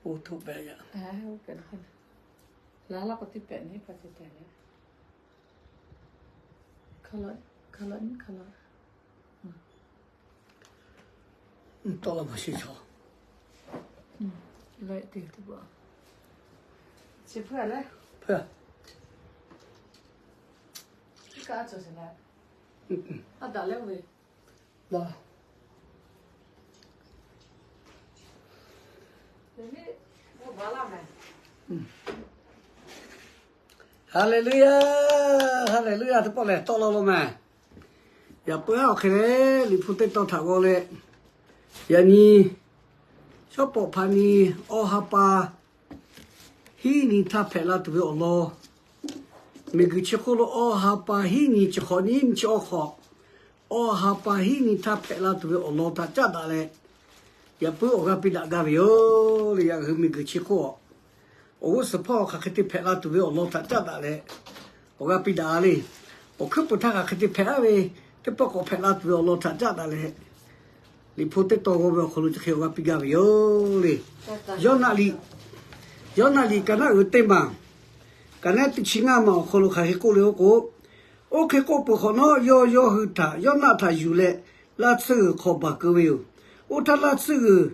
Oˇ htoꞈ pehꞈ yaꞈ. Laˇ laˇ k'o teˇ pehꞈ nyi pa te tehꞈ leh, hka la, hka la nyi hka la. Tawˆ la maˇ sheˍ chaw. Leh te teˇ pa. Chi hpeuˇ leh, hpeuˇ. Iˉ kaˆ a cawˬ sheˍ leh, a daꞈ leh oˇ ve. Haˍleˍluˇyaˇ, haˍleˍluˇyaˇ, teˇ pawˆ lehˬ tawˆ la lo mehˍ. Yaꞈ puiˉ awˬ hk'e leh Liꞈ hpu teˇ tawn htaꞈ g'aw leh, yaꞈ nyi shawˉ pawˍ hpaꞈ nyi awˬ ha pa hiˉ nyi htaˇ hpehꞈ la tuˬ ve awˬ lawn, miˬguiˬ chi hk'oˆ lo awˬ ha pa hiˉ nyi chi hk'awꞈ nyi nyi chi awˬ hk'awꞈ, awˬ ha pa hiˉ nyi htaˇ hpehꞈ la tuˬ ve awˬ lawn htaꞈ caˉ daꞈ leh, yaꞈ puiˉ awˬ g'aˇ piˇ daꞈ gaˇ ve yoˬ le. Yaꞈ hui miˬguiˬ chi hk'oˆ awˬ g'uˇ suhˍ hpawˇ hk'aˬ hk'e te hpehꞈ la tuˬ ve awˬ lawn htaꞈ caˉ daꞈ leh, awˬ g'aˇ piˇ daꞈ le. Awˬ hkuiˉ puiˍ htaˇ hk'aˬ hk'e te hpehꞈ laˇ ve, teˇ pawˆ k'awꞈ hpehꞈ la tuˬ ve awˬ lawn htaꞈ caˉ daꞈ leh, Liꞈ hpu teˇ tawn g'aw ve awˬ hk'aw lo chi hk'e awˬ g'aˇ piˇ gaˇ ve yoˬ le. Yawˇnaˆ liꞈ, Yawˇnaˆ liꞈ ka naˉ uiˍ teˇ maˬ, ka naˉ teˇ chi ngaˇ maˬ awˬ hk'aw lo hk'aˬ hk'e k'oˆ le k'oˆ k'o, oˇ hk'e k'oˆ peuˬ hk'awꞈ nawˉ, yawˇ yawˇ hui htaꞈ Yawˇnaˆ htaꞈ yuˬ leh laˇ tsuhˇ g'uiˬ hk'aw baˬ keu ve yoˬ. Oˇ htaˇ laˇ tsuhˇ g'uiˬ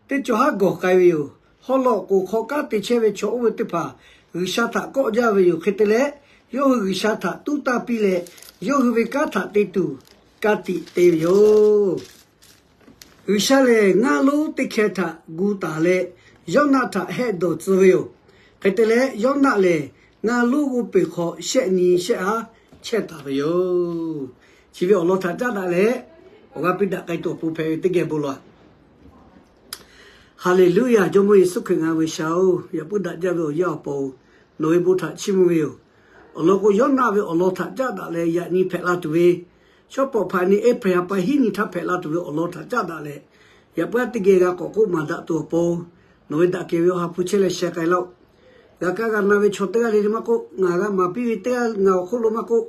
teˇ cawˬ haˉ gawˬ k'ai ve yoˬ. Haw law k'oˍ hk'aw kanˉ te chehˇ ve chaw oˇ ve teˇ hpaˍ G'uiˬsha htaꞈ kawˆ jaˇ ve yoˬ. Hk'e te leh, yawˇ hui G'uiˬsha htaꞈ tuˉ taˇ piˇ leh, yawˇ hui ve kanˉ htaꞈ te tuˬ ka tiꞈ te ve yoˬ. G'uiˬsha lehˬ ngaˇ lonˉ teˇ hkeh htaꞈ gu taˍ leh, Yawˇnaˆ htaꞈ hehˆ dawˬ tcuh ve yoˬ. Hk'e te leh, Yawˇnaˆ lehˬ ngaˇ lonˉ g'oˇ peˬ hk'aw shehˆ nyi shehˆ haˉ chehˇ taˍ ve yoˬ. Chi ve awˬ lawn htaꞈ caˉ daꞈ leh, awˬ g'aˇ piˇ daꞈ k'ai tuˬ awˬ pon hpehꞈ ve teˇ geh bon lawˬ. Haˍleˍluˇyaˇ, Jawˇmawˇ Yeˍsuˆ Hkriꞈ ngaˬ ve G'uiˬsha-oˬ, yaꞈ puiˉ daꞈ jaˇ ve awˬ yanˇ awˬ pon nawˬ ve bon htaꞈ chiˇ mvuh ve yoˬ. Awˬ lawn k'o, Yawˇnaˆ ve awˬ lawn htaꞈ caˉ daꞈ leh yaꞈ nyi hpehꞈ la tuˬ ve, shawˉ pawˍ hpaꞈ nyi April ha pa hiˉ nyi htaˇ hpehꞈ la tuˬ ve awˬ lawn htaꞈ caˉ daꞈ leh, yaꞈ puiˉ teˇ geh g'a k'awꞈ k'oˆ maˍ daꞈ tuˬ awˬ pon, nawˬ ve daꞈ kehˬ ve Awˬ ha hpu chehˇ leh sheh k'ai laˇ-oˆ. G'a kaˇ g'a na ve chaw teˇ g'aˇ le le maˇ k'oˆ, ngaˬ g'a maˍ piˇ ve teˇ g'aˇ ngaˬ awˬ hk'oˆ lo maˇ k'oˆ,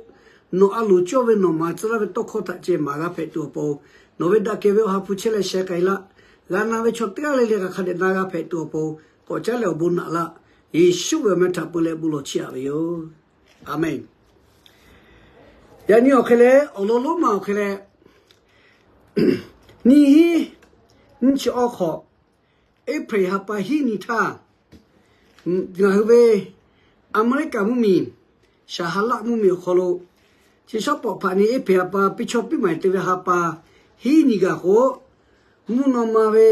nawˬ a loˍ cawˇ ve nawˬ maˍ tcuh laˇ ve tawˇ hkawˇ htaꞈ ceh maˍ g'a hpehꞈ tuˬ awˬ pon, nawˬ ve daꞈ kehˬ ve Awˬ ha hpu chehˇ leh sheh k'ai laˇ. G'a na ve chaw teˇ g'aˇ le le hk'a dehꞈ na g'a hpehꞈ tuˬ awˬ pon, k'awꞈ caˉ leh awˬ bon naꞈ laˇ. Yeˍsuˆ ve awˬ meh htaꞈ peu leh bon lawˬ chiˇ aꞈ ve yoˬ. Aˍmenˍ. Yaꞈ nyi awˬ hk'e leh, awˬ lawn lonˉ ma awˬ hk'e leh, nyiˇ hiˉ nyiˇ chi awˬ hk'awꞈ, April ha pa hiˉ nyi htaˇ, ngaˬ hui ve America mvuhˇmiˬ, Saˍ ha laˆ mvuhˇmiˬ awˬ hk'aw lo, chi shawˉ pawˍ hpaꞈ nyi April ha pa piˇ chawˇ piˇ maˬ te ve ha pa hiˉ nyi gaˬ k'o, mvuhˇ naw ma ve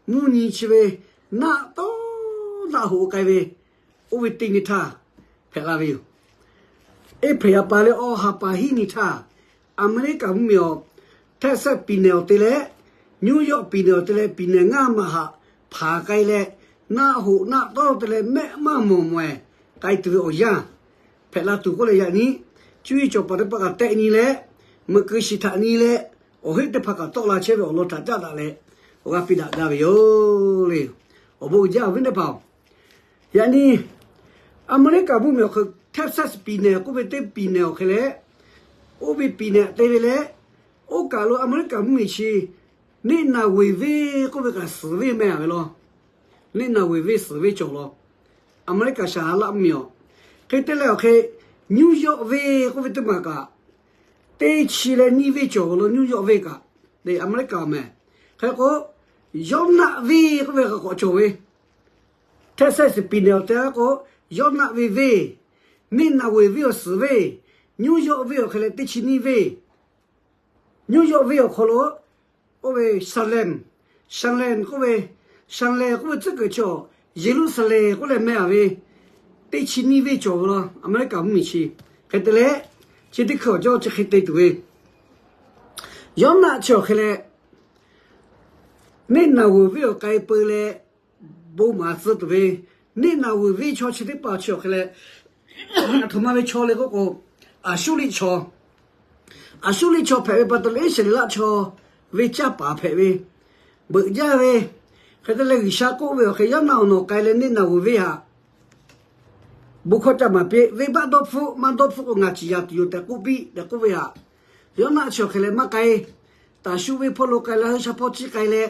mvuhˇ nyi chi ve naˆ tawˉ naˆ hoꞈ k'ai ve, oˇ ve teˇ nyi htaˇ hpehꞈ la ve yoˬ. April ha pa leh awˬ ha pa hiˉ nyi htaˇ, America mvuhˇmiˬ awˬ Texas ပြည်နယ် awˬ te leh, New York ပြည်နယ် awˬ te leh ပြည်နယ် ngaˇ maˬ haꞈ hpanˍ k'ai leh, naˆ hoꞈ naˆ tawˉ te leh mehˆ maˇ mawˬ mawehˬ k'ai tuˬ ve awˬ yanˇ hpehꞈ la tuˬ k'oˆ leh, yaꞈ nyi cuˇ yiˍ cawˬ paˍ teˇ hpaˍ kaꞈ tehˆ nyi leh, meuꞈ keu shiˍ htaꞈ nyi leh, awˬ heˆ teˇ hpaˍ kaꞈ tawˆ la chehˇ ve awˬ lawn htaꞈ caˉ daꞈ leh, awˬ g'aˇ piˇ daꞈ gaˇ ve yoˬ le. Awˬ bon uiˍ jaˇ awˬ viˉ teˇ hpaˍ-oˬ, yaꞈ nyi America mvuhˇmiˬ awˬ hk'e Texas ပြည်နယ် k'oˆ ve teˇ ပြည်နယ် awˬ hk'e leh, oˇ ve ပြည်နယ် te ve leh, oˇ kaˬ lo America mvuhˇmiˬ chi Neˆ naˍ veˬ venˇ k'oˆ ve kaꞈ suhˍ venˇ meh a ve law. Neˆ naˍ veˬ venˇ suhˍ venˇ cawˬ law. America Saˍ ha laˆ mvuhˇmiˬ awˬ hk'e te leh awˬ hk'e, New York venˇ k'oˆ ve teˇ maˬ kaꞈ, teˇ chi leh nyiˇ venˇ cawˬ ve law. New York venˇ kaꞈ, America meh. Hk'e k'o, Yawˇnaˆ venˇ k'oˆ ve kaꞈ k'awꞈ cawˬ ve, Texas ပြည်နယ် awˬ te k'o, Yawˇnaˆ ve venˇ, Neˆ naˍ veˬ venˇ awˬ suhˍ venˇ, New York venˇ awˬ hk'e leh teˇ chi nyiˇ venˇ. New York venˇ awˬ hk'aw lo, oˇ ve Salem, Salem k'oˆ ve, Salem k'oˆ ve tcuhˉ kuiˬ chaw, Yeˍruˆsaˍlehnˍ k'oˆ leh meh a ve, teˇ chi nyiˇ venˇ cawˬ ve law. America mvuhˇmiˬ chi hk'e te leh, chi teˇ hkui awˬ jawˇ chi hk'e te tuˬ ve, Yawˇnaˆ chi awˬ hk'e leh, Neˆ naˍ veˬ venˇ awˬ k'ai peu leh bon maˍ tcuh tuˬ ve, Neˆ naˍ veˬ venˇ chaw chi teˇ hpaˍ chi awˬ hk'e leh, aˬ htoꞈ ma ve chaw le k'oˆ k'o, Aˍsuˇriˆ chaw, Aˍsuˇriˆ chaw hpehꞈ ve pa taw leh Iˉsaˍreˍlaˆ chaw ve caˇ paˍ hpehꞈ ve, beuꞈ jaˇ ve, hk'e te leh G'uiˬsha k'oˆ ve awˬ hk'e, Yawˇnaˆ awˬ nawˬ k'ai leh Neˆ naˍ veˬ venˇ haꞈ bon hkawˇ caˇ maˍ piˇ, venˇbaˆ dawˇ hpfuhˆ maˇ dawˇ hpfuhˆ k'o ngaˬ ciˍ yanˍ tuˬ yoˬ tehꞈ k'oˆ piˇ tehꞈ k'oˆ ve haꞈ, Yawˇnaˆ chi awˬ hk'e leh maˇ k'ai. Taˍsuˆ venˇ hpawˇ lo k'ai leh, hui sha hpawˇ ciˇ k'ai leh,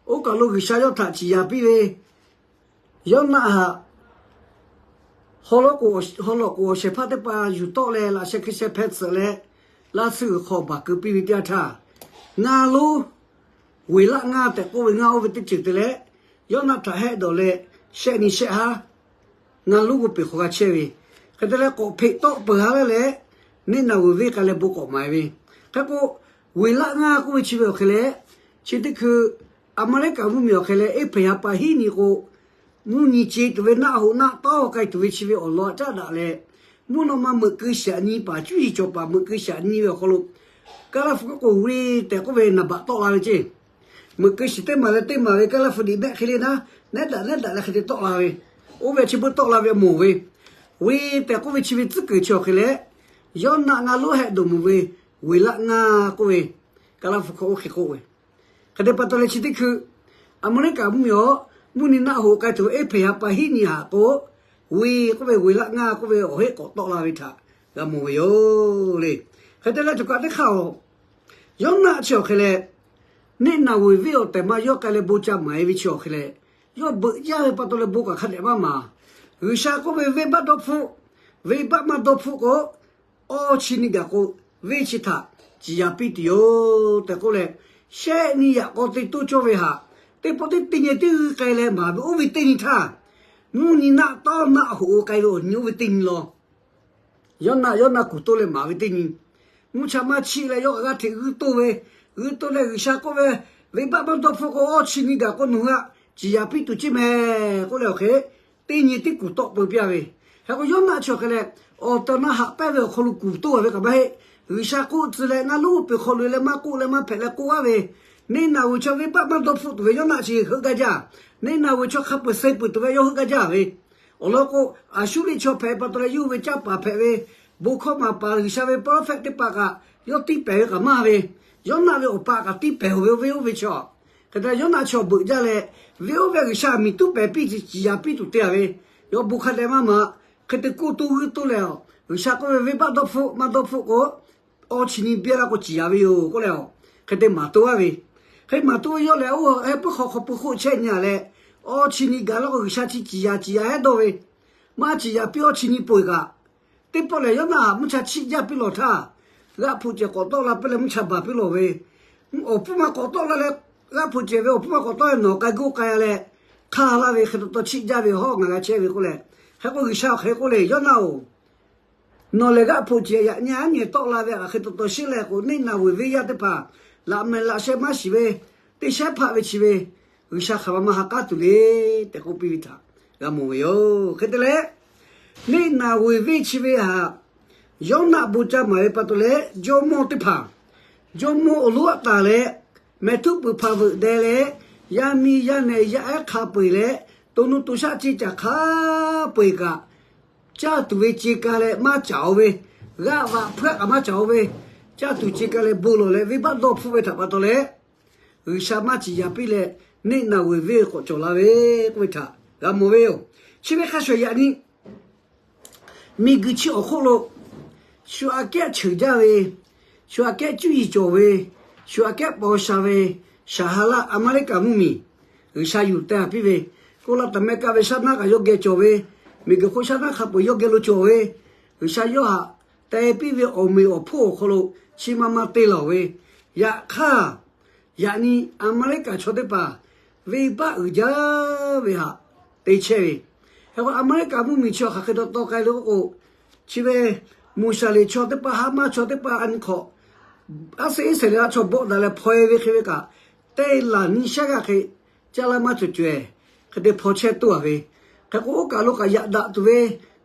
oˇ kaˬ lo G'uiˬsha yawˇ htaꞈ ciˍ yanˍ piˇ ve, Yawˇnaˆ htaꞈ haw lawꞈ k'oˍ awˬ shehˍ hpaˇ teˇ hpaˍ yuˬ tawˆ leh laꞈ sheh hk'e sheh hpeh tsuhꞈ leh, laˇ suhˉ g'uiˬ hk'aw baˬ keu piˇ ve teˇ yanˇ htaˇ, ngaˬ lonˉ Weˍlaˆ ngaˇ tehꞈ k'oˆ ve ngaˇ oˇ ve teˇ ceuˬ te leh, Yawˇnaˆ htaꞈ hehˆ dawˬ leh, shehˆ nyi shehˆ haˉ ngaˬ lonˉ g'oˇ peˬ hk'aw g'a chehˇ ve, hk'e te leh k'awꞈ hpeꞈ tawˆ peuˬ haˉ laˇ leh, Neˇnaˍveˍ venˇ k'ai leh bon k'awꞈ maˍ ve. Hk'e k'o, Weˍlaˆ ngaˇ k'oˆ ve chi ve awˬ hk'e leh, chi teˇ hkui Aˍmeˍriˆkaˍ mvuhˇmiˬ awˬ hk'e leh April ha pa hiˉ nyi k'o, mvuhˇ nyi ce tuˬ ve naˆ hoꞈ naˆ tawˇ k'ai tuˬ ve chi ve awˬ lawn caˉ daꞈ leh, mvuhˇ naw ma meuꞈ keu shaꞈ nyi paˍ cuˇ yiˍ cawˬ paˍ meuꞈ keu shaꞈ nyi ve awˬ hk'aw lo, Kaˉlaˇ hpu k'oˆ k'o Win tehꞈ k'oˆ ve naˍ baꞈ tawˆ la ve ceˇ. Meuꞈ keu shiˍ teˇ maˬ leh teˇ maˬ ve Kaˉlaˇ hpu diꞈ mehˆ hk'e le naˉ, nehˉ daꞈ nehˉ daꞈ leh hk'e te tawˆ la ve, oˇ ve chi beuꞈ tawˆ la ve mawˬ ve, Win tehꞈ k'oˆ ve chi ve tcuhˉ kuiˬ chi awˬ hk'e leh, Yawˇnaˆ ngaˇ lonˉ hehˆ dawˬ mawˬ ve, Weˍlaˆ ngaˇ k'oˆ ve, Kaˉlaˇ hpu hk'aw oˇ hk'e k'oˆ ve. Hk'e te pa taw leh chi teˇ hkui, Aˍmeˍriˆkaˍ mvuhˇmiˬ awˬ mvuhˇ nyi naˆ hoꞈ k'ai tuˬ ve April ha pa hiˉ nyi haꞈ k'o, Win k'oˆ ve Weˍlaˆ ngaˇ k'oˆ ve awˬ heˆ k'awꞈ tawˆ la ve htaꞈ g'a mawˬ ve yoˬ le. Hk'e te leh cawˬ kaꞈ teˇ hk'aˇ a, Yawˇnaˆ chi awˬ hk'e leh, Neˇnaˍveˍ venˇ awˬ tehˬ ma yawˇ k'ai leh bon ca maˍ e ve chi awˬ hk'e leh, yawˇ beuꞈ jaˇ ve pa taw leh bon kaꞈ hk'a dehꞈ maˇ maˍ. G'uiˬsha k'oˆ ve, venˇbaˆ dawˇ hpfuhˆ, venˇbaˆ maˇ dawˇ hpfuhˆ k'o, awˇ chi nyi gaˬ k'o, venˇ chi htaꞈ ciˍ yanˍ piˇ tuˬ yoˬ tehꞈ k'oˆ leh, shehˆ nyi yaꞈ k'aw te toˇ cawˇ ve htaꞈ, teˇ pawˆ teˇ teˇ nyi teˇ g'uiˇ k'ai leh maˍ ve oˇ ve teˇ nyi htaˇ, mvuhˇ nyi naˆ tawˇ naˆ hoꞈ k'ai ve awˬ nyi oˇ ve teˇ nyi law. Yawˇnaˆ, Yawˇnaˆ kuˬ toˇ leh maˍ ve teˇ nyi, mvuhˇ cha maˇ chiˆ leh yawˇ kaꞈ g'aˇ hteꞈ g'uiˇ toˇ ve, g'uiˇ toˇ leh G'uiˬsha k'oˆ ve, venˇbaˆ maˇ dawˇ hpfuhˆ k'o, awˇ chi nyi gaˬ k'o nawˬ hui htaꞈ ciˍ yanˍ piˇ tuˬ ceˇ mehˍ k'oˆ leh awˬ hk'e, teˇ nyi teˇ kuˬ tawˆ peu piˇ a ve. Hk'e k'o Yawˇnaˆ chi awˬ hk'e leh, awˬ tehˬ awˬ na haꞈ pehnˇ ve awˬ hk'aw lo kuˬ toˇ a ve kaꞈ maˇ heˆ. G'uiˬsha k'oˆ tcuh leh ngaˇ lonˉ oˇ peˬ hk'aw lo leh maˇ k'oˆ leh maˇ hpehꞈ leh k'oˆ a ve, Neˇnaˍveˍ chaw venˇbaˆ maˇ dawˇ hpfuhˆ tuˬ ve Yawˇnaˆ chi heuˆ gaˇ jaˇ. Neˇnaˍveˍ chaw hk'a peu-eˬ suh peuˬ tuˬ ve yawˇ heuˆ gaˇ jaˇ ve. Awˬ lawn k'o, Aˍsuˇriˆ chaw hpehꞈ pa taw leh yawˇ hui ve canˇ paˍ hpehꞈ ve, bon hkawˇ maˍ paˍ G'uiˬsha ve prophet teˇ hpaˍ kaꞈ yawˇ tiˇ pehˍ ve kaꞈ maˇ ve, Yawˇnaˆ ve awˬ pa kaꞈ tiˇ pehˍ ve oˇ ve oˇ ve chaw. Hk'e te Yawˇnaˆ chaw beuꞈ jaˇ leh, venˇ oˇ ve G'uiˬsha miˬ tuˉ pehˍ piˇ ciˍ yanˍ piˇ tuˬ te a ve, yawˇ bon hk'a dehꞈ maˇ maˍ. Hk'e te k'oˆ toˇ g'uiˇ toˇ leh, G'uiˬsha k'oˆ ve, venˇbaˆ dawˇ hpfuhˆ maˇ dawˇ hpfuhˆ k'o, awˇ chi nyi biˇ laˇ k'o ciˍ yanˍ ve yoˬ k'oˆ leh, hk'e te maˍ toˇ a ve. Hk'e maˍ toˇ ve yawˇ lehˬ, oˇ heh puiˉ hk'aw hk'aw pui hk'oˆ chehˇ nyi a leh, awˇ chi nyi gaˬ laˇ k'o G'uiˬsha chi ciˍ yanˍ ciˍ yanˍ hehˉ dawˇ ve, maˇ ciˍ yanˍ piˇ awˇ chi nyi peuˬ kaꞈ, teˇ pawˆ lehˬ Yawˇnaˆ htaꞈ mvuhˇ cha chiˆ jaˇ piˇ lawˬ htaˇ, g'aˆ hpuꞈ cehˬ k'awꞈ tawˆ la piˇ leh mvuhˇ cha baˬ piˇ lawˬ ve, awˬ hpfuhˇ maˇ k'awꞈ tawˆ la leh, g'aˆ hpuꞈ cehˬ ve awˬ hpfuhˇ maˇ k'awꞈ tawˆ leh nawˬ k'ai goˆ k'ai leh, hk'aˇ laˇ ve hk'e taw taw chiˆ jaˇ ve hawˉ ngaˬ g'a chehˇ ve k'oˆ leh, hk'e k'o G'uiˬsha awˬ hk'e k'oˆ le, Yawˇnaˆ-oˬ, nawˬ lehˬ g'aˆ hpuꞈ cehˬ yaꞈ nyi aˉ nyi tawˆ la ve hk'e taw taw shiˉ leh k'o, Neˇnaˍveˍ venˇ yaˇ teˇ hpaˍ laꞈ mehˍ laꞈ sheh maˇ shiˍ ve, teˇ shehˉ hpaˆ ve chi ve, G'uiˬsha hk'aˬ ma maˇ ha k'aˉ tuˬ le tehꞈ k'oˆ piˇ ve htaꞈ g'a mawˬ ve yoˬ. Hk'e te leh, Neˇnaˍveˍ venˇ chi ve htaꞈ Yawˇnaˆ bon ca maˍ ve pa taw leh, jawˇmawˇ teˇ hpaˍ, jawˇmawˇ awˬ lonˉ aꞈ taˍ leh, mehˍ htuˉ peuˬ hpaˍ veuꞈ deh leh, yaˇ miˇ yaˇ nehˬ yaˇ ehˉ hk'a peu-eˬ leh, to nuˇ to shaˆ ceˇ caˬ hk'a peu-eˬ kaꞈ, caˇ tuˬ ve ce ka leh maˇ caˍ-o ve, g'aˆ vaꞈ hpeuˆ kaꞈ maˇ caˍ-o ve, caˇ tuˬ ce ka leh bon lawˬ leh venˇbaˆ dawˇ hpfuhˆ ve htaꞈ pa taw leh, G'uiˬsha maˇ ciˍ yanˍ piˇ leh, Neˇnaˍveˍ venˇ k'awꞈ cawˬ la ve k'oˆ ve htaꞈ g'a mawˬ ve yoˬ. Chi ve hk'a shuˍ yaꞈ nyi miˬguiˬ chi awˬ hk'oˆ lo shu aꞈ kehˉ cheuˬ jaˇ ve, shu aꞈ kehˉ cuˇ yiˍ cawˬ ve, shu aꞈ kehˉ paw sha ve, Saˍhaˍraˆ Aˍmeˍriˆkaˍ mvuhˇmiˬ, G'uiˬsha yuˬ teh piˇ ve, Koˇlaˆ Taˍmeˆkaˆ ve shaˉ naˉ kaꞈ yawˇ geh cawˬ ve, miˬguiˬ hk'oˆ shaˉ naˉ hk'a peu-eˬ yawˇ geh lo cawˬ ve, G'uiˬsha yawˇ htaꞈ teh piˇ ve awˬ meꞈ awˬ hponˇ awˬ hk'aw lo chi ma ma te lawˬ ve, yaꞈ hk'aˇ, yaꞈ nyi Aˍmeˍriˆkaˍ chaw teˇ hpaˍ venˇbaˆ uiˍ jaˇ ve htaꞈ te chehˇ ve. Hk'e k'o Aˍmeˍriˆkaˍ mvuhˇmiˬ chi awˬ hk'aˬ hk'e taw taw k'ai le k'oˆ k'o, chi ve Moˍsaˍleˍ chaw teˇ hpaˍ, Haˍmaˆ chaw teˇ hpaˍ a nyi hk'awꞈ, aˉ seˆ Iˉsaˍreˍlaˆ chaw bawˆ daꞈ leh hpaw e ve hk'e ve kaꞈ, teˇ laˬ nyi shaˉ g'aˇ hk'e caˇ laˇ maˇ cawˬ cawehˬ, hk'e te hpaw chehˇ toˇ a ve. Hk'e k'o oˇ kaˬ lo kaꞈ yaꞈ daꞈ tuˬ ve,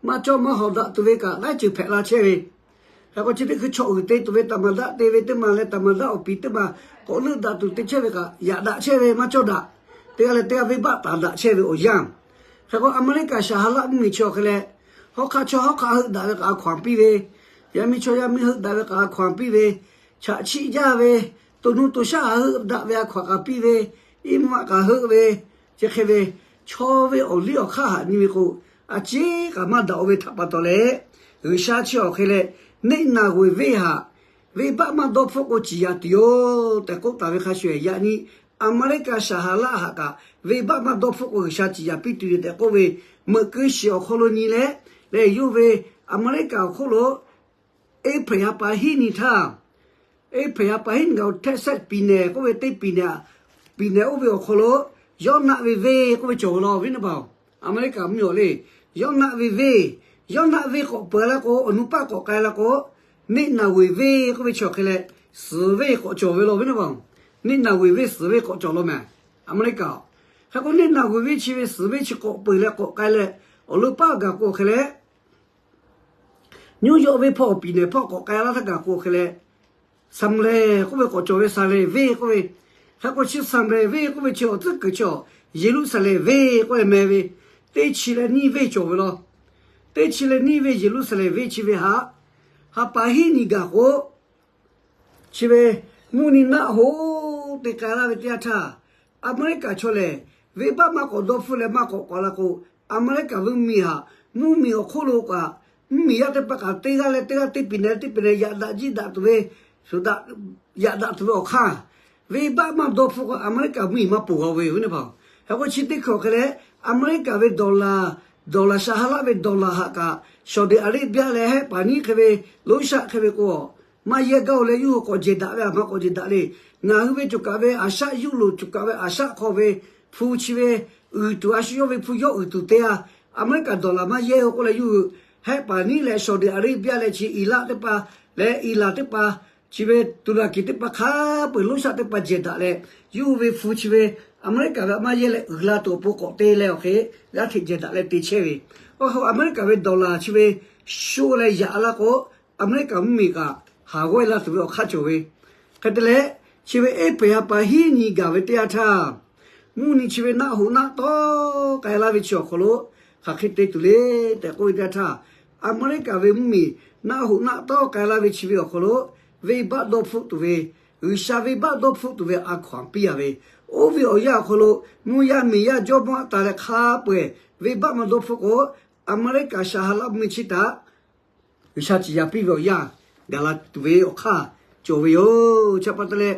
maˇ cawˇ maˇ hawˍ daꞈ tuˬ ve kaꞈ laiˉ ceuˬ hpehꞈ la chehˇ ve. Hk'e k'o chi teˇ hkui chaw uiˍ te tuˬ ve taˍ maˍ daˆ te ve teˇ maˬ leh taˍ maˍ daˆ awˬ piˍ teˇ maˬ k'awꞈ leuˆ daꞈ tuˬ te chehˇ ve kaꞈ yaꞈ daꞈ chehˇ ve maˇ cawˇ daꞈ. Teˇ g'aˇ leh teˇ g'aˇ venˇbaˆ taˍ daꞈ chehˇ ve awˬ yanˇ. Hk'e k'o Aˍmeˍriˆkaˍ Saˍhaˍraˆ mvuhˇmiˬ chi awˬ hk'e leh, hawˉ hk'aˆ chaw hawˉ hk'aˆ heuˆ daꞈ ve kaꞈ a hkaw-anˬ piˇ ve, yaˇ miˇ chaw yaˇ miˇ heuˆ daꞈ ve kaꞈ a hkaw-anˬ piˇ ve, chaꞈ chiˆ jaˇ ve, to nuˇ to shaˉ haꞈ heuˆ daꞈ ve a hkaw-anˬ kaꞈ piˇ ve, iˉ mvuhˇ aꞈ kaꞈ heuˆ ve, chi hk'e ve chaw ve awˬ liˇ awˬ hk'aˇ haꞈ nyi ve k'o, a ciˉ kaꞈ maˇ daꞈ-o ve htaꞈ pa taw leh, G'uiˬsha chi awˬ hk'e leh Neˇnaˍveˍ venˇ htaꞈ venˇbaˆ maˇ dawˇ hpfuhˆ k'o ciˍ yanˍ tuˬ yoˬ tehꞈ k'oˆ taˍ ve hk'a shuˍ yaꞈ nyi Aˍmeˍriˆkaˍ shaˍ ha laˆ haꞈ kaꞈ venˇbaˆ maˇ dawˇ hpfuhˆ k'o G'uiˬsha ciˍ yaˍ piˇ tuˬ yoˬ tehꞈ k'oˆ ve, meuꞈ keu shiˍ awˬ hk'aw lo nyi leh, lehˬ yawˇ ve Aˍmeˍriˆkaˍ awˬ hk'oˆ lo Eˇhpeˍ ha pa hiˉ nyi htaˇ, Eˇhpeˍ ha pa hiˉ nyi gaˬ-oˬ, Texas piˍ nehˬ k'oˆ ve teˇ piˍ nehˬ, piˍ nehˬ oˇ ve awˬ hk'aw lo yawˇ naˆ ve venˇ k'oˆ ve cawˬ ve law viˉ neˇ baˬ-oˬ. Aˍmeˍriˆkaˍ mvuhˇmiˬ awˬ le, yawˇ naˆ ve venˇ, yawˇ naˆ venˇ k'awꞈ peuˬ la k'o, awˬ nu paˆ k'awꞈ k'ai la k'o, neˆ naˬ g'uiˬ venˇ k'oˆ ve chi awˬ hk'e leh, suhˍ venˇ k'awꞈ cawˬ ve law viˉ neˇ baˬ-oˬ. Neˆ naˬ g'uiˬ venˇ suhˍ venˇ k'awꞈ cawˬ law mehˍ, Aˍmeˍriˆkaˍ-oˬ. Hk'e k'o neˆ naˬ g'uiˬ venˇ chi ve suhˍ venˇ chi k'awꞈ peuˬ leh k'awꞈ k'ai leh, awˬ lo paˆ gaˬ k'o awˬ hk'e leh, New York venˇ hpawˇ piˍ nehˬ hpawˇ k'awꞈ k'ai laˇ htaˇ gaˬ k'o awˬ hk'e leh, Saˍmeˍlaˍ k'oˆ ve k'awꞈ cawˬ ve Saˍmeˍlaˍ venˇ k'oˆ ve, hk'e k'o chi Saˍmeˍlaˍ venˇ k'oˆ ve chi awˬ tcuhˉ kuiˬ chi awˬ Yeˍruˆsaˍlehnˍ venˇ k'oˆ ve meh ve, teˇ chi leh neˇ venˇ cawˬ ve law. Teˇ chi leh neˇ venˇ Yeˍruˆsaˍlehnˍ venˇ chi ve haꞈ, ha pa hiˉ nyi gaˬ k'o, chi ve mvuhˇ nyi naˆ hoꞈ te k'ai laˇ ve teˇ yanˇ htaˇ, Aˍmeˍriˆkaˍ chaw lehˬ, venˇbaˆ maˇ k'awꞈ dawˇ hpfuhˆ leh maˇ k'awꞈ k'awꞈ la k'o, Aˍmeˍriˆkaˍ ve mvuhˇmiˬ haꞈ, mvuhˇmiˬ awˬ hk'oˆ lo kaꞈ, mvuhˇmiˬ yaˇ teˇ hpaˍ kaꞈ teˇ g'aˇ leh teˇ g'aˇ teˇ piˍ nehˬ teˇ piˍ nehˬ yaꞈ daꞈ jiˇ daꞈ tuˬ ve, shu daꞈ, yaꞈ daꞈ tuˬ ve awˬ hk'aˇ, venˇbaˆ maˇ dawˇ hpfuhˆ k'o Aˍmeˍriˆkaˍ mvuhˇmiˬ maˇ poˬ g'a ve viˉ neˇ baˬ-oˬ. Hk'e k'o chi teˇ hkui awˬ hk'e leh, Aˍmeˍriˆkaˍ ve dollar, dollar shaˍ ha laˆ ve dollar haꞈ kaꞈ, Saˍdiˍ Aˍreˍbiaˆ leh Hehˆ paˍ niˆ hk'e ve, Loˇshaˆ hk'e ve k'o, maˇ yehˇ gaˇ-oˬ leh yawˇ hui k'awꞈ jehˬ daꞈ ve, aˬ htoꞈ ma k'awꞈ jehˬ daꞈ le. Ngaˬ hui ve cawˬ kaꞈ ve Aˍ shaˆ yuˇ loˍ cawˬ kaꞈ ve Aˍ shaˆ hk'aw ve hpu chi ve uiˍ tuˬ a shu yawˇ ve hpu yawˇ uiˍ tuˬ te-a. Aˍmeˍriˆkaˍ dollar maˇ yehˇ-oˬ k'oˆ leh yawˇ hui Hehˆ paˍ niˆ leh Saˍdiˍ Aˍreˍbiaˆ leh chi Iˍraˆ teˇ hpaˍ leh Iˍraˍ teˇ hpaˍ, chi ve Tuˍraˍkiˍ teˇ hpaˍ hk'a peu-eˬ Loˇshaˆ teˇ hpaˍ jehˬ daꞈ leh, yawˇ hui ve hpu chi ve Aˍmeˍriˆkaˍ ve maˇ yehˇ leh uiˍ la tuˬ awˬ pon k'awꞈ te leh awˬ hk'e, g'aˇ hteꞈ jehˬ daꞈ leh te chehˇ ve. Aˬ htoꞈ Aˍmeˍriˆkaˍ ve dollar chi ve sho leh yaꞈ la k'o, Aˍmeˍriˆkaˍ mvuhˇmiˬ kaꞈ haˍ g'awehˇ la tuˬ ve awˬ hk'aˇ cawˬ ve. Hk'e te leh, chi ve Eˇhpeˍ ha pa hiˉ nyi gaˬ ve teˇ yanˇ htaˇ, mvuhˇ nyi chi ve naˆ hoꞈ naˆ tawˇ k'ai laˇ ve chi awˬ hk'aw lo hk'aˬ hk'e te tuˬ le tehꞈ k'oˆ ve teˇ yanˇ htaˇ, Aˍmeˍriˆkaˍ ve mvuhˇmiˬ naˆ hoꞈ naˆ tawˇ k'ai laˇ ve chi ve awˬ hk'aw lo venˇbaˆ dawˇ hpfuhˆ tuˬ ve, G'uiˬsha venˇbaˆ dawˇ hpfuhˆ tuˬ ve a hkaw-anˬ piˇ-a ve, oˇ ve awˬ yanˇ awˬ hk'aw lo mvuhˇ yaˇ miˬ yaˇ jawˇmawˇ a taˍ leh hk'a peu-eˬ venˇbaˆ maˇ dawˇ hpfuhˆ k'o, Aˍmeˍriˆkaˍ shaˍ ha laˆ mvuhˇmiˬ chi htaꞈ G'uiˬsha ciˍ yaˍ piˇ ve awˬ yanˇ gaˬ la tuˬ ve awˬ hk'aˇ cawˬ ve yoˬ. Chi pa taw leh,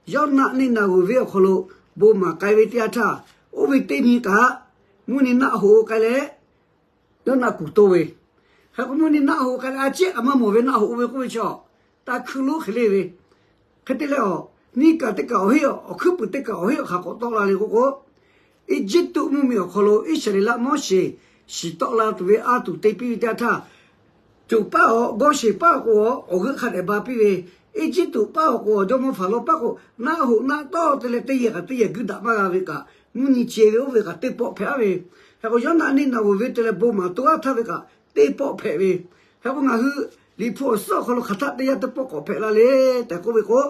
yawˇ naˆ neˆ naˬ g'uiˬ venˇ awˬ hk'aw lo bon maˍ k'ai ve teˇ yanˇ htaˇ, oˇ ve teˇ nyi kaꞈ mvuhˇ nyi naˆ hoꞈ k'ai leh, yawˇ naˆ kuˬ toˇ ve. Hk'e k'o mvuhˇ nyi naˆ hoꞈ k'ai leh a ciˉ kaꞈ maˇ mawˬ ve naˆ hoꞈ ve k'oˆ ve chaw, taˇ hkuiˇ lonˉ hk'e le ve. Hk'e te leh, aˬ, nyiˇ kaˬ teˇ kaˬ awˬ heˆ, awˬ hkuiˉ puiˍ teˇ kaˬ awˬ heˆ awˬ hk'aˬ k'awꞈ tawˆ la le k'oˆ k'o, Eˇjiˇtuꞈ mvuhˇmiˬ awˬ hk'aw lo Iˉsaˍreˍlaˆ Moˉseˍ shiˍ tawˆ la tuˬ ve a tuˬ te piˇ ve teˇ yanˇ htaˇ, coˬ paˇ awˬ Gawˇsheˍ paˇ awˬ k'o, awˬ g'euˆ hk'a dehꞈ ba piˇ ve, Eˇjiˇtuꞈ paˇ awˬ k'o, jawˇmawˇ Hpaˍrawˇ paˇ k'o, naˆ hoꞈ naˆ tawˇ te leh teˇ yehˬ kaꞈ teˇ yehˬ guiˇ daꞈ maˇ g'a ve kaꞈ, mvuhˇ nyi ce ve oˇ ve kaꞈ teˇ pawˆ hpehꞈ-a ve. Hk'e k'o yawˇ naˆ neˆ naˬ g'uiˬ ve te leh bon maˍ to-a htaˇ ve kaꞈ teˇ pawˆ hpehꞈ ve. Hk'e k'o ngaˬ hui Liꞈ hpu awˬ suhˉ awˬ hk'aw lo hk'aˬ htaˆ teˇ yanˇ teˇ pawˆ k'awꞈ hpehꞈ la le tehꞈ k'oˆ ve k'o,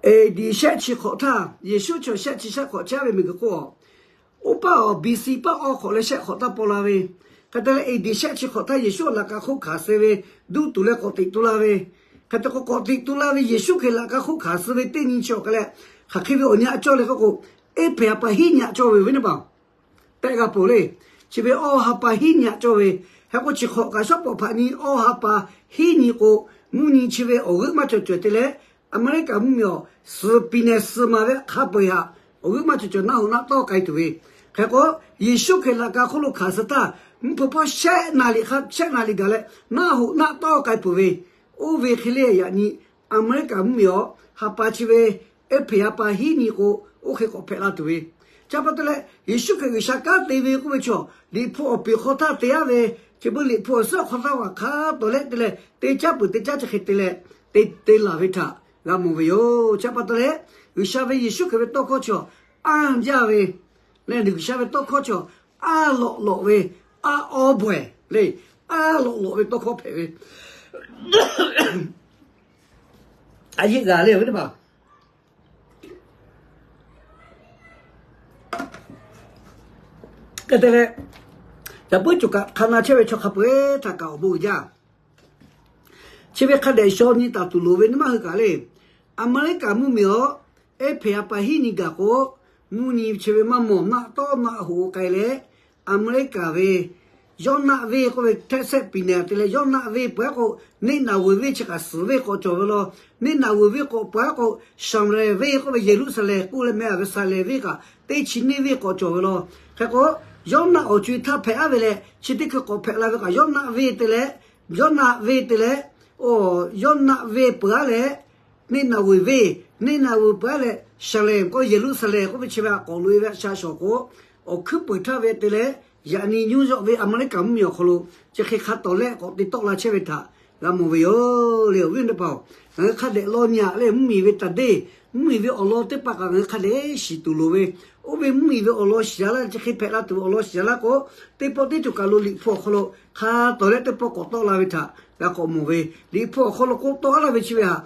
A D shehˆ chi hk'awꞈ htaˇ, Yeˍsuˆ chi shehˆ chi shehˆ hk'awꞈ chehˇ ve miˬguiˬ hk'oˆ, oˇ paˇ awˬ B C paˇ awˬ hk'awꞈ leh shehˆ hk'awꞈ htaˇ paw la ve, hk'e te leh A D shehˆ chi hk'awꞈ htaˇ Yeˍsuˆ laꞈ ka hk'oˆ hkanˍ suh ve, duˇ tuˬ leh k'awꞈ teꞈ tu la ve, hk'e te k'o k'awꞈ teꞈ tu la ve Yeˍsuˆ Hkriꞈ laꞈ ka hk'oˆ hkanˍ suh ve teˇ nyi chi awˬ hk'e leh, hk'aˬ hk'e ve awˬ nyi aꞈ cawˇ leh k'oˆ k'o, Eˇhpeˍ ha pa hiˉ nyi aꞈ cawˇ ve ve naˉ baˬ. Tehˆ g'a peuˬ le. Chi ve awˇ ha pa hiˉ nyi aꞈ cawˇ ve. Hk'e k'o chi hk'awꞈ kaꞈ shawˉ pawˍ hpaꞈ nyi awˇ ha pa hiˉ nyi k'o, mvuhˇ nyi chi ve awˬ g'euˆ maˇ cawˬ cawˬ te leh, Aˍmeˍriˆkaˍ mvuhˇmiˬ awˬ suhˍ piˍ nehˬ suhˍ maˍ ve hk'a peu-eˬ htaꞈ awˬ g'euˆ maˇ cawˬ cawˬ naˆ hoꞈ naˆ tawˇ k'ai tuˬ ve. Hk'e k'o, Yeˍsuˆ Hkriꞈ laꞈ ka hk'oˆ lo hkanˍ suh htaˇ, mvuhˇ hpeuꞈ hpawˇ shehˆ naˍ liꞈ hk'a shehˆ naˍ liꞈ gaˬ leh naˆ hoꞈ naˆ tawˇ k'ai peuˬ ve. Oˇ ve hk'e le yaꞈ nyi Aˍmeˍriˆkaˍ mvuhˇmiˬ awˬ ha pa chi ve Eˇhpeˍ ha pa hiˉ nyi k'o, oˇ hk'e k'awꞈ hpehꞈ la tuˬ ve. Chi pa taw leh Yeˍsuˆ Hkriꞈ G'uiˬsha kanˉ te ve k'oˆ ve chaw, Liꞈ hpu awˬ peˍ hk'aw htaˇ te-a ve, chi beuꞈ Liꞈ hpu awˬ suhˉ hk'aw htaˇ g'a hk'a tawˍ leh te leh te caˉ peuˬ te caˉ chi hk'e te leh te te laˬ ve htaꞈ g'a mawˬ ve yoˬ. Chi pa taw leh G'uiˬsha ve Yeˍsuˆ Hkriꞈ ve tawˇ hkawˇ chaw anˇ jaˇ ve lehˬ, G'uiˬsha ve tawˇ hkawˇ chaw aˉ lawꞈ lawꞈ ve, aˉ awˉ bawehˬ le, aˉ lawꞈ lawꞈ ve tawˇ hkawˇ hpehꞈ ve. A yeˆ g'a le ve teˇ hpaˍ. Hk'e te leh, caˬ puiˉ coˬ kaꞈ hk'a na chehˇ ve chaw hk'a peu-eˬ htaꞈ kaꞈ awˬ bon uiˍ jaˇ. Chi ve hk'a dehꞈ shaw nyi taˍ tuˬ loˍ ve nyi maˇ hui kaꞈ le. Aˍmeˍriˆkaˍ mvuhˇmiˬ awˬ Eˇhpeˍ ha pa hiˉ nyi gaˬ k'o, mvuhˇ nyi chi ve maˇ mawˬ naˆ tawˇ naˆ hoꞈ k'ai leh, Aˍmeˍriˆkaˍ ve Yawˇnaˆ venˇ k'oˆ ve Htehˆ sehˆ piˍ nehˬ te leh, Yawˇnaˆ venˇ peuˬ aˉ k'o, Neˇnaˍveˍ venˇ chi kaꞈ suhˍ venˇ k'awꞈ cawˬ ve law. Neˇnaˍveˍ venˇ k'awꞈ peuˬ aˉ k'o, Saˍleˍ venˇ k'oˆ ve Yeˍruˆsaˍlehnˍ k'oˆ leh meh a ve Saˍleˍ venˇ kaꞈ teˇ chi neˇ venˇ k'awꞈ cawˬ ve law. Hk'e k'o, Yawˇnaˆ awˬ co-e htaˇ hpehꞈ aˉ ve leh, chi teˇ hkui k'awꞈ hpehꞈ la ve kaꞈ Yawˇnaˆ venˇ te leh, Yawˇnaˆ venˇ te leh, o, Yawˇnaˆ venˇ peuˬ aˉ leh, Neˇnaˍveˍ venˇ, Neˇnaˍveˍ peuˬ aˉ leh, Saˍleˍ k'oˆ Yeˍruˆsaˍlehnˍ k'oˆ ve chi ve a k'awꞈ loꞈ-e ve a sha shawˍ k'o, awˬ hkuiˉ puiˍ htaˇ ve te leh, yaꞈ nyi New York ve Aˍmeˍriˆkaˍ mvuhˇmiˬ awˬ hk'aw lo chi hk'e hk'a tawˍ leh k'awꞈ te tawˆ la chehˇ ve htaꞈ g'a mawˬ ve yoˬ le. Awˬ viˉ awˬ nyi teˇ hpaˍ-oˬ, ngaˬ hui hk'a dehꞈ law nyi-aꞈ leh mvuhˇmiˬ ve taˍ deˇ, mvuhˇmiˬ ve awˬ lawn teˇ hpaˍ kaꞈ ngaˬ hui hk'a dehꞈ shiˍ tuˬ loˍ ve, oˇ ve mvuhˇmiˬ ve awˬ lawn shiˍ a laˇ, chi hk'e hpehꞈ la tuˬ ve awˬ lawn shiˍ a laˇ k'o, teˇ pawˆ teˇ ceuˬ kaˬ lo Liꞈ hpu awˬ hk'aw lo hk'a tawˍ leh teˇ pawˆ k'awꞈ tawˆ la ve htaꞈ g'a k'awꞈ mawˬ ve. Liꞈ hpu awˬ hk'aw lo k'oˆ tawˆ laˇ ve chi ve htaꞈ,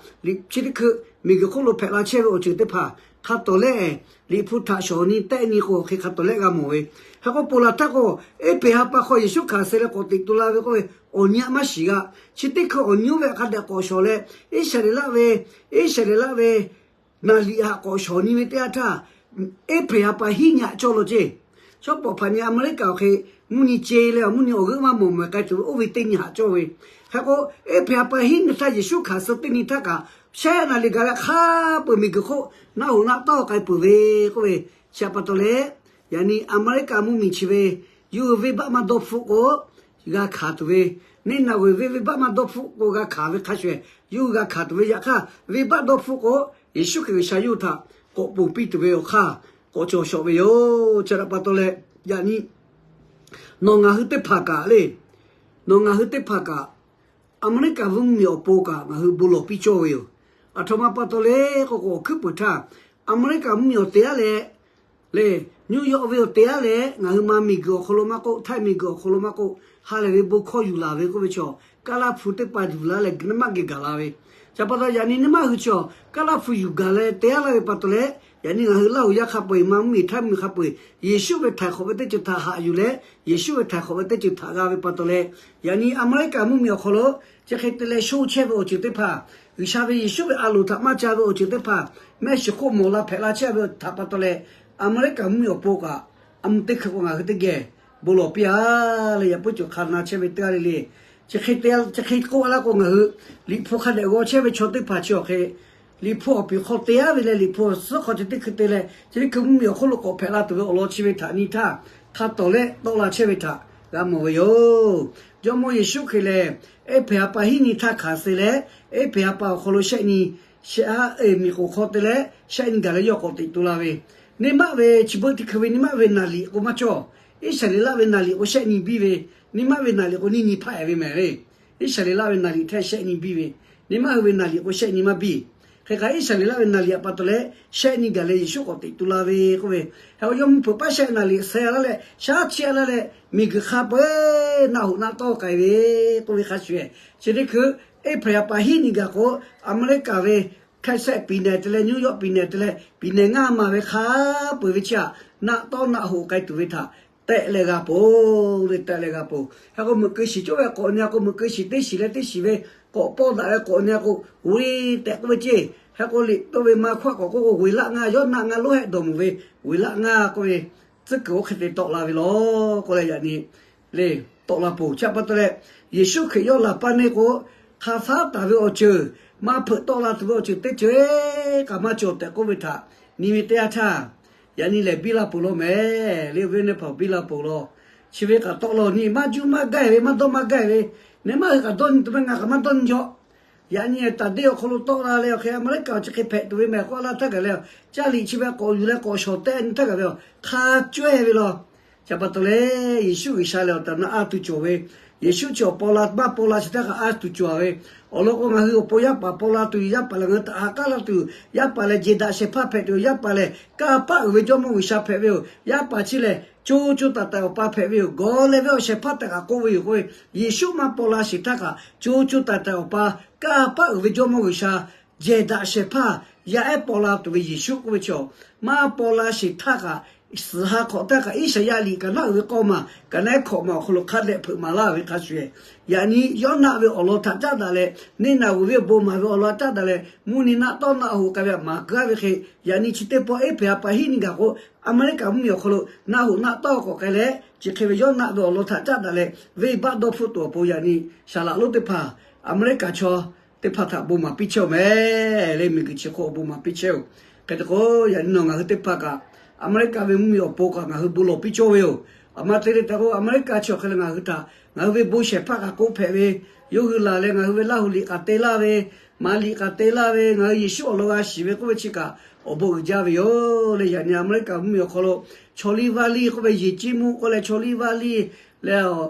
chi teˇ hkui miˬguiˬ hk'oˆ lo hpehꞈ la chehˇ ve awˬ ceuˬ teˇ hpaˍ hk'a tawˍ leh, Liꞈ hpu htaꞈ shawˍ nyi tehˆ nyi k'o, hk'e hk'a tawˍ leh g'a mawˬ ve. Hk'e k'o, ponˬ laˬ htaˇ k'o, Eˇhpeˍ ha pa hk'aw Yeˍsuˆ hkanˍ suh leh k'awꞈ teꞈ tu la ve k'oˆ ve, awˬ nyi aꞈ maˇ shiˍ g'a. Chi teˇ hkui awˬ nyi oˇ ve htaꞈ hk'a dehꞈ k'awꞈ shawˍ leh, Iˉsaˍreˍlaˆ ve, Iˉsaˍreˍlaˆ ve naˍ liꞈ htaꞈ k'awꞈ shawˍ nyi ve teˇ yanˇ htaˇ, Eˇhpeˍ ha pa hiˉ nyi htaꞈ cawˇ law ceˇ. Chaw pawˍ hpaˍ nyi Aˍmeˍriˆkaˍ awˬ hk'e mvuhˇ nyi ce leh awˬ mvuhˇ nyi awˬ g'euˆ maˇ mawˬ mehˍ k'ai tuˬ ve oˇ ve teˇ nyi htaꞈ cawˇ ve. Hk'e k'o, Eˇhpeˍ ha pa hiˉ nyi htaˇ Yeˍsuˆ hkanˍ suh teˇ nyi htaˇ kaꞈ, shehˆ naˍ liꞈ gaˬ leh hk'a peu-eˬ miˬguiˬ hk'oˆ naˆ hoꞈ naˆ tawˇ k'ai peuˬ ve k'oˆ ve, chi htaꞈ pa taw leh, yaꞈ nyi Aˍmeˍriˆkaˍ mvuhˇmiˬ chi ve yawˇ hui venˇbaˆ maˇ dawˇ hpfuhˆ k'o, g'a hkanˍ tuˬ ve, Neˇnaˍveˍ venˇ venˇbaˆ maˇ dawˇ hpfuhˆ k'o g'a hkanˍ ve hk'a shuˍ shuˍ, yawˇ hui g'a hkanˍ tuˬ ve. Yaꞈ hk'aˇ, venˇbaˆ dawˇ hpfuhˆ k'o, Yeˍsuˆ Hkriꞈ G'uiˬsha yawˇ hui htaꞈ k'awꞈ ponˬ piˇ tuˬ ve awˬ hk'aˇ k'awꞈ cawˬ shawˍ ve yoˬ. Chi htaꞈ pa taw leh, yaꞈ nyi nawˬ ngaˬ hui teˇ hpaˍ kaꞈ le, nawˬ ngaˬ hui teˇ hpaˍ kaꞈ, Aˍmeˍriˆkaˍ mvuhˇmiˬ awˬ pon kaꞈ ngaˬ hui bon lawˬ piˇ cawˇ ve yoˬ. Aˬ htoꞈ ma pa taw le k'o k'o, awˬ hkuiˉ puiˍ htaˇ, Aˍmeˍriˆkaˍ mvuhˇmiˬ awˬ te aˉ leh, le, New York ve awˬ te aˉ leh, ngaˬ hui ma miˬguiˬ awˬ hk'aw lo maˇ k'oˆ, Htaiˇ miˬguiˬ awˬ hk'aw lo maˇ k'oˆ, ha lehˬ ve bon hkawˇ yuˬ laˬ ve k'oˆ ve chaw, Kaˇlaˇ hpu teˇ hpaˍ yuˬ la leh naˇ maˇ geh gaˬ la ve. Chi pa taw yaꞈ nyi nyi maˇ hui chaw Kaˇlaˇ hpu yuˬ gaˬ leh te aˉ laˇ ve pa taw leh, yaꞈ nyi ngaˬ hui Laˇ huˍ yaˇ hk'a peu-eˬ, ma mvuhˇmiˬ Htaiˇ mvuhˇmiˬ hk'a peu-eˬ, Yeˍsuˆ ve htaiˍ hk'awꞈ ve teˇ ceuˬ htaꞈ haꞈ yuˬ leh, Yeˍsuˆ ve htaiˍ hk'awꞈ ve teˇ ceuˬ htaꞈ g'a ve pa taw leh, yaꞈ nyi Aˍmeˍriˆkaˍ mvuhˇmiˬ awˬ hk'aw lo chi hk'e te leh sho chehˇ ve awˬ ceuˬ teˇ hpaˍ, G'uiˬsha ve Yeˍsuˆ ve a loˍ htaꞈ maˇ ca ve awˬ ceuˬ teˇ hpaˍ, mehˆ shiˍ hk'oˆ mawˬ la hpehꞈ la chehˇ ve htaꞈ pa taw leh, Aˍmeˍriˆkaˍ mvuhˇmiˬ awˬ pon kaꞈ, a mvuhˇ teˇ hkui k'o ngaˬ hui teˇ geh bon lawˬ piˇ-a leh, yaꞈ puiˉ cawˬ hk'a na chehˇ ve teˇ g'aˇ le le. Chi hk'e k'oˆ a laˇ k'o, ngaˬ hui Liꞈ hpu hk'a dehꞈ g'aw chehˇ ve chaw teˇ hpaˍ chi awˬ hk'e, Liꞈ hpu awˬ piˍ hk'aw te aˉ ve leh, Liꞈ hpu awˬ suhˉ hk'aw chi teˇ hkui te leh, chi teˇ hkui mvuhˇmiˬ awˬ hk'oˆ lo k'awꞈ hpehꞈ la tuˬ ve awˬ lawn chi ve htaꞈ nyi htaˇ, hk'a tawˍ leh tawˆ la chehˇ ve htaꞈ g'a mawˬ ve yoˬ. Jawˇmawˇ Yeˍsuˆ Hkriꞈ lehˬ, Eˇhpeˍ ha pa hiˉ nyi htaˇ hkanˍ suh leh, Eˇhpeˍ ha pa awˬ hk'aw lo shehˆ nyi, shehˆ ha, miˬ k'oˍ hk'aw te leh shehˆ nyi gaˬ leh yawˇ k'awꞈ teꞈ tu la ve. Nyi maˆ ve chi beuꞈ teˇ hkui ve nyi maˆ ve naˍ liꞈ k'o maˇ cawˇ. Iˉsaˍreˍlaˆ ve naˍ liꞈ k'o shehˆ nyi biˇ ve, nyi maˆ ve naˍ liꞈ k'o nyiˇ nyi hpaˆ-e ve mehˍ le. Iˉsaˍreˍlaˆ ve naˍ liꞈ htaˇ shehˆ nyi biˇ ve, nyi maˆ hui ve naˍ liꞈ k'o shehˆ nyi maˇ biˇ. Hk'e k'o, Iˉsaˍreˍlaˆ ve naˍ liꞈ htaꞈ pa taw leh shehˆ nyi gaˬ leh Yeˍsuˆ k'awꞈ teꞈ tu la ve k'oˆ ve, hk'e k'o yawˇ mvuhˇ hpeuꞈ paˉ shehˆ naˍ liꞈ suh a laˇ leh, shaˉ chiˇ a laˇ leh, miˬguiˬ hk'a peu-eˬ naˆ hoꞈ naˆ tawˇ k'ai ve k'oˆ ve hk'a shuˍ shuˍ, chi teˇ hkui Eˇhpeˍ ha pa hiˉ nyi gaˬ k'o, Aˍmeˍriˆkaˍ ve Htaiˇ sehˆ piˍ nehˬ te leh, New York piˍ nehˬ te leh, piˍ nehˬ ngaˇ ma ve hk'a peu-eˬ ve chi htaꞈ naˆ tawˇ naˆ hoꞈ k'ai tuˬ ve htaꞈ tehꞈ leh g'a ponˬ le, tehꞈ leh g'a ponˬ. Hk'e k'o, meuꞈ keu shiˍ cawˇ ve k'awꞈ nyi a k'o, meuꞈ keu shiˍ teˇ shiˍ leh teˇ shiˍ ve k'awꞈ pawˇ daꞈ leh k'awꞈ nyi a k'o, G'uiˬ tehꞈ k'oˆ ve ceˇ. Hk'e k'o, liꞈ tawˇ ve ma hkawˇ k'awꞈ k'oˆ k'o, G'uiˬ laˆ ngaˇ, Yawˇnaˆ ngaˇ lonˉ hehˆ dawˬ mawˬ ve, G'uiˬ laˆ ngaˇ k'oˆ ve, tcuhˉ kuiˬ oˇ hk'e te tawˆ la ve law k'oˆ leh, yaꞈ nyi le, tawˆ la ponˬ. Chi pa taw leh, Yeˍsuˆ Hkriꞈ yawˇ laˬ paˇ neˇ k'o, hk'a faˉ taˍ ve awˬ ceuˬ, maˇ hpeuꞈ tawˆ la tuˬ ve awˬ ceuˬ teˇ ceuˬ kaꞈ maˇ cawˬ tehꞈ k'oˆ ve htaꞈ nyi ve teˇ yanˇ htaˇ, yaꞈ nyi lehˬ biˇ la ponˬ law mehˍ le, awˬ viˉ awˬ nyi teˇ hpaˍ, biˇ la ponˬ law. Chi ve kaꞈ tawˆ la nyi, maˇ juˇ maˇ gaˇ ve, maˇ dawˇ maˇ gaˇ ve, nyi maˇ hui kaꞈ dawˇ nyi tuˬ maˇ, ngaˬ kaꞈ maˇ dawˇ nyi jaw. Yaꞈ nyi taˍ deˇ awˬ hk'aw lo tawˆ la leh, awˬ hk'e Aˍmeˍriˆkaˍ chi hk'e hpehꞈ tuˬ ve mehˬ k'oˆ laˇ htaˇ kaꞈ le, caˇ liꞈ chi ve k'awꞈ yuˬ leh k'awꞈ shawˍ tehˆ nyi htaˇ kaꞈ ve, hk'a cawehˇ ve law. Chi pa taw leh, Yeˍsuˆ G'uiˬsha lehˬ awˬ tehˬ awˬ na a tuˬ cawˬ ve, Yeˍsuˆ chi awˬ paw la maˇ paw la chi htaˇ kaꞈ a tuˬ cawˬ ve, awˬ lawn k'o ngaˬ hui awˬ pon yaˇ paˍ paw la tuˬ yoˬ. Yaˇ paˍ lehˬ ngaˬ hui htaꞈ ha k'aˉ laˇ tuˬ yoˬ. Yaˇ paˍ lehˬ jehˬ daꞈ shehˍ hpaˇ hpehꞈ tuˬ yoˬ. Yaˇ paˍ lehˬ kanˇ paˆ uiˍ ve Jawˇmawˇ G'uiˬsha hpehꞈ ve yoˬ. Yaˇ paˍ chi lehˬ co co taiˍ taiˍ awˬ pa hpehꞈ ve yoˬ. Gawˬ leh ve awˬ shehˍ hpaˇ tehꞈ kaꞈ k'oˆ ve yoˬ k'oˆ ve, Yeˍsuˆ maˇ paw la sheˍ htaˇ kaꞈ co co taiˍ taiˍ awˬ pa, kanˇ paˆ uiˍ ve Jawˇmawˇ G'uiˬsha, jehˬ daꞈ shehˍ hpaˇ yaˇ ehˉ paw la tuˬ ve Yeˍsuˆ k'oˆ ve chaw, maˇ paw la sheˍ htaˇ kaꞈ Suhˍ ha hk'awꞈ htaˇ kaꞈ Iˉsaˍyaˆ liꞈ kaꞈ naˆ uiˍ ve k'awˇ maˬ kaꞈ naˆ hkawꞈ maˬ awˬ hk'aw lo hk'a dehꞈ hpeuꞈ maˍ laˇ ve hk'a shuˍ, yaꞈ nyi yawˇ naˆ ve awˬ lawn htaꞈ caˉ daꞈ leh, neˇ naˬ g'uˬ ve awˬ bon maˍ ve awˬ lawn caˉ daꞈ leh, mvuhˇ nyi naˆ tawˆ naˆ hoꞈ k'ai ve maˍ kuiˬ aˇ ve hk'e, yaꞈ nyi chi teˇ pawˆ April ha pa hiˉ nyiˇ gaˬ k'o, Aˍmeˍriˆkaˍ mvuhˇmiˬ awˬ hk'aw lo naˆ hoꞈ naˆ tawˆ k'awꞈ k'ai leh, chi hk'e ve yawˇ naˆ ve awˬ lawn htaꞈ caˉ daꞈ leh, venˇ baˆ dawˇ hpfuhˆ tuˬ awˬ pon yaꞈ nyi saˍ laꞈ lonˉ teˇ hpaˍ Aˍmeˍriˆkaˍ chaw teˇ hpaˍ htaꞈ bon maˍ piˇ chehˇ-oˬ meh le. Miˬguiˬ chi hk'oˆ awˬ bon maˍ piˇ chehˇ-oˬ. Hk'e te k'o, yaꞈ nyi nawˬ ngaˬ hui teˇ hpaˍ kaꞈ Aˍmeˍriˆkaˍ ve mvuhˇmiˬ awˬ pon kaꞈ ngaˬ hui bon lawˬ piˇ cawˇ ve yoˬ. Aˬ ma te leh tehꞈ k'o, Aˍmeˍriˆkaˍ chi awˬ hk'e leh ngaˬ hui htaꞈ ngaˬ hui ve bon shehˍ hpaˇ kaꞈ k'oˆ hpehꞈ ve, yawˇ hui laˬ leh ngaˬ hui ve Laˇ huˍ liꞈ k'aꞈ te laˇ ve, Maˍ liꞈ k'aꞈ te laˇ ve, ngaˬ hui Yeˍsuˆ awˬ lawn g'a shiˍ ve k'oˆ ve chi kaꞈ awˬ bon uiˍ jaˇ ve yoˬ le. Yaꞈ nyi Aˍmeˍriˆkaˍ mvuhˇmiˬ awˬ hk'aw lo chaw liˇ vaˇ liˇ k'oˆ ve, yeˬ ciˇ mvuhˇ k'oˆ leh chaw liˇ vaˇ liˇ leh,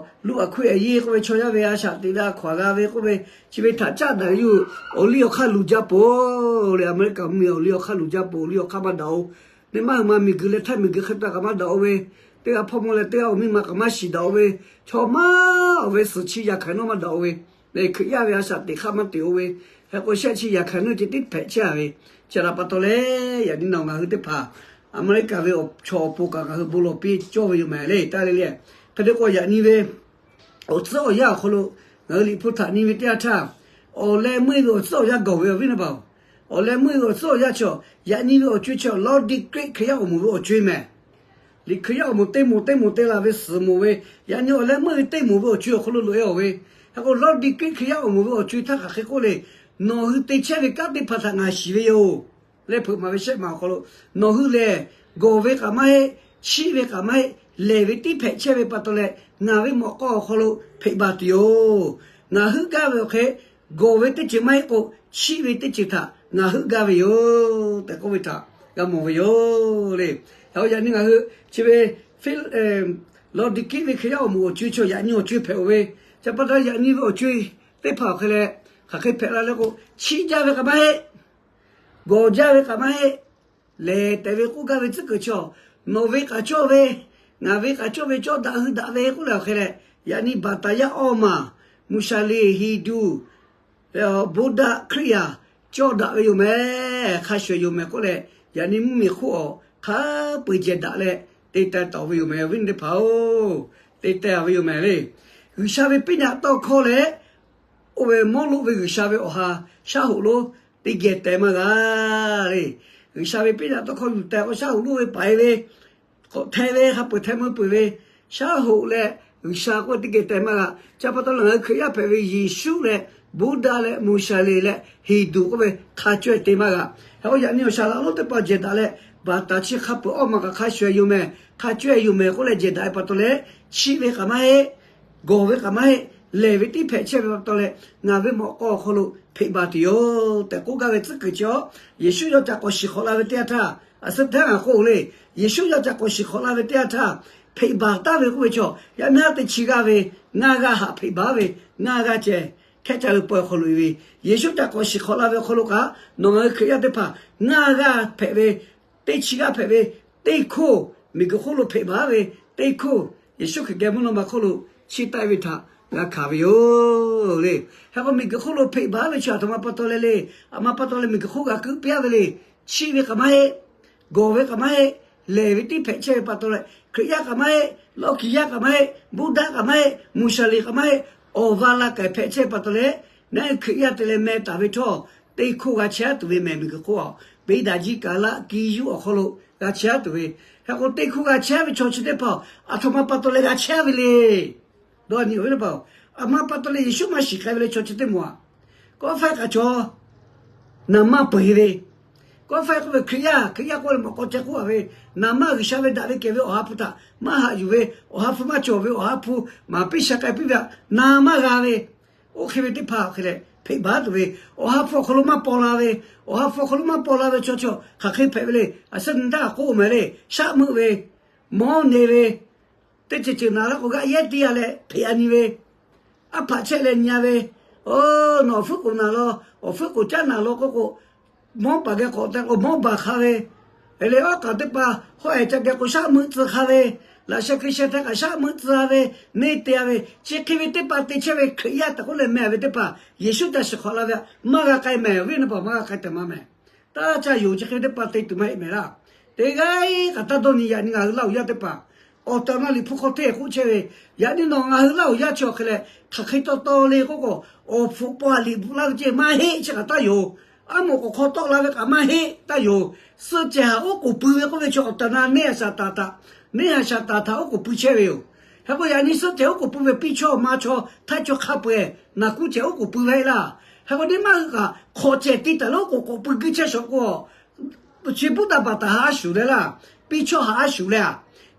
luˇ aˬ hkuiˇ aˬ yeˇ k'oˆ ve, chaw yaˇ ve a shaꞈ teꞈ ve a hkaw aˬ g'a ve k'oˆ ve, chi ve htaꞈ caˉ daꞈ ve yoˬ. Awˬ liˇ awˬ hk'aˇ luˬ jaˇ peuˬ le. Aˍmeˍriˆkaˍ mvuhˇmiˬ awˬ liˇ awˬ hk'aˇ luˬ jaˇ peuˬ. Awˬ liˇ awˬ hk'aˇ maˇ daꞈ-oˬ. Neˇ maˇ hui ma miˬguiˬ leh htaiˇ miˬguiˬ hk'e taˇ kaꞈ maˇ daꞈ-oˬ ve, teˇ g'aˇ hpawˇ mawˇ leh teˇ g'aˇ awˬ miˇ ma kaꞈ maˇ shiˍ daꞈ-oˬ ve, chaw maˇ awˬ ve suhˍ chi yaꞈ hkanˍ nawˇ maˇ daꞈ-oˬ ve, Hkriꞈ yaˇ ve a shaꞈ teꞈ hk'aˇ maˇ teꞈ-oˬ ve, hk'e k'o shehˆ chi yaꞈ hkanˍ nuˇ ceh tiˉ hpehꞈ chehˇ ve, chi htaꞈ pa taw leh, yaꞈ nyi nawˬ ngaˬ hui teˇ hpaˍ Aˍmeˍriˆkaˍ ve awˬ chaw awˬ pon kaꞈ ngaˬ hui bon lawˬ piˇ cawˇ ve yoˬ meh le. Taˇ le le, hk'e te k'o yaꞈ nyi ve awˬ tcuhˉ awˬ yanˇ awˬ hk'aw lo ngaˬ hui Liꞈ hpu htaꞈ nyi ve teˇ yanˇ htaˇ, awˬ leh meuˇ ve awˬ tcuhˉ awˬ yanˇ gaˬ ve awˬ viˉ naˇ paˍ-oˬ, awˬ leh meuˇ ve awˬ tcuhˉ awˬ yanˇ chi, yaꞈ nyi ve awˬ co chi Laodiˍkiˆ Hkriꞈ yaˇ awˬ moˍ ve awˬ co meh. Liꞈ Hkriꞈ yaˇ awˬ moˍ teˇ moˍ teˇ moˍ te la ve suhˍ moˍ ve, yaꞈ nyi awˬ leh meuˇ ve teˇ moˍ ve awˬ co awˬ hk'aw lo loꞈ-e-oˬ ve, hk'e k'o Laodiˍkiˆ Hkriꞈ yaˇ awˬ moˍ ve awˬ co htaˇ hk'aˬ hk'e k'oˆ le, nawˬ hui te chehˇ ve kanˉ teˇ hpaˍ htaꞈ ngaˬ shiˍ ve yoˬ. Leh hpeuꞈ maˍ ve shehˆ maˬ awˬ hk'aw lo, nawˬ hui lehˬ gawˬ ve kaꞈ maˇ heˆ, chiˆ ve kaꞈ maˇ heˆ, lehˬ ve tiˉ hpehꞈ chehˇ ve pa taw leh, ngaˬ ve mawꞈ k'aw awˬ hk'aw lo hpeꞈ baˬ tuˬ yoˬ. Ngaˬ heuˆ gaˇ ve awˬ hk'e, gawˬ ve teˇ ceuˬ maˇ heˆ k'o, chiˆ ve teˇ ceuˬ htaꞈ ngaˬ heuˆ gaˇ ve yoˬ tehꞈ k'oˆ ve htaꞈ g'a mawˬ ve yoˬ le. Hk'e k'o yaꞈ nyi ngaˬ hui chi ve Laodiˍkiˆ ve Hkriꞈ yaˇ awˬ moˍ awˬ co chaw yaꞈ nyi awˬ co hpehꞈ-oˬ ve, chi pa taw yaꞈ nyi ve awˬ co teˇ hpaˍ awˬ hk'e leh, hk'aˬ hk'e hpehꞈ la leh k'o, chiˆ jaˇ ve kaꞈ maˇ heˆ, gawˬ jaˇ ve kaꞈ maˇ heˆ, lehˬ tehꞈ ve k'oˆ gaˇ ve tcuhˉ kuiˬ chaw, nawˬ ve k'aꞈ cawˇ ve, ngaˬ ve k'aꞈ cawˇ ve cawˇ daꞈ hui daꞈ ve k'oˆ leh awˬ hk'e leh, yaꞈ nyi baˬ taˍ yaˇ awˇ maˬ, Muˍshaˍleˍ, Hindu, Buddha, Hkriꞈ yaˇ cawˇ daꞈ ve yoˬ meh, hk'a shuˍ yoˬ meh k'oˆ leh, yaꞈ nyi mvuhˇmiˬ hk'oˆ awˬ hk'a peu-eˬ jehˬ daꞈ leh te teh taˍ ve yoˬ meh, awˬ viˉ teˇ hpaˍ-oˬ, te teh ve yoˬ meh le. G'uiˬsha ve piˇ nyaꞈ tawˇ hkawˇ leh, oˇ ve mawˇ loˆ ve G'uiˬsha ve awˬ ha shaˉ hoꞈ lonˉ teˇ geh teh maˇ g'a le. G'uiˬsha ve piˇ nyaꞈ tawˇ hkawˇ yuˬ teh k'o shaˉ hoꞈ lonˉ ve paiˍ ve, k'awꞈ hteh ve, hk'a peu-eˬ hteh meuˇ peuˬ ve, shaˉ hoꞈ leh G'uiˬsha k'oˆ ve teˇ geh teh maˇ g'a. Chi pa taw leh ngaˬ hui Hkriꞈ yaˇ hpehꞈ ve Yeˍsuˆ leh Buddha leh Muˍshaˍleˍ leh Hindu k'oˆ ve hk'a caweh te maˇ g'a. Hk'e k'o yaꞈ nyi awˬ shaˍ laꞈ lonˉ teˇ hpaˍ jehˬ daꞈ leh, baˬ taˍ chi hk'a peu-eˬ awˇ maˬ kaꞈ hk'a shuˍ yoˬ meh, hk'a caweh yoˬ meh k'oˆ leh jehˬ daꞈ ve pa taw leh, chiˆ ve kaꞈ maˇ heˆ, gawˬ ve kaꞈ maˇ heˆ, lehˬ ve tiˉ hpehꞈ chehˇ ve pa taw leh, ngaˬ ve mawꞈ k'aw awˬ hk'aw lo hpeꞈ baˬ tuˬ yoˬ tehꞈ k'oˆ gaˇ ve tcuhˉ kuiˬ chi-a, Yeˍsuˆ yawˇ ca k'awꞈ shiˍ hk'awꞈ la ve teˇ yanˇ htaˇ, a suhˉ htaˇ ngaˬ k'oˆ le, Yeˍsuˆ yawˇ ca k'awꞈ shiˍ hk'awꞈ la ve teˇ yanˇ htaˇ, hpeꞈ baˬ taˍ ve k'oˆ ve chaw yaˇ miˇ haˉ teˇ chi g'aˇ ve ngaˇ g'aˇ haꞈ hpeꞈ baˬ ve, ngaˇ g'aˇ ceh hkehˉ caˇ ve pawehˇ awˬ hk'aw lo-e ve, Yeˍsuˆ ca k'awꞈ shiˍ hk'awꞈ la ve awˬ hk'aw lo kaꞈ nawˬ ngaˬ hui Hkriꞈ yaˇ teˇ hpaˍ ngaˇ g'aˇ hpehꞈ ve, teˇ chi g'aˇ hpehꞈ ve, teˇ hkoˇ miˬguiˬ hk'oˆ lo hpeꞈ baˬ ve, teˇ hkoˇ Yeˍsuˆ Hkriꞈ geh mvuhˇ naw ma hk'oˆ lo chiˇ taˆ-e ve htaꞈ g'a hkanˍ ve yoˬ le. Hk'e k'o miˬguiˬ hk'oˆ lo hpeꞈ baˬ ve chi aˬ htoꞈ ma pa taw leh le, aˬ ma pa taw leh miˬguiˬ hk'oˆ g'a keuˆ piˇ-a ve le. Chiˆ ve kaꞈ maˇ heˆ, gawˬ ve kaꞈ maˇ heˆ, lehˬ ve tiˉ hpehꞈ chehˇ ve pa taw leh, Hkriꞈ yaˇ kaꞈ maˇ heˆ, lawˇ kiˬ yaˇ kaꞈ maˇ heˆ, Buddha kaꞈ maˇ heˆ, Muˍshaˍleˍ kaꞈ maˇ heˆ, awˬ va la k'ai hpehꞈ chehˇ ve pa taw leh, naˉ Hkriꞈ yaˇ te leh meh taˍ ve htawˇ, teˇ hkoˇ g'a chehˇ tuˬ ve mehˬ miˬguiˬ hk'oˆ-a. Beˇ daꞈ jiˇ kaˍ laˆ kiˇ yuˇ awˬ hk'aw lo g'a chehˇ tuˬ ve, hk'e k'o teˇ hkoˇ g'a chehˇ ve chaw chi teˇ hpaˍ aˬ htoꞈ ma pa taw leh g'a chehˇ ve le. Dawˇ nyi-oˬ ve teˇ hpaˍ-oˬ, aˬ ma pa taw leh Yeˍsuˆ maˇ shiˍ k'ai ve le chaw chi teˇ moˍ-a. Kawˆ faiˇ kaꞈ chaw naˍ manˇ peu-eˬ ve, kawˆ faiˇ k'oˆ ve Hkriꞈ yaˇ, Hkriꞈ yaˇ k'oˆ leh mawꞈ k'aw ceh k'oˆ-a ve, naˍ manˇ G'uiˬsha ve daꞈ ve kehˬ ve Awˬ ha hpu htaꞈ maˇ haꞈ yuˬ ve, Awˬ ha hpu maˇ cawˬ ve, Awˬ ha hpu maˍ piˇ sha k'ai piˇ ve htaꞈ na maˇ g'a ve, oˇ hk'e ve teˇ hpaˍ hk'e leh hpeꞈ baˬ tuˬ ve, Awˬ ha hpu awˬ hk'aw lo maˇ paw la ve, Awˬ ha hpu awˬ hk'aw lo maˇ paw la ve chaw chaw hk'aˬ hk'e hpehꞈ ve le. Aˬ suhˉ nyi taˇ k'oˆ mehˍ le, shaˉ meuˆ ve, mawˉ ne ve, teˇ ceuˬ ceuˬ naˍ la k'o g'aꞈ yehˉ tiˇ-a leh hpeꞈ-a nyi ve, aˉ hpaꞈ chehˇ leh nyi-a ve, oˬ, nawˬ awˬ hpfuhˆ k'oˍ naˍ law, awˬ hpfuhˆ k'oˍ caˉ naˍ law k'oˆ k'o, mawˉ paˍ geh k'awꞈ te k'o mawˉ baˬ hk'a ve, le awˉ k'aꞈ teˇ hpaˍ hawˉ-ehˍ ca geh k'o shaˉ meuˆ tcuh hk'a ve, laꞈ sheh hkui sheh htaˇ kaꞈ shaˉ meuˆ tcuh-a ve, neˇ te-a ve, chi hk'e ve teˇ hpaˍ te chehˇ ve Hkriꞈ yaˇ tehꞈ k'oˆ leh meh ve teˇ hpaˍ Yeˍsuˆ ca shiˍ hk'awꞈ la ve htaꞈ maˇ g'a k'ai mehˍ. Awˬ viˉ nyi teˇ hpaˍ maˇ g'a k'ai tehꞈ maˇ mehˍ. Taˇ ca yoˬ, chi hk'e ve teˇ hpaˍ te tuˬ maˇ heˆ mehˍ laˇ. Teˇ g'aˇ kaꞈ taˇ dawˇ nyi. Yaꞈ nyi ngaˬ hui Laˇ huˍ yaˇ teˇ hpaˍ awˬ tehˬ awˬ na Liꞈ hpu hk'aw hteˇ k'oˆ chehˇ ve, yaꞈ nyi nawˬ ngaˬ hui Laˇ huˍ yaˇ chi awˬ hk'e leh hk'aˬ hk'e taw taw le k'oˆ k'o, awˬ hpfuhꞈ paw aꞈ liꞈ bvuhꞈ laˇ ve ceh maˇ heˆ, chi kaꞈ taˇ yoˬ. Aˉ moˍ k'awꞈ hk'aw tawˆ la ve kaꞈ maˇ heˆ, taˇ yoˬ. Suhˆ cehˬ haꞈ oˉ k'oˍ pui ve k'oˆ ve chi awˬ tehˬ awˬ na neˇ haiˬ shaˍ taˍ htaꞈ, neˇ haiˬ shaˍ taˍ htaꞈ oˉ k'oˍ pui chehˇ ve yoˬ. Hk'e k'o yaꞈ nyi suhˆ cehˬ oˉ k'oˍ pui ve piˇ chaw ma chaw htaiˇ chaw hk'a peu-eˬ naˬ kuˇ cehˬ oˉ k'oˍ pui ve laˇ. Hk'e k'o neˇ maˇ hui kaꞈ hk'awꞈ cehˬ te taˍ leh oˉ k'oˍ k'awꞈ pui guiˇ chehˇ shawˍ k'o, chi buiˇ taˇ baˬ taˍ haꞈ a shuˍ leh laˇ. Piˇ chaw haꞈ a shuˍ leh a,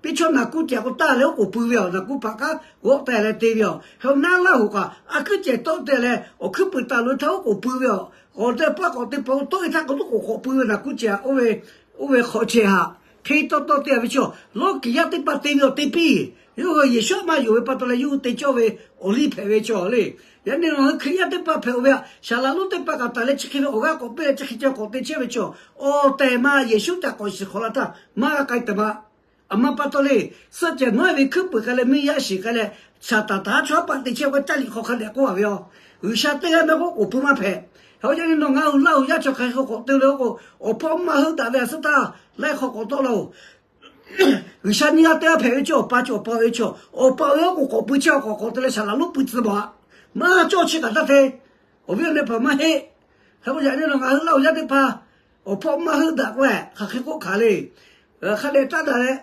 piˇ chaw naˬ kuˇ cehˬ k'o taˇ leh oˉ k'oˍ pui ve yoˬ. Naˬ kuˇ hpaꞈ k'aˉ g'awˆ teh leh te ve yoˬ. Hk'e k'o naˉ Laˇ huˍ kaꞈ a kuiˉ cehˬ tawˆ teh leh awˬ hkuiˉ puiˍ taˍ lo htaˇ oˉ k'oˍ pui ve yoˬ. K'awꞈ te paˆ k'awꞈ te pa k'o tawˆ e htaˇ k'awꞈ oˉ k'oˍ k'awꞈ pui ve naˬ kuˇ cehˬ oˇ ve, oˇ ve hk'awꞈ cehˬ haꞈ hk'e taw taw te a ve chaw, lawˇ kiˍ yaˇ teˇ hpaˍ te ve awˬ te piˇ. Yawˇ hui Yeˍsuˆ maˇ yonˍ ve pa taw leh yawˇ hui te cawˇ ve awˬ liˇ hpehꞈ ve chaw le. Yaꞈ nyi nawˬ hui Hkriꞈ yaˇ teˇ hpaˍ hpehꞈ-oˬ ve aꞈ, saˍ laˍ lonˉ teˇ hpaˍ kaꞈ taˍ leh chi hk'e ve awˬ g'aˇ k'awꞈ piˇ leh chi hk'e ceh k'awꞈ te chehˇ ve chaw, awˬ tehˬ ma Yeˍsuˆ htaꞈ k'awꞈ shiˍ hk'awꞈ la htaˇ maˇ g'a k'ai tehꞈ ma. Aˬ ma pa taw le, suhˆ cehˬ nawˉ ve hkuiˉ puiˍ k'ai leh miˇ yaˇ shiˍ k'ai leh, shaˍ taˍ htaꞈ haˉ chawˇ haˉ paˆ te chehˇ k'o caˇ liꞈ hk'aw hk'a dehꞈ k'oˆ a ve yoˬ. G'uiˬsha teˇ g'aˇ mehˆ k'oˆ k'oˍ pui maˇ hpehꞈ. Hk'e k'o yaꞈ nyi nawˬ ngaˬ hui Laˇ huˍ yaˇ chaw hk'aˬ hk'e k'awꞈ te le k'o, awˬ hpawˇ maˇ heuˆ daꞈ ve a suhˉ htaˇ laiˉ hk'aw k'awꞈ tawˆ la-oˬ. G'uiˬsha nyiˇ g'aˇ teˇ g'aˇ hpehꞈ ve chaw, awˬ pa cawˬ awˬ pa ve chaw, awˬ pa ve oˉ k'oˍ k'awꞈ pui chehˇ awˬ k'awꞈ k'awꞈ te leh saˍ laˍ lonˉ pui tcuh baˬ-a. Maˇ cawˇ chi kaꞈ taˇ te. Awˬ viˉ awˬ nyi hpehꞈ maˇ heˆ. Hk'e k'o yaꞈ nyi nawˬ ngaˬ hui Laˇ huˍ yaˇ teˇ hpaˍ awˬ hpawˇ maˇ heuˆ daꞈ k'o, hk'aˬ hk'e k'oˆ hkanˍ le. Hk'a dehꞈ taˇ daꞈ leh,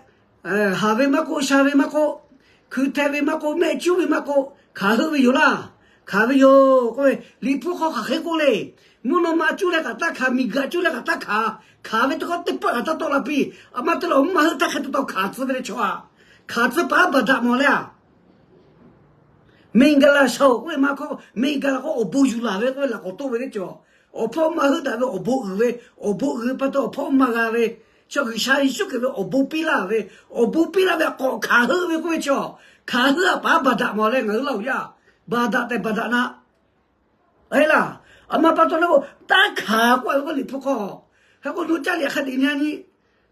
haˍ ve maˇ k'oˆ, sha ve maˇ k'oˆ, hkui hteh ve maˇ k'oˆ, mehˆ cuˉ ve maˇ k'oˆ, hkanˍ heuˆ ve yoˬ laˇ. Hkanˍ ve yoˬ k'oˆ ve, Liꞈ hpu hk'aw hk'aˬ hk'e k'oˆ le. Mvuhˇ naw ma cuˇ leh kaꞈ taˇ hkanˍ, miˬguiˬ cuˇ leh kaꞈ taˇ hkanˍ. Hkanˍ ve teˇ hkawˇ teˇ pawˆ kaꞈ taˇ tawˆ la piˇ. A ma te leh awˬ mvuhˇ maˇ heuˆ htaˇ hk'e te taw hkanˍ tcuh ve le chaw-a. Hkanˍ tcuh paˍ haˉ baˬ daꞈ mawˬ le-a. Miˬguiˬ laˬ shaˍ-oˬ k'oˆ ve maˇ hkawˇ, miˬguiˬ laˬ k'o awˬ bon yuˬ laˬ ve k'oˆ ve laꞈ k'awꞈ toˆ ve teˇ cawˬ. Awˬ hpawˇ maˇ heuˆ daꞈ ve awˬ bon uiˍ ve, awˬ bon uiˍ ve pa taw awˬ hpawˇ maˇ g'a ve, chaw G'uiˬsha Yeˍsuˆ Hkriꞈ ve awˬ bon piˇ laˇ ve, awˬ bon piˇ laˇ ve k'awꞈ hkanˍ heuˆ ve k'oˆ ve chaw. Hkanˍ heuˆ-a paˍ haˉ baˬ daꞈ mawˬ leh ngaˬ hui Laˇ huˍ yaˇ, baˬ daꞈ tehꞈ baˬ daꞈ na. Eˬ laˇ, aˬ ma pa taw le k'o, taˇ hkanˍ k'oˆ ve k'o Liꞈ hpu hk'aw. Hk'e k'o lo caˇ liꞈ hk'a dehꞈ nyi nyi.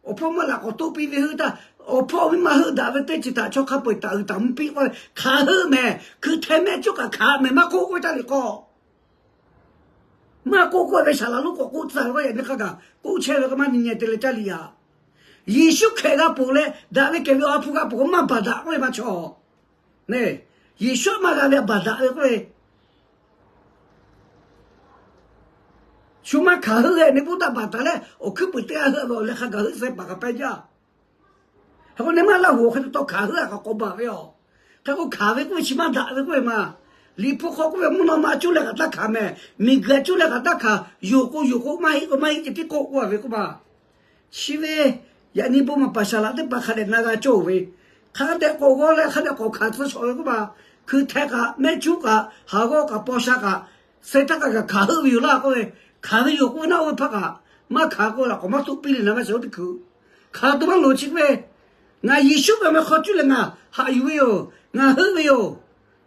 Awˬ hpawˇ maˇ laꞈ k'awꞈ toˆ piˇ ve heuˆ htaˇ, awˬ hpawˇ miˇ ma heuˆ daꞈ ve teˇ ceuˬ htaꞈ chaw hk'a peu-eˬ taˍ uiˍ taˍ mvuh piˇ k'oˆ ve hkanˍ heuˆ mehˍ. Hkui hteh mehˆ cuˉ kaꞈ hkanˍ mehˍ maˇ k'oˆ k'oˆ ve caˇ liꞈ hk'aw. Maˇ k'oˆ k'oˆ ve saˍ laˍ lonˉ k'awꞈ k'oˆ tcuh ve k'o, yaꞈ nyi hk'a gaˬ k'oˆ chehˇ ve k'o maˇ nyi nyi te leh caˇ liꞈ yaꞈ. Yeˍsuˆ Hkriꞈ g'a ponˬ leh daꞈ ve kehˬ ve Awˬ ha hpu g'a ponˬ k'o maˇ baˬ daꞈ k'oˆ ve maˇ chaw. Neˇ, Yeˍsuˆ maˇ g'a ve a baˬ daꞈ ve k'oˆ ve. Shu maˇ hkanˍ heuˆ leh neˇ buˇ taˇ baˬ taˍ leh awˬ hkuiˉ puiˍ teˇ g'aˇ heuˆ ve awˬ leh hk'a gaˬ heuˆ suh paˍ kaꞈ pehˇ jaˇ. Hk'e k'o neˇ maˇ Laˇ huˍ awˬ hk'e te taw hkanˍ heuˆ-a kaꞈ k'awꞈ baˬ ve yoˬ. Hk'e k'o hkanˍ ve k'oˆ ve chi maˇ daꞈ ve k'oˆ ve ma. Liꞈ hpu hk'aw k'oˆ ve mvuhˇ naw ma cuˇ leh kaꞈ taˇ hkanˍ mehˍ, miˬguiˬ cuˇ leh kaꞈ taˇ hkanˍ, yonˍ k'o yonˍ k'o, maˇ heˆ k'o maˇ heˆ ceh tiˉ k'oˆ k'oˆ a ve k'oˆ ma. Chi ve, yaꞈ nyi bon maˍ paˍ saˍ laˍ teˇ hpaˍ hk'a dehꞈ na g'a cawˇ-oˬ ve, hk'a dehꞈ k'awꞈ g'awˇ leh hk'a dehꞈ k'awꞈ hkanˍ tcuh shawˍ ve k'oˆ ma. Hkui hteh kaꞈ, mehˆ cuˉ kaꞈ, haˍ g'awˇ kaꞈ, paw sha kaꞈ, seh htaˇ kaꞈ g'a hkanˍ heuˆ ve yoˬ laˇ k'oˆ ve, hkanˍ ve yoˬ k'oˆ ve naˆ oˇ ve hpaˇ kaꞈ, maˇ hkanˍ k'o laꞈ k'awꞈ maˇ toˆ piˇ le naˍ maˇ shawˍ teˇ hkui. Hkanˍ tuˬ maˇ loˍ chi k'oˆ ve, ngaˬ Yeˍsuˆ ve awˬ meh hk'aw cuˇ leh ngaˬ haꞈ yuˬ ve yoˬ, ngaˬ heuˆ ve yoˬ.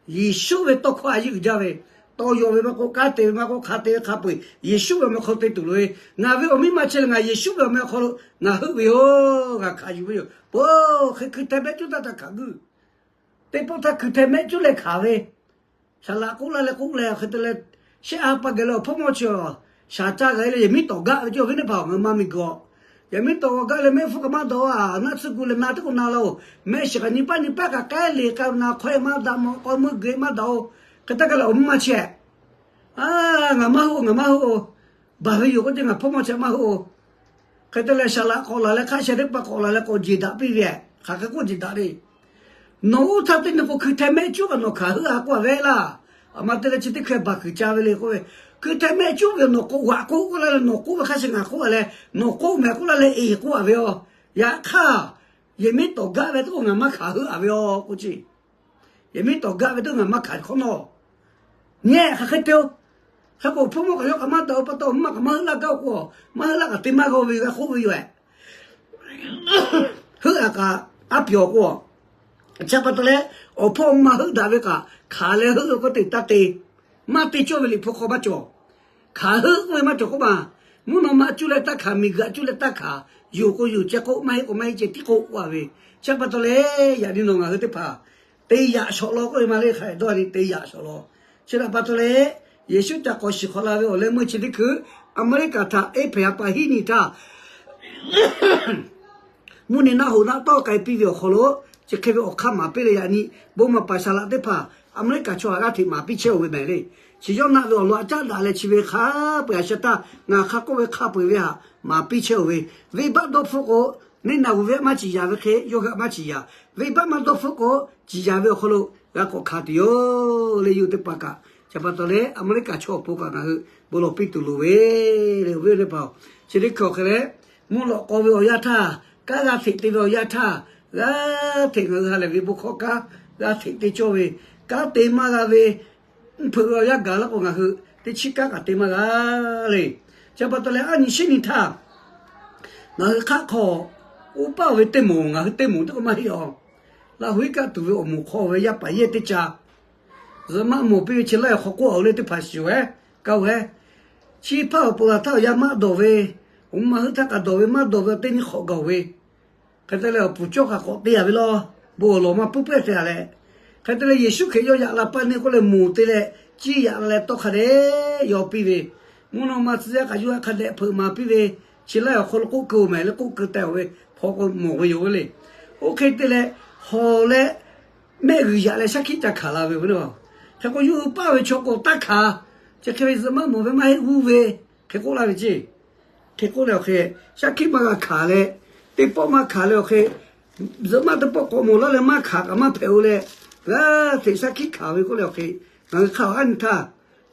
Yeˍsuˆ ve tawˇ hkawˇ a yeˇ uiˍ jaˇ ve, tawˇ yaw ve maˇ k'oˆ, kanˉ te ve maˇ k'oˆ, hk'a te ve hk'a peu-eˬ Yeˍsuˆ ve awˬ meh hk'aw te tuˬ loˍ ve, ngaˬ ve awˬ miˇ ma chi lehˬ ngaˬ Yeˍsuˆ ve awˬ meh hk'aw lo ngaˬ heuˆ ve yoˬ, g'a hkanˍ yuˬ ve yoˬ. Pon hk'e hkui hteh mehˆ cuˉ htaˇ htaꞈ hkanˍ guiˇ. Teˇ pawˆ htaˇ hkui hteh mehˆ cuˉ leh hkanˍ ve, saˍ laꞈ k'oˆ laˇ leh k'oˆ leh hk'e te leh, shehˆ ha pa geh leh awˬ hpawˇ mawˇ chi shaˍ caˇ g'a leh yehˬ miˉ tawˍ gaˆ ve cawˬ ve teˇ hpaˍ ngaˬ hui maˇ miˬ gawˬ. Yehˬ miˉ tawˍ g'a leh mehˆ hpfuhˇ kaꞈ maˇ dawˬ-a, naˆ tsuhˇ gu leh na teˇ k'o na la-oˬ. Mehˆ shiˍ kaꞈ nyi paˆ nyi paˆ kaꞈ k'ai le k'ai na hk'aw e maˇ daꞈ mawˬ k'aw meuˇ geh maˇ daꞈ-oˬ. Hk'e te g'a leh awˬ miˇ ma chi, ngaˬ maˇ heuˆ-oˬ, ngaˬ maˇ heuˆ-oˬ. Baˬ ve yoˬ k'oˆ ce, ngaˬ hpawˇ mawˇ chi maˇ heuˆ-oˬ. Hk'e te leh saˍ laꞈ k'awꞈ laˬ leh hk'a sheh teˇ hpaˍ k'awꞈ laˬ leh k'awꞈ jeˬ daꞈ piˇ ve, hk'aˬ hk'e k'oˆ jeˬ daꞈ le. Nawˬ oˇ htaˇ teˇ nyi k'o hkui hteh mehˆ cuˉ kaꞈ nawˬ hkanˍ heuˆ-a k'oˆ a ve laˇ. Aˬ ma te leh chi teˇ hkeh baˬ kuiˬ ca ve le k'oˆ ve, hkui hteh mehˆ cuˉ ve nawˬ k'o g'aꞈ k'oˆ k'oˆ laˇ leh nawˬ k'oˆ ve hk'a sheh ngaˬ k'oˆ a leh nawˬ k'oˆ mehˍ k'oˆ laˇ leh eˬ k'oˆ a ve yoˬ. Yaꞈ hk'aˇ, yehˬ miˉ tawˍ gaˆ ve teˇ k'o ngaˬ maˇ hkanˍ heuˆ-a ve yoˬ k'oˆ ce. Yehˬ miˉ tawˍ gaˆ ve teˇ k'o ngaˬ maˇ hkanˍ hk'awꞈ nawˇ. Nyi hk'aˬ hk'e te-o. Hk'e k'o hpawˇ mawˇ kaꞈ yawˇ kaꞈ maˇ daꞈ-o pa taw, mvuhˇ ma kaꞈ maˇ heuˆ laˇ gaˇ-o k'o, maˇ heuˆ laˇ kaꞈ te maˇ g'a-o ve g'a k'oˆ ve yoˬ-ehˬ. Heuˆ-a kaꞈ aˉ pyawˬ k'o, chi pa taw leh, awˬ hpawˇ maˇ heuˆ daꞈ ve kaꞈ hkanˍ leh heuˆ ve k'oˆ teˇ taˇ te. Maˇ te cawˇ ve Liꞈ hpu hk'aw maˇ cawˬ. Hkanˍ heuˆ k'oˆ ve maˇ cawˬ k'oˆ ma. Mvuhˇ naw ma cuˇ leh taˇ hkanˍ, miˬguiˬ cuˇ leh taˇ hkanˍ, yonˍ k'o yonˍ ceh k'oˆ, maˇ heˆ k'o maˇ heˆ ceh tiˉ k'oˆ k'oˆ a ve. Chi pa taw leh, yaꞈ nyi nawˬ ngaˬ hui teˇ hpaˍ te yaꞈ shawˍ law k'oˆ ve maˇ le, hk'a dawˇ ni te yaꞈ shawˍ law. Chi htaꞈ pa taw leh, Yeˍsuˆ ca k'awꞈ shiˍ hk'awꞈ la ve awˬ leh meuˇ chi teˇ hkui, Aˍmeˍriˆkaˍ htaꞈ ehˉ hpehꞈ ha pa hiˉ nyi htaˇ, mvuhˇ nyi naˆ hoꞈ naˆ tawˇ k'ai piˇ ve awˬ hk'aw lo, chi hk'e ve awˬ hk'aˇ maˍ piˇ leh yaꞈ nyi bon maˍ paˍ saˍ laꞈ teˇ hpaˍ America chaw htaꞈ g'aˇ hteꞈ maˍ piˇ chehˇ-oˬ ve mehˍ le. Chi yawˇ naˆ ve awˬ lawn a caˉ daꞈ leh chi ve hk'a peu-eˬ a sheh taˇ ngaˬ hk'a k'oˆ ve hk'a peu-eˬ ve htaꞈ maˍ piˇ chehˇ-oˬ ve, venˇbaˆ dawˇ hpfuhˆ k'o, neˇ naˬ g'uˬ ve maˇ ciˍ yaˍ ve hk'e yawˇ hui maˇ ciˍ yaˍ. Venˇbaˆ maˇ dawˇ hpfuhˆ k'o, ciˍ yaˍ ve awˬ hk'aw lo g'a k'awꞈ hkanˍ tuˬ yoˬ le. Yawˇ hui teˇ hpaˍ kaꞈ, chi pa taw leh America chaw awˬ pon kaꞈ ngaˬ hui bon lawˬ piˇ tuˬ loˍ ve le, awˬ viˉ awˬ nyi teˇ hpaˍ-oˬ. Chi teˇ hkui awˬ hk'e leh, mvuhˇ lawꞈ k'aw ve awˬ yanˇ htaˇ, kanˉ g'a hteꞈ te ve awˬ yanˇ htaˇ, g'a hteꞈ ngaˬ hui ha lehˬ ve bon hkawˇ kanˉ g'a hteꞈ te cawˇ ve, kanˉ te maˇ g'a ve, mvuhˇ hpeuꞈ ve awˬ yanˇ gaˬ laˇ k'o ngaˬ hui teˇ chiˉ kanˉ kaꞈ te maˇ g'a le. Chi pa taw leh a nyi sheˉ nyi htaˇ, ngaˬ hui hk'aˆ hk'aw, oˇ paˆ-oˬ ve teˇ moˍ ngaˬ hui teˇ moˍ teˇ k'o maˇ heˆ-aˬ. Laˇ huˍ iˉ kaˆ tuˬ ve awˬ moˍ hk'aw ve yaˇ paˍ yehˇ teˇ ca zuhꞈ maˆ mawˬ piˇ ve chi laiˉ awˬ hk'aw k'oˆ-oˬ le teˇ hpaˍ shiˍ-oˬ-e, kaˇ-oˬ-e. Chi hpaˇ awˬ pon laˬ htaˇ awˬ yanˇ maˇ dawˬ ve, awˬ mvuhˇ ma heuˆ htaˇ kaꞈ dawˬ ve maˇ dawˬ ve awˬ teˇ nyi hk'awꞈ gaˬ-oˬ ve, hk'e te leh awˬ puˍ cawˇ kaꞈ k'awꞈ te-a ve law, bon awˬ lawˬ maˇ puiˉ pehˇ te-a leh, hk'e te leh Yeˍsuˆ Hkriꞈ yawˇ yaꞈ la paˇ neˇ k'oˆ leh moˍ te leh ciˇ yaꞈ la leh tawˇ hk'a dehꞈ yaw piˇ ve, mvuhˇ naw ma tcuh yaˇ kaꞈ yawˇ hk'a dehꞈ hpeuꞈ maˍ piˇ ve, chi laiˉ awˬ hk'aw lo k'oˆ keu-oˬ mehˍ leh k'oˆ keu teh-oˬ ve hpaw k'o mawˬ ve yoˬ ve le. Oˇ hk'e te leh, hawˬ leh mehˆ g'uiˬ yaꞈ leh shaˉ hkiˆ ca hkanˍ la ve yoˬ. Hk'e k'o yawˇ hui paˇ ve chaw k'o taˇ hkanˍ, chi hk'e ve zuhꞈ maˆ mawˬ ve maˇ heˆ g'uˇ ve, hk'e k'oˆ laˇ ve ceˇ. Hk'e k'oˆ leh awˬ hk'e, shaˉ hkiˆ maˇ g'a hkanˍ leh, teˇ pawˆ maˇ hkanˍ leh awˬ hk'e, zuhꞈ maˆ teˇ pawˆ k'awꞈ mawˬ laˇ leh maˇ hkanˍ kaꞈ maˇ hpehꞈ-o leh, g'a hteꞈ shaˉ hkiˆ hkanˍ ve k'oˆ leh awˬ hk'e, ngaˬ hui hk'aˇ a nyi htaˇ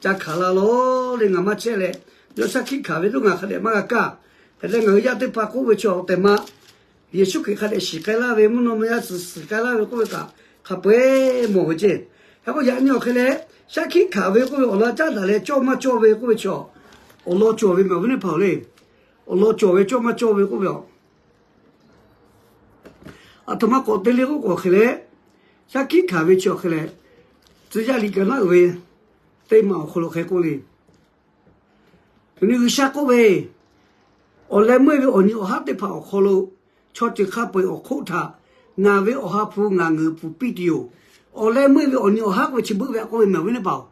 ca hkanˍ la law le, ngaˬ maˇ chehˇ leh, yawˇ shaˉ hkiˆ hkanˍ ve teˇ ngaˬ hk'a dehꞈ maˇ g'a kaˇ. Hk'e te leh ngaˬ hui yaˇ teˇ hpaˍ k'oˆ ve chaw tehꞈ ma Yeˍsuˆ Hkriꞈ hk'a dehꞈ shiˍ k'ai laˇ ve, mvuhˇ naw ma yaˇ suhˍ shiˍ k'ai laˇ ve k'oˆ ve kaꞈ hk'a peu-eˬ mawˬ ve ceˇ. Hk'e k'o yaꞈ nyi awˬ hk'e leh, shaˉ hkiˆ hkanˍ ve k'oˆ ve awˬ lawn caˉ daꞈ leh cawˇ maˇ cawˇ ve k'oˆ ve chaw, awˬ lawn cawˬ ve mehˍ awˬ viˉ teˇ hpaˍ-oˬ le. Awˬ lawn cawˬ ve cawˇ maˇ cawˇ ve k'oˆ ve a aˬ htoꞈ ma k'awꞈ te le k'oˆ k'o awˬ hk'e leh, shaˉ hkiˆ hkanˍ ve chi awˬ hk'e leh, tcuh yaˇ liꞈ kaꞈ naˉ uiˍ ve teˇ maˬ awˬ hk'aw lo hk'e k'oˆ le. Yaꞈ nyi G'uiˬsha k'oˆ ve, awˬ leh meuˇ ve awˬ nyi awˬ haˉ teˇ hpaˍ awˬ hk'aw lo chaw ceuˬ hk'a peu-eˬ awˬ hk'oˆ htaꞈ ngaˬ ve Awˬ ha hpu ngaˬ ngeuˍ pfuhˍ piˇ tuˬ yoˬ. Awˬ leh meuˇ ve awˬ nyi awˬ haˉ k'oˆ ve chi beuˆ ve a k'oˆ ve mehˍ awˬ viˉ teˇ hpaˍ-oˬ.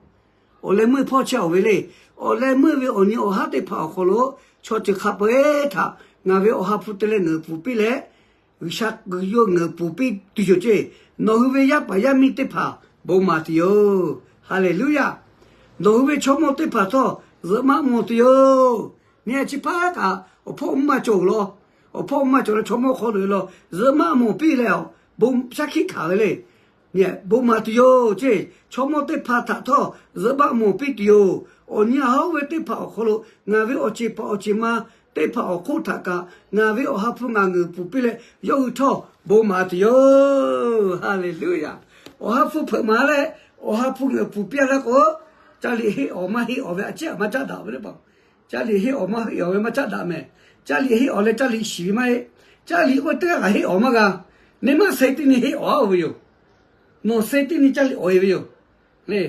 Awˬ leh meuˇ hpawˇ chehˇ-oˬ ve le. Awˬ leh meuˇ ve awˬ nyi awˬ haˉ teˇ hpaˍ awˬ hk'aw lo chaw ceuˬ hk'a peu-eˬ htaꞈ ngaˬ ve Awˬ ha hpu te leh ngeuˍ pfuhˍ piˇ leh, G'uiˬsha yawˇ ngeuˍ pfuhˍ piˇ tuˬ yoˬ ceˇ. Nawˬ hui ve yaˇ paˍ yaˇ miˇ teˇ hpaˍ bon maˍ tuˬ yoˬ. Haˍleˍluˆyaꞈ. Nawˬ hui ve chaw mawˇ teˇ hpaˍ htawˇ zuhꞈ maˆ mawˬ tuˬ yoˬ. Nyi-a chi hpaˇ kaꞈ awˬ hpawˇ mvuhˇ maˇ cawˬ law. Awˬ hpawˇ mvuhˇ maˇ cawˬ leh chaw mawˇ hk'aw lo-e law zuhꞈ maˆ mawˬ piˇ leh, shaˉ hkiˆ hkanˍ ve le. Nyi-a bon maˍ tuˬ yoˬ ceˇ. Chaw mawˇ teˇ hpaˍ htaꞈ htawˇ zuhꞈ maˆ mawˬ piˇ tuˬ yoˬ. Awˬ nyi awˬ haˉ oˇ ve teˇ hpaˍ awˬ hk'aw lo ngaˬ ve awˬ ceˬ paˍ awˬ ceˬ ma teˇ hpaˍ awˬ hk'oˆ htaꞈ kaꞈ ngaˬ ve Awˬ ha hpu ngaˬ ngeuˍ pfuhˍ piˇ leh, yawˇ hui htawˇ bon maˍ tuˬ yoˬ. Haˍleˍluˆyaꞈ. Awˬ ha hpu hpeuꞈ maˍ leh, Awˬ ha hpu ngeuˍ pfuhˍ piˇ-a laˇ k'o, caˇ liꞈ heˆ awˬ maˇ heˆ awˬ ve a ciˉ maˇ caˉ daꞈ ve le paˍ. Caˇ liꞈ heˆ awˬ maˇ heˆ awˬ ve maˇ caˉ daꞈ mehˍ. Caˇ liꞈ heˆ awˬ leh caˇ liꞈ shiˍ ve maˇ heˆ. Caˇ liꞈ k'oˆ ve teˇ g'aˇ kaꞈ heˆ awˬ maˇ g'a. Neˇ maˇ suh teˇ nyi heˆ awˬ-a-oˬ ve yoˬ. Nawˬ suh teˇ nyi caˇ liꞈ awˬ-e ve yoˬ. Le,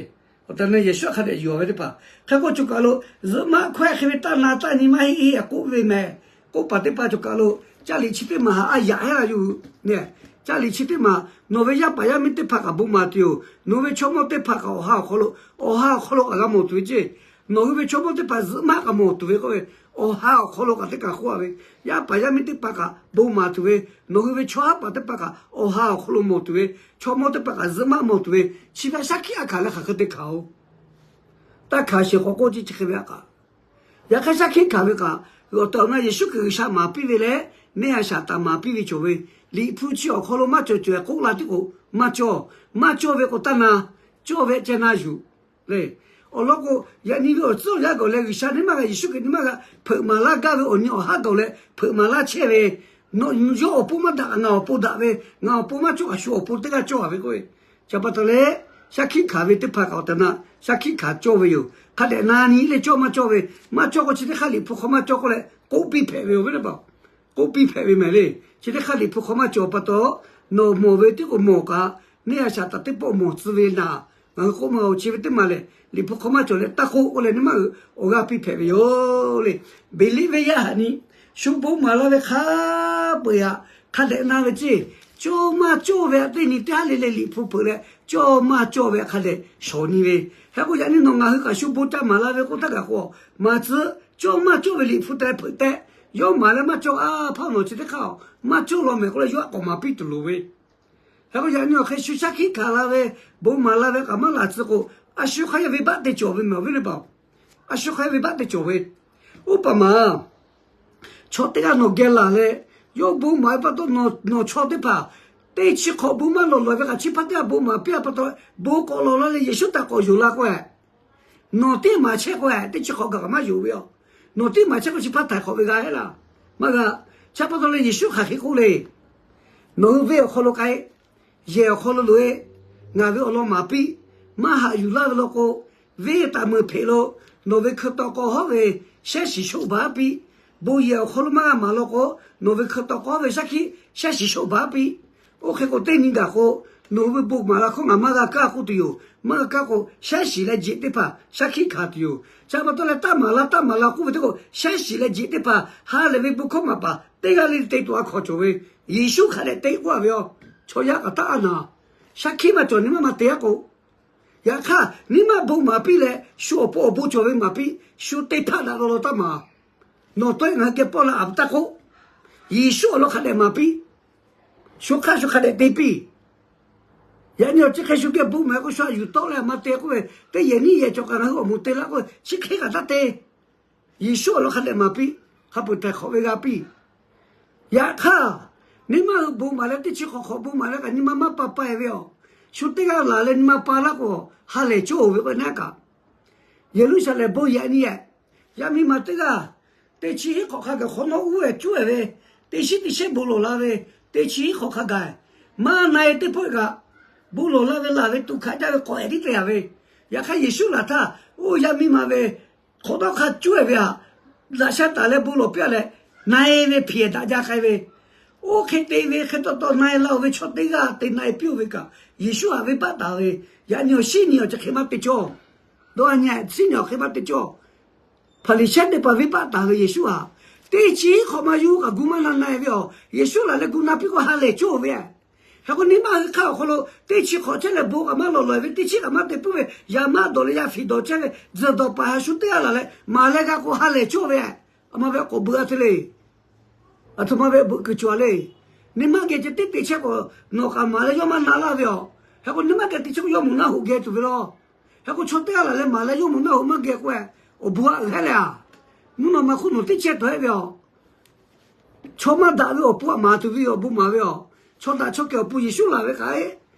awˬ tehˬ na Yeˍsuˆ hk'a dehꞈ yuˬ-a ve teˇ hpaˍ. Hk'e k'o cawˬ kaˬ lo, zuhꞈ maˆ hkawehˇ hk'e ve taˇ na taˇ nyi maˇ heˆ heˆ k'oˆ ve mehˍ. K'oˆ paˍ teˇ hpaˍ cawˬ kaˬ lo, caˇ liꞈ chi teˇ maˬ haꞈ a yaꞈ heˆ la yuˬ. Nyi, caˇ liꞈ chi teˇ maˬ nawˬ ve yaˇ paˍ yaˇ miˇ teˇ hpaˍ kaꞈ bon maˍ tuˬ yoˬ. Nawˬ ve chaw mawˇ teˇ hpaˍ kaꞈ awˬ ha awˬ hk'aw lo, awˬ ha awˬ hk'aw lo kaꞈ g'a mawˬ tuˬ ve ceˇ. Nawˬ hui ve chaw mawˇ teˇ hpaˍ zuhꞈ maˆ kaꞈ mawˬ tuˬ ve k'oˆ ve, awˬ ha awˬ hk'aw lo kaꞈ teˇ kaˬ k'oˆ-a ve, yaˇ paˍ yaˇ miˇ teˇ hpaˍ kaꞈ bon maˍ tuˬ ve, nawˬ hui ve chaw haˉ paˍ teˇ hpaˍ kaꞈ awˬ ha awˬ hk'aw lo mawˬ tuˬ ve, chaw mawˇ teˇ hpaˍ kaꞈ zuhꞈ maˆ mawˬ tuˬ ve, chi htaꞈ shaˉ hkiˆ a hkanˍ leh hk'aˬ hk'e te hkanˍ-oˬ. Taˇ hkanˍ sheˍ k'awꞈ k'oˆ ceˇ chi hk'e ve a kaꞈ. Yaꞈ hk'aˇ shaˉ hkiˆ hkanˍ ve kaꞈ, awˬ tehˬ awˬ na Yeˍsuˆ Hkriꞈ G'uiˬsha maˍ piˇ ve leh, neˇ a shaꞈ taˍ maˍ piˇ ve cawˬ ve, Liꞈ hpu chi awˬ hk'aw lo maˇ cawˬ cawˬ-e k'oˆ la tiˉ k'o, maˇ cawˇ. Maˇ cawˇ ve k'o taˇ na, cawˇ ve ceh na yuˬ le. Awˬ lawn k'o, yaꞈ nyi ve awˬ tcuhˉ awˬ yanˇ gaˬ leh G'uiˬsha nehˉ maˇ g'a, Yeˍsuˆ Hkriꞈ nehˉ maˇ g'a, hpeuꞈ maˍ laˇ gaˇ ve awˬ nyi awˬ haˉ gaˬ leh hpeuꞈ maˍ laˇ chehˇ ve, nawˬ yawˇ awˬ pon maˇ daꞈ, ngaˬ awˬ pon daꞈ ve, ngaˬ awˬ pon maˇ cawˇ, a shu awˬ pon teˇ g'aˇ cawˇ-a ve k'oˆ ve, chi pa taw leh, shaˉ hkiˆ hkanˍ ve teˇ hpaˍ kaꞈ awˬ tehˬ na shaˉ hkiˆ hkanˍ cawˇ ve yoˬ. Hk'a dehꞈ na nyi leh cawˇ maˇ cawˇ ve, maˇ cawˇ k'o chi teˇ hk'aˇ Liꞈ hpu hk'aw maˇ cawˇ k'oˆ leh k'oˆ piˇ hpehꞈ ve yoˬ ve teˇ hpaˍ. K'oˆ piˇ hpehꞈ ve mehˍ le. Chi teˇ hk'aˇ Liꞈ hpu hk'aw maˇ cawˬ pa taw, nawˬ mawˬ ve tiˉ k'o mawˬ kaꞈ, neˇ a shaꞈ taˍ teˇ pawˆ mawˬ tcuh ve naˍ, ngaˬ hui k'oˆ maˇ g'a-oˬ, chi ve teˇ maˬ lehˬ Liꞈ hpu hk'aw maˇ cawˬ leh taˇ k'oˆ k'oˆ leh nehˉ maˇ hui awˬ g'aˇ piˇ hpehꞈ ve yoˬ le. Beˍliˆ venˇ yaˇ htaꞈ nyi, shu bon maˍ laˇ ve hk'a peu-eˬ htaꞈ hk'a dehꞈ na ve ceˇ. Cawˇ maˇ cawˇ ve htaꞈ teˇ nyi teˇ haˉ le le Liꞈ hpu hpeuꞈ leh, cawˇ maˇ cawˇ ve htaꞈ hk'a dehꞈ shawˍ nyi ve. Hk'e k'o yaꞈ nyi nawˬ ngaˬ hui kaꞈ shu bon ca maˍ la ve k'oˆ htaˇ kaꞈ k'o, maˍ tcuh, cawˇ maˇ cawˇ ve Liꞈ hpu te leh hpeuꞈ tehꞈ Yawˇ maˍ leh maˇ cawˇ a hpaˇ nawˬ chi teˇ hk'aˇ maˇ cawˇ law mehˍ k'oˆ leh yawˇ aˉ k'awꞈ maˍ piˇ tuˬ loˍ ve. Hk'e k'o yaꞈ nyi awˬ hk'e shu shaˉ hkiˆ hkanˍ la ve, bon maˍ la ve kaꞈ maˇ laˬ tcuh k'o, a shu hk'aˇ yaˇ venˇbaˆ te cawˬ ve mehˍ awˬ viˉ teˇ hpaˍ. A shu hk'aˇ yaˇ venˇbaˆ te cawˬ ve. Oˇ paˍ maˍ, chaw teˇ g'aˇ nawˬ geh laˬ leh, yawˇ bon maˍ ve pa taw nawˬ chaw teˇ hpaˍ teˇ chi hk'awꞈ bon maˇ lawˬ lawˬ ve kaꞈ chi hpaˇ teˇ g'aˇ bon maˍ piˇ a pa taw, bon k'awꞈ lawˬ la leh Yeˍsuˆ htaꞈ k'awꞈ yonˍ la k'o, nawˬ teˇ maˍ chehˇ k'o teˇ chi hk'awꞈ gaˬ kaꞈ maˇ yonˍ ve yoˬ. Nawˬ teˇ maˍ chehˇ k'o chi hpaˇ htaiˍ hk'awꞈ ve g'a heˆ laˇ. Maˇ g'a. Chi pa taw leh Yeˍsuˆ hk'aˬ hk'e k'oˆ le. Nawˬ hui venˇ awˬ hk'aw lo k'ai, yehˬ awˬ hk'aw lo loꞈ-e, ngaˬ ve awˬ lawn maˍ piˇ. Maˇ haꞈ yuˬ laˇ ve law k'o, venˇ taˍ meuˍ hpeꞈ lo nawˬ ve hkui taw k'aw hawˉ ve shehˉ shiˍ shoˆ baˬ piˇ. Bon yehˬ awˬ hk'aw lo maˇ g'a maˍ law k'o, nawˬ ve hkui taw k'aw hawˉ ve shaˉ hkiˆ shehˉ shiˍ shoˆ baˬ piˇ. Oˇ hk'e k'o teˇ nyi gaˬ k'o, nawˬ hui ve bon maˍ la hkawˇ ngaˬ maˇ g'a kaˇ k'oˆ tuˬ yoˬ. Maˇ g'a kaˇ k'o, shehˉ shiˍ leh jeꞈ teˇ hpaˍ shaˉ hkiˆ hkanˍ tuˬ yoˬ. Chi pa taw leh taˇ maˍ la taˇ maˍ la k'oˆ ve teˇ k'o, shehˉ shiˍ leh jeꞈ teˇ hpaˍ ha lehˬ ve bon hkawˇ maˍ paˍ teˇ g'aˇ le te tuˬ a hkawˍ cawˬ ve. Yeˍsuˆ hk'a dehꞈ te k'oˆ a ve yoˬ. Chaw yaˇ k'aꞈ taˇ a naˍ, shaˉ hkiˆ maˇ cawˬ nyi maˇ maˇ te a k'o, yaꞈ hk'aˇ nyi maˇ bon maˍ piˇ leh shu awˬ pon awˬ bon cawˬ ve maˍ piˇ. Shu teˇ hpaˇ daꞈ law law taˇ maˍ. Nawˬ tawˆ-e ngaˬ hui geh pawˆ la a pa taˇ k'oˆ, Yeˍsuˆ awˬ lawn hk'a dehꞈ maˍ piˇ. Shu hk'aˇ shu hk'a dehꞈ te piˇ. Yaꞈ nyi awˬ chi hk'e shu geh bon maˍ k'o shu a yuˬ tawˆ leh a ma te k'oˆ ve, teˇ yehˬ nyiˇ yehˬ cawˬ kaꞈ ngaˬ hui awˬ moˍ te laˇ k'oˆ ve, chi hk'e kaꞈ taˇ te. Yeˍsuˆ awˬ lawn hk'a dehꞈ maˍ piˇ. Hk'a peu-eˬ htaiˍ hk'awꞈ ve g'a piˇ. Yaꞈ hk'aˇ, nyi maˇ hui bon maˍ leh teˇ chi hk'awꞈ hk'awꞈ bon maˍ leh kaꞈ nyi ma maˇ pa pa-e ve yoˬ. Shu teˇ g'aˇ laˬ leh nyi ma pa laˇ k'o, ha lehˬ cawˇ-oˬ ve k'o naˉ kaꞈ, Yeˍruˆsaˍlehnˍ bon yaꞈ nyi-e, yaˇ miˇ ma teˇ g'aˇ teˇ chi hiˉ hk'awꞈ hk'a gaˬ hk'awꞈ nawˉ uˉ-e cuˉ-e ve, teˇ shiˉ teˇ shehˉ bon lawˬ la ve, teˇ chi hiˉ hk'awꞈ hk'a gaˬ maˇ na-e teˇ pawˆ-e kaꞈ, bon lawˬ la ve laˬ ve tuꞈ hkanˍ jaˇ ve k'awꞈ ehˍ tiˉ te-a ve. Yaꞈ hk'aˇ Yeˍsuˆ laˬ htaˇ, oˇ yaˇ miˇ ma ve hk'awꞈ nawˉ hk'a cuˉ-e ve htaꞈ daꞈ sha taˍ leh bon lawˬ piˇ-a leh, na-e ve hpiˍ-ehˍ daꞈ jaˇ k'ai ve, oˇ hk'e te ve hk'e taw taw na-e la-oˬ ve chaw teˇ g'aˇ te na-e piˇ-oˬ ve kaꞈ, Yeˍsuˆ htaꞈ venˇbaˆ taˍ ve, yaꞈ nyi awˬ shinˉ nyi awˬ chi hk'e maˇ te cawˇ. Dawˇ a nyi shinˉ nyi awˬ hk'e maˇ te cawˇ. Hpaˍriˍsehˇ teˇ hpaˍ venˇbaˆ taˍ ve Yeˍsuˆ htaꞈ, teˇ chi hiˉ hk'awꞈ maˇ yawˇ hui kaꞈ gu maˇ na na-e ve yoˬ. Yeˍsuˆ laˬ leh gu na piˇ k'o ha lehˬ cawˇ ve. Hk'e k'o nyi maˇ hui hk'aˇ awˬ hk'aw lo teˇ chi hk'awꞈ chehˇ leh bon kaꞈ maˇ lawˬ lawˬ ve, teˇ chi kaꞈ maˇ te puiˉ ve, yaꞈ maˇ dawˬ leh yaˇ fiˍ dawˬ chehˇ ve, tzuhˬ dawˬ paˍ ha shu teˇ g'aˇ laˬ leh maˍ leh g'a k'o ha lehˬ cawˇ ve. A ma ve k'awꞈ beuꞈ a te le. Aˬ htoꞈ ma ve beuꞈ kuiˬ cawˬ le. Nyi maˇ geh ceh teˇ te chehˇ k'o, nawˬ kaꞈ maˍ leh yawˇ maˇ na laˇ ve yoˬ. Hk'e k'o nyi maˇ geh te chehˇ k'o yawˇ moˍ naˆ hoꞈ geh tuˬ ve law. Hk'e k'o chaw teˇ g'aˇ laˬ leh maˍ leh yawˇ moˍ naˆ hoꞈ maˇ geh k'oˆ-e, awˬ bon haꞈ g'ehˉ leh a, mvuhˇ naw ma hk'oˆ nawˬ teˇ chehˇ tawˬ-e ve yoˬ. Chaw maˇ daꞈ ve awˬ pon htaꞈ maˍ tuˬ ve yoˬ, bon maˍ ve yoˬ. Chaw daꞈ chaw kehˬ awˬ pon Yeˍsuˆ laˬ ve k'ai,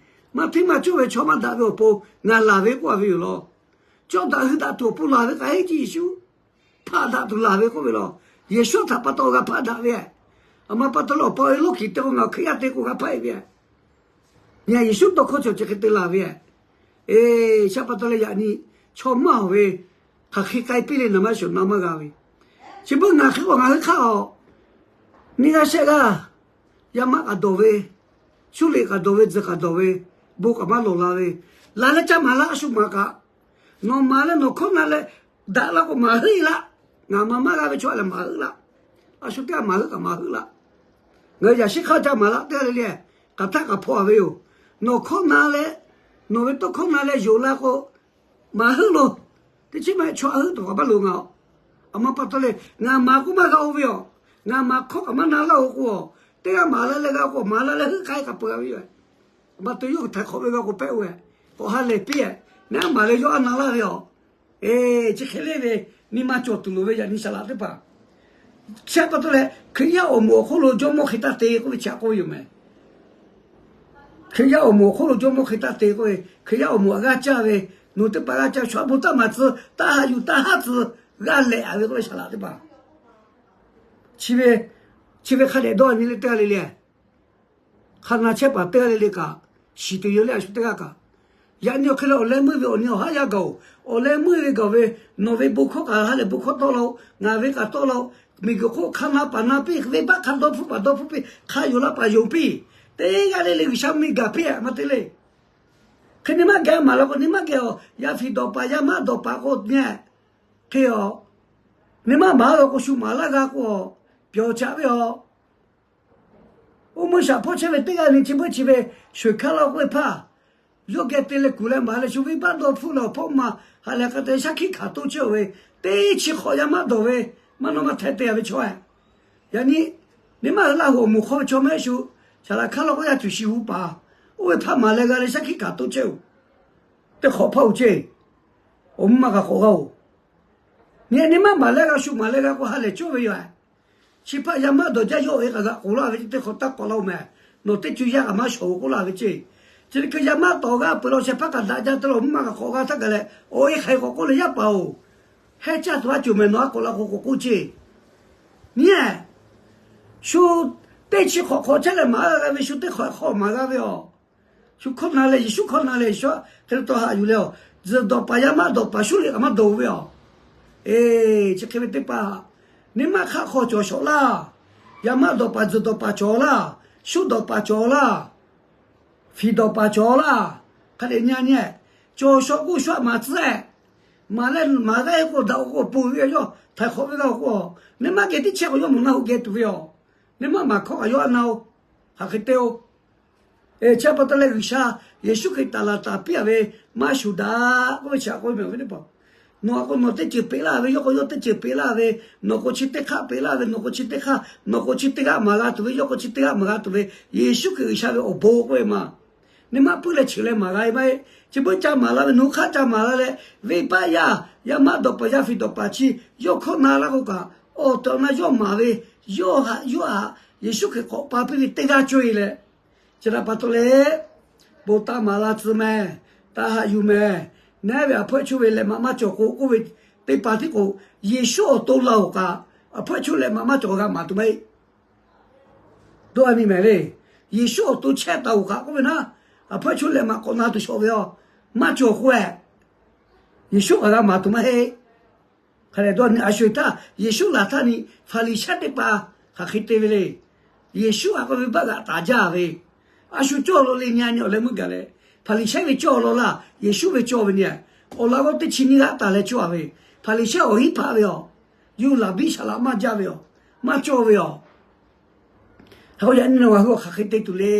maˇ hteˇ maˇ cawˇ ve chaw maˇ daꞈ ve awˬ pon ngaˬ laˬ ve k'oˆ-a ve yoˬ law. Chaw daꞈ hui daꞈ tuˬ awˬ pon laˬ ve k'ai, Yeˍsuˆ hpaꞈ daꞈ tuˬ laˬ ve k'oˆ ve law. Yeˍsuˆ htaꞈ pa taw g'a hpaꞈ daꞈ ve, a ma pa taw leh awˬ pa-oˬ, e lawˇ hkiˬ te k'o ngaˬ Hkriꞈ yaˇ te k'o g'a hpaꞈ-e ve. Nyi Yeˍsuˆ tawˇ hkawˇ cawˬ chi hk'e te laˬ ve. E, chi pa taw leh yaꞈ nyi chaw maˇ awˬ ve hk'aˬ hk'e k'ai piˇ le, naˍ maˇ shoˍ na maˇ g'a ve. Chi beuꞈ ngaˬ hk'e k'o ngaˬ hui hk'aˇ a, nyi g'aˇ shehˆ g'aˇ, yaˇ maˆ kaꞈ dawˬ ve, shuˉ liꞈ kaꞈ dawˬ ve, tzuhˬ kaꞈ dawˬ ve, bon kaꞈ maˇ lawˬ la ve, laˬ leh ca maˍ laˇ, a shu maˍ kaꞈ, nawˬ maˍ leh nawˬ hkawˇ na leh daꞈ laˇ k'o maˍ heuˆ-e laˇ. Ngaˬ maˍ maˇ g'a ve chaw lehˬ maˍ heuˆ laˇ. A shu teˇ g'aˇ maˍ heuˆ kaꞈ maˍ heuˆ laˇ. Ngaˬ hui yaꞈ shiˉ hk'aˇ ca maˍ laˇ teˇ g'aˇ le le, k'aˬ htaˆ k'aˬ hpaw-a ve yoˬ. Nawˬ hkawˇ na leh, nawˬ ve tawˇ hkawˇ na leh yonˍ la k'o, maˍ heuˆ loˬ. Teˇ chi maˇ heˆ, chaw a heuˆ tuˬ kaꞈ maˇ loˍ ngaˬ-oˬ. A ma pa taw leh ngaˬ maˍ k'oˆ maˇ g'a-o ve yoˬ. Ngaˬ maˍ hkawˇ kaꞈ maˇ na laˇ-oˬ k'o, teˇ g'aˇ maˍ la leh g'a k'o maˍ la leh heuˆ k'ai kaꞈ peuˬ-a ve yoˬ. A ma te yawˇ hui htaiˍ hk'awꞈ ve g'a k'o pehˆ-o-e, k'awꞈ ha lehˬ piˇ-e, naˉ maˍ leh yawˇ a na laˇ ve yoˬ. E, chi hk'e le ve, nyi ma cawˬ tuˬ loˍ ve yaꞈ nyi saˍ laꞈ teˇ hpaˍ. Chi pa taw leh Hkriꞈ yaˇ awˬ moˍ awˬ hk'oˆ lo jawˇmawˇ hk'e taˇ te k'oˆ ve chi htaꞈ k'oˆ ve yoˬ meh. Hkriꞈ yaˇ awˬ moˍ awˬ hk'oˆ lo jawˇmawˇ hk'e taˇ te k'oˆ ve, Hkriꞈ yaˇ awˬ moˍ htaꞈ g'aˇ caˇ ve, nawˬ teˇ hpaˍ g'aˇ caˇ ve, chaw a bon taˇ maˍ tcuh, taˇ haꞈ yuˬ taˇ haˉ tcuh, g'a lehꞈ-a ve k'oˆ ve saˍ laꞈ teˇ hpaˍ. Chi ve, chi ve hk'a dehꞈ dawˇ nyi le teˇ g'aˇ le le. Hk'a na chehˇ paˍ teˇ g'aˇ le le kaꞈ, shiˍ tuˬ yoˬ le a shu teˇ g'aˇ kaꞈ. Yaꞈ nyi awˬ hk'e leh awˬ leh meuˇ ve awˬ nyi awˬ haˉ yaˇ gaˬ-oˬ. Awˬ leh meuˇ ve gaˬ ve, nawˬ ve bon hkawˇ kaꞈ ha lehˬ bon hkawˇ tawˆ la-oˬ, ngaˬ ve kaꞈ tawˆ la-oˬ. Miˬguiˬ hk'oˆ hk'a na paˍ na piˇ, venˇbaˆ hk'a dawˇ hpfuhˇ paˍ dawˇ hpfuhˇ piˇ, hk'a yonˍ la paˍ yonˍ piˇ. Teˇ g'aˇ le le G'uiˬsha mvuhˇmiˬ gaˬ piˇ-a ma te le. Hk'e nyi maˇ geh maˍ la k'o, nyi maˇ geh-oˬ, yaˇ fiˍ dawˬ paˍ yaˇ maˇ dawˬ paˍ k'o nyi hk'e-a. Nyi maˇ maˍ-a ve k'o shu maˍ laˇ g'a k'o, pyawˬ caꞈ ve-a. Oˇ meuˇ shaˍ hpawˇ chehˇ ve teˇ g'aˇ le chi beuꞈ chi ve shoˍ hkaˇ laˇ k'oˆ ve hpaˇ, yawˇ geh te leh kuˬ leh maˍ leh shu venˇbaˆ dawˇ hpfuhˇ leh awˬ hpawˇ ma ha leh k'a te shaˉ hkiˆ hkanˍ toˇ chehˇ-oˬ ve, teˇ chi hk'awꞈ yaˇ maˇ dawˬ ve, maˇ naw ma htaiˍ te-a ve chaw-e. Yaꞈ nyi, nyi ma Laˇ huˍ awˬ moˍ hk'aw ve chaw mehˆ shu, Saˍ laꞈ hkaˉ law k'o yaˇ tuˬ shiˍ hu paˍ, oˇ ve hpaˇ maˍ leh g'a leh shaˉ hkiˆ kaꞈ toˇ chehˇ-oˬ. Teˇ hk'awꞈ hpaˇ-oˬ ceˇ. Awˬ mvuhˇ maˇ g'a k'awꞈ g'a-oˬ. Nyi nyi ma maˍ leh g'a shu maˍ leh g'a k'o ha lehˬ cawˇ ve yoˬ. Chi hpaˇ yaˇ maˇ dawˬ jaˇ yawˇ-e k'aꞈ g'a k'oˍ laˇ ve ceˇ, teˇ hk'awꞈ taˇ k'awꞈ la-oˬ mehˍ. Nawˬ teˇ co yaˇ kaꞈ maˇ shawˍ-oˬ k'oˆ laˇ ve ceˇ. Chi hk'e yaˇ maˇ tawˍ g'a peuˬ law shehˍ hpaˇ kaꞈ daꞈ jaˇ te la awˬ mvuhˇ maˇ g'a k'awꞈ g'a htaˇ kaꞈ leh, awˬ e hk'aˬ hk'e k'awꞈ k'oˆ leh yaˇ paˍ-oˬ, heˇ caˇ tuˬ a cawˬ mehˍ nawˬ a k'awꞈ la k'o k'awꞈ k'oˆ ceˇ. Nyi shu teˇ chi hk'awꞈ hk'awꞈ chehˇ leh maˍ g'a ve shu teˇ hk'awꞈ hk'awꞈ maˍ g'a ve aˬ. Shu hkawˇ na leh, Yeˍsuˆ hkawˇ na leh, Yeˍsuˆ hk'e le taw haꞈ yuˬ leh-oˬ, tzuhˬ dawˬ paˍ yaˇ maˇ dawˬ paˍ shuˉ liꞈ kaꞈ maˇ dawˬ ve aˬ. Eˬ, chi hk'e ve teˇ hpaˍ, nyi ma hk'aˆ hk'aw cawˬ shawˍ laˇ. Yaˇ maˇ dawˬ paˍ tzuhˬ dawˬ paˍ cawˬ laˇ. Shuˉ dawˬ paˍ cawˬ laˇ. Fiˍ dawˬ paˍ cawˬ laˇ. Hk'a dehꞈ nyi nyi, cawˬ shawˍ k'o shu aꞈ maˍ tcuhˉ-e. Maˍ leh maˍ g'a-e k'o daꞈ-oˬ k'o pon ve yawˇ htaiˍ hk'awꞈ ve g'a-oˬ k'o, nyi ma geh tiˉ chehˇ k'o yawˇ moˍ na hoꞈ geh tuˬ ve aˬ. Nyi ma maˍ hkawˇ kaꞈ yawˇ a na-oˬ. Hk'aˬ hk'e te-o. Chi pa taw leh G'uiˬsha Yeˍsuˆ Hkriꞈ taˍ laˬ taˍ piˇ-a ve maˇ shuˍ daꞈ k'oˆ ve chi a k'oˆ ve mehˬ ve teˇ hpaˍ, nawˬ a k'o nawˬ teˇ ceuˬ peꞈ laˇ ve, yawˇ k'o yawˇ teˇ ceuˬ peꞈ laˇ ve, nawˬ k'o chi teˇ hk'aˆ peꞈ laˇ ve, nawˬ k'o chi teˇ hk'aˆ, nawˬ k'o chi teˇ g'aˇ maˍ g'a tuˬ ve, yawˇ k'o chi teˇ g'aˇ maˍ g'a tuˬ ve, Yeˍsuˆ Hkriꞈ G'uiˬsha ve awˬ bon k'oˆ ve maˬ. Nyi ma puiˉ leh cheuˬ leh maˍ g'a ve maˇ heˆ. Chi beuꞈ ca maˍ la ve, nawˬ hui hk'aˆ ca maˍ la leh, venˇbaˆ yaˇ, yaˇ maˇ dawˬ paˍ yaˇ fiˍ dawˬ paˍ chi yawˇ hkawˇ na laˇ k'o kaꞈ, awˬ tehˬ awˬ na yawˇ maˍ ve, yawˇ haꞈ yawˇ haꞈ Yeˍsuˆ Hkriꞈ k'awꞈ pa piˇ ve teˇ g'aˇ cawˇ-e leh, chi htaꞈ pa taw leh, bon taˇ maˍ la tcuh mehˍ, taˇ haꞈ yuˬ mehˍ. Neˉ ve awˬ hpfuhˆ chaw ve lehˬ maꞈ maˇ cawˬ k'o k'oˆ ve, teˇ pa tiˉ k'o, Yeˍsuˆ awˬ to la-oˬ kaꞈ, awˬ hpfuhˆ chaw lehˬ maꞈ maˇ cawˬ g'a maˍ tuˬ maˇ heˆ. Dawˇ a nyi mehˍ le. Yeˍsuˆ awˬ to chehˇ taˍ-oˬ kaꞈ k'oˆ ve naˉ, awˬ hpfuhˆ chaw lehˬ maꞈ k'awꞈ na tuˬ shawˍ ve aˬ, maˇ cawˬ k'o-e, Yeˍsuˆ kaꞈ g'a maˍ tuˬ maˇ heˆ. Hk'a dehꞈ dawˇ a nyi, a shu eˬ htaˇ Yeˍsuˆ laˬ htaˇ ni Hpaˍriˍsehˇ teˇ hpaˍ hk'aˬ hk'e te ve le. Yeˍsuˆ a k'oˆ ve baˆ g'aꞈ taˍ jaˇ ve, a shu cawˇ law le nyi a nyi awˬ leh meuˇ gaˬ leh, Hpaˍriˍsehˇ ve cawˇ law laˇ, Yeˍsuˆ ve cawˇ ve nyi, awˬ laꞈ g'awˇ teˇ chi nyiˇ g'aˇ taˍ leh cawˇ-a ve, Hpaˍriˍsehˇ awˬ hinˉ hpaˆ ve aˬ, yuˇ laˬ biˇ shaˍ laꞈ maˇ jaˇ ve aˬ, maˇ cawˇ ve aˬ. Hk'e k'o yaꞈ nyi nawˬ ngaˬ hui awˬ hk'aˬ hk'e te tuˬ le.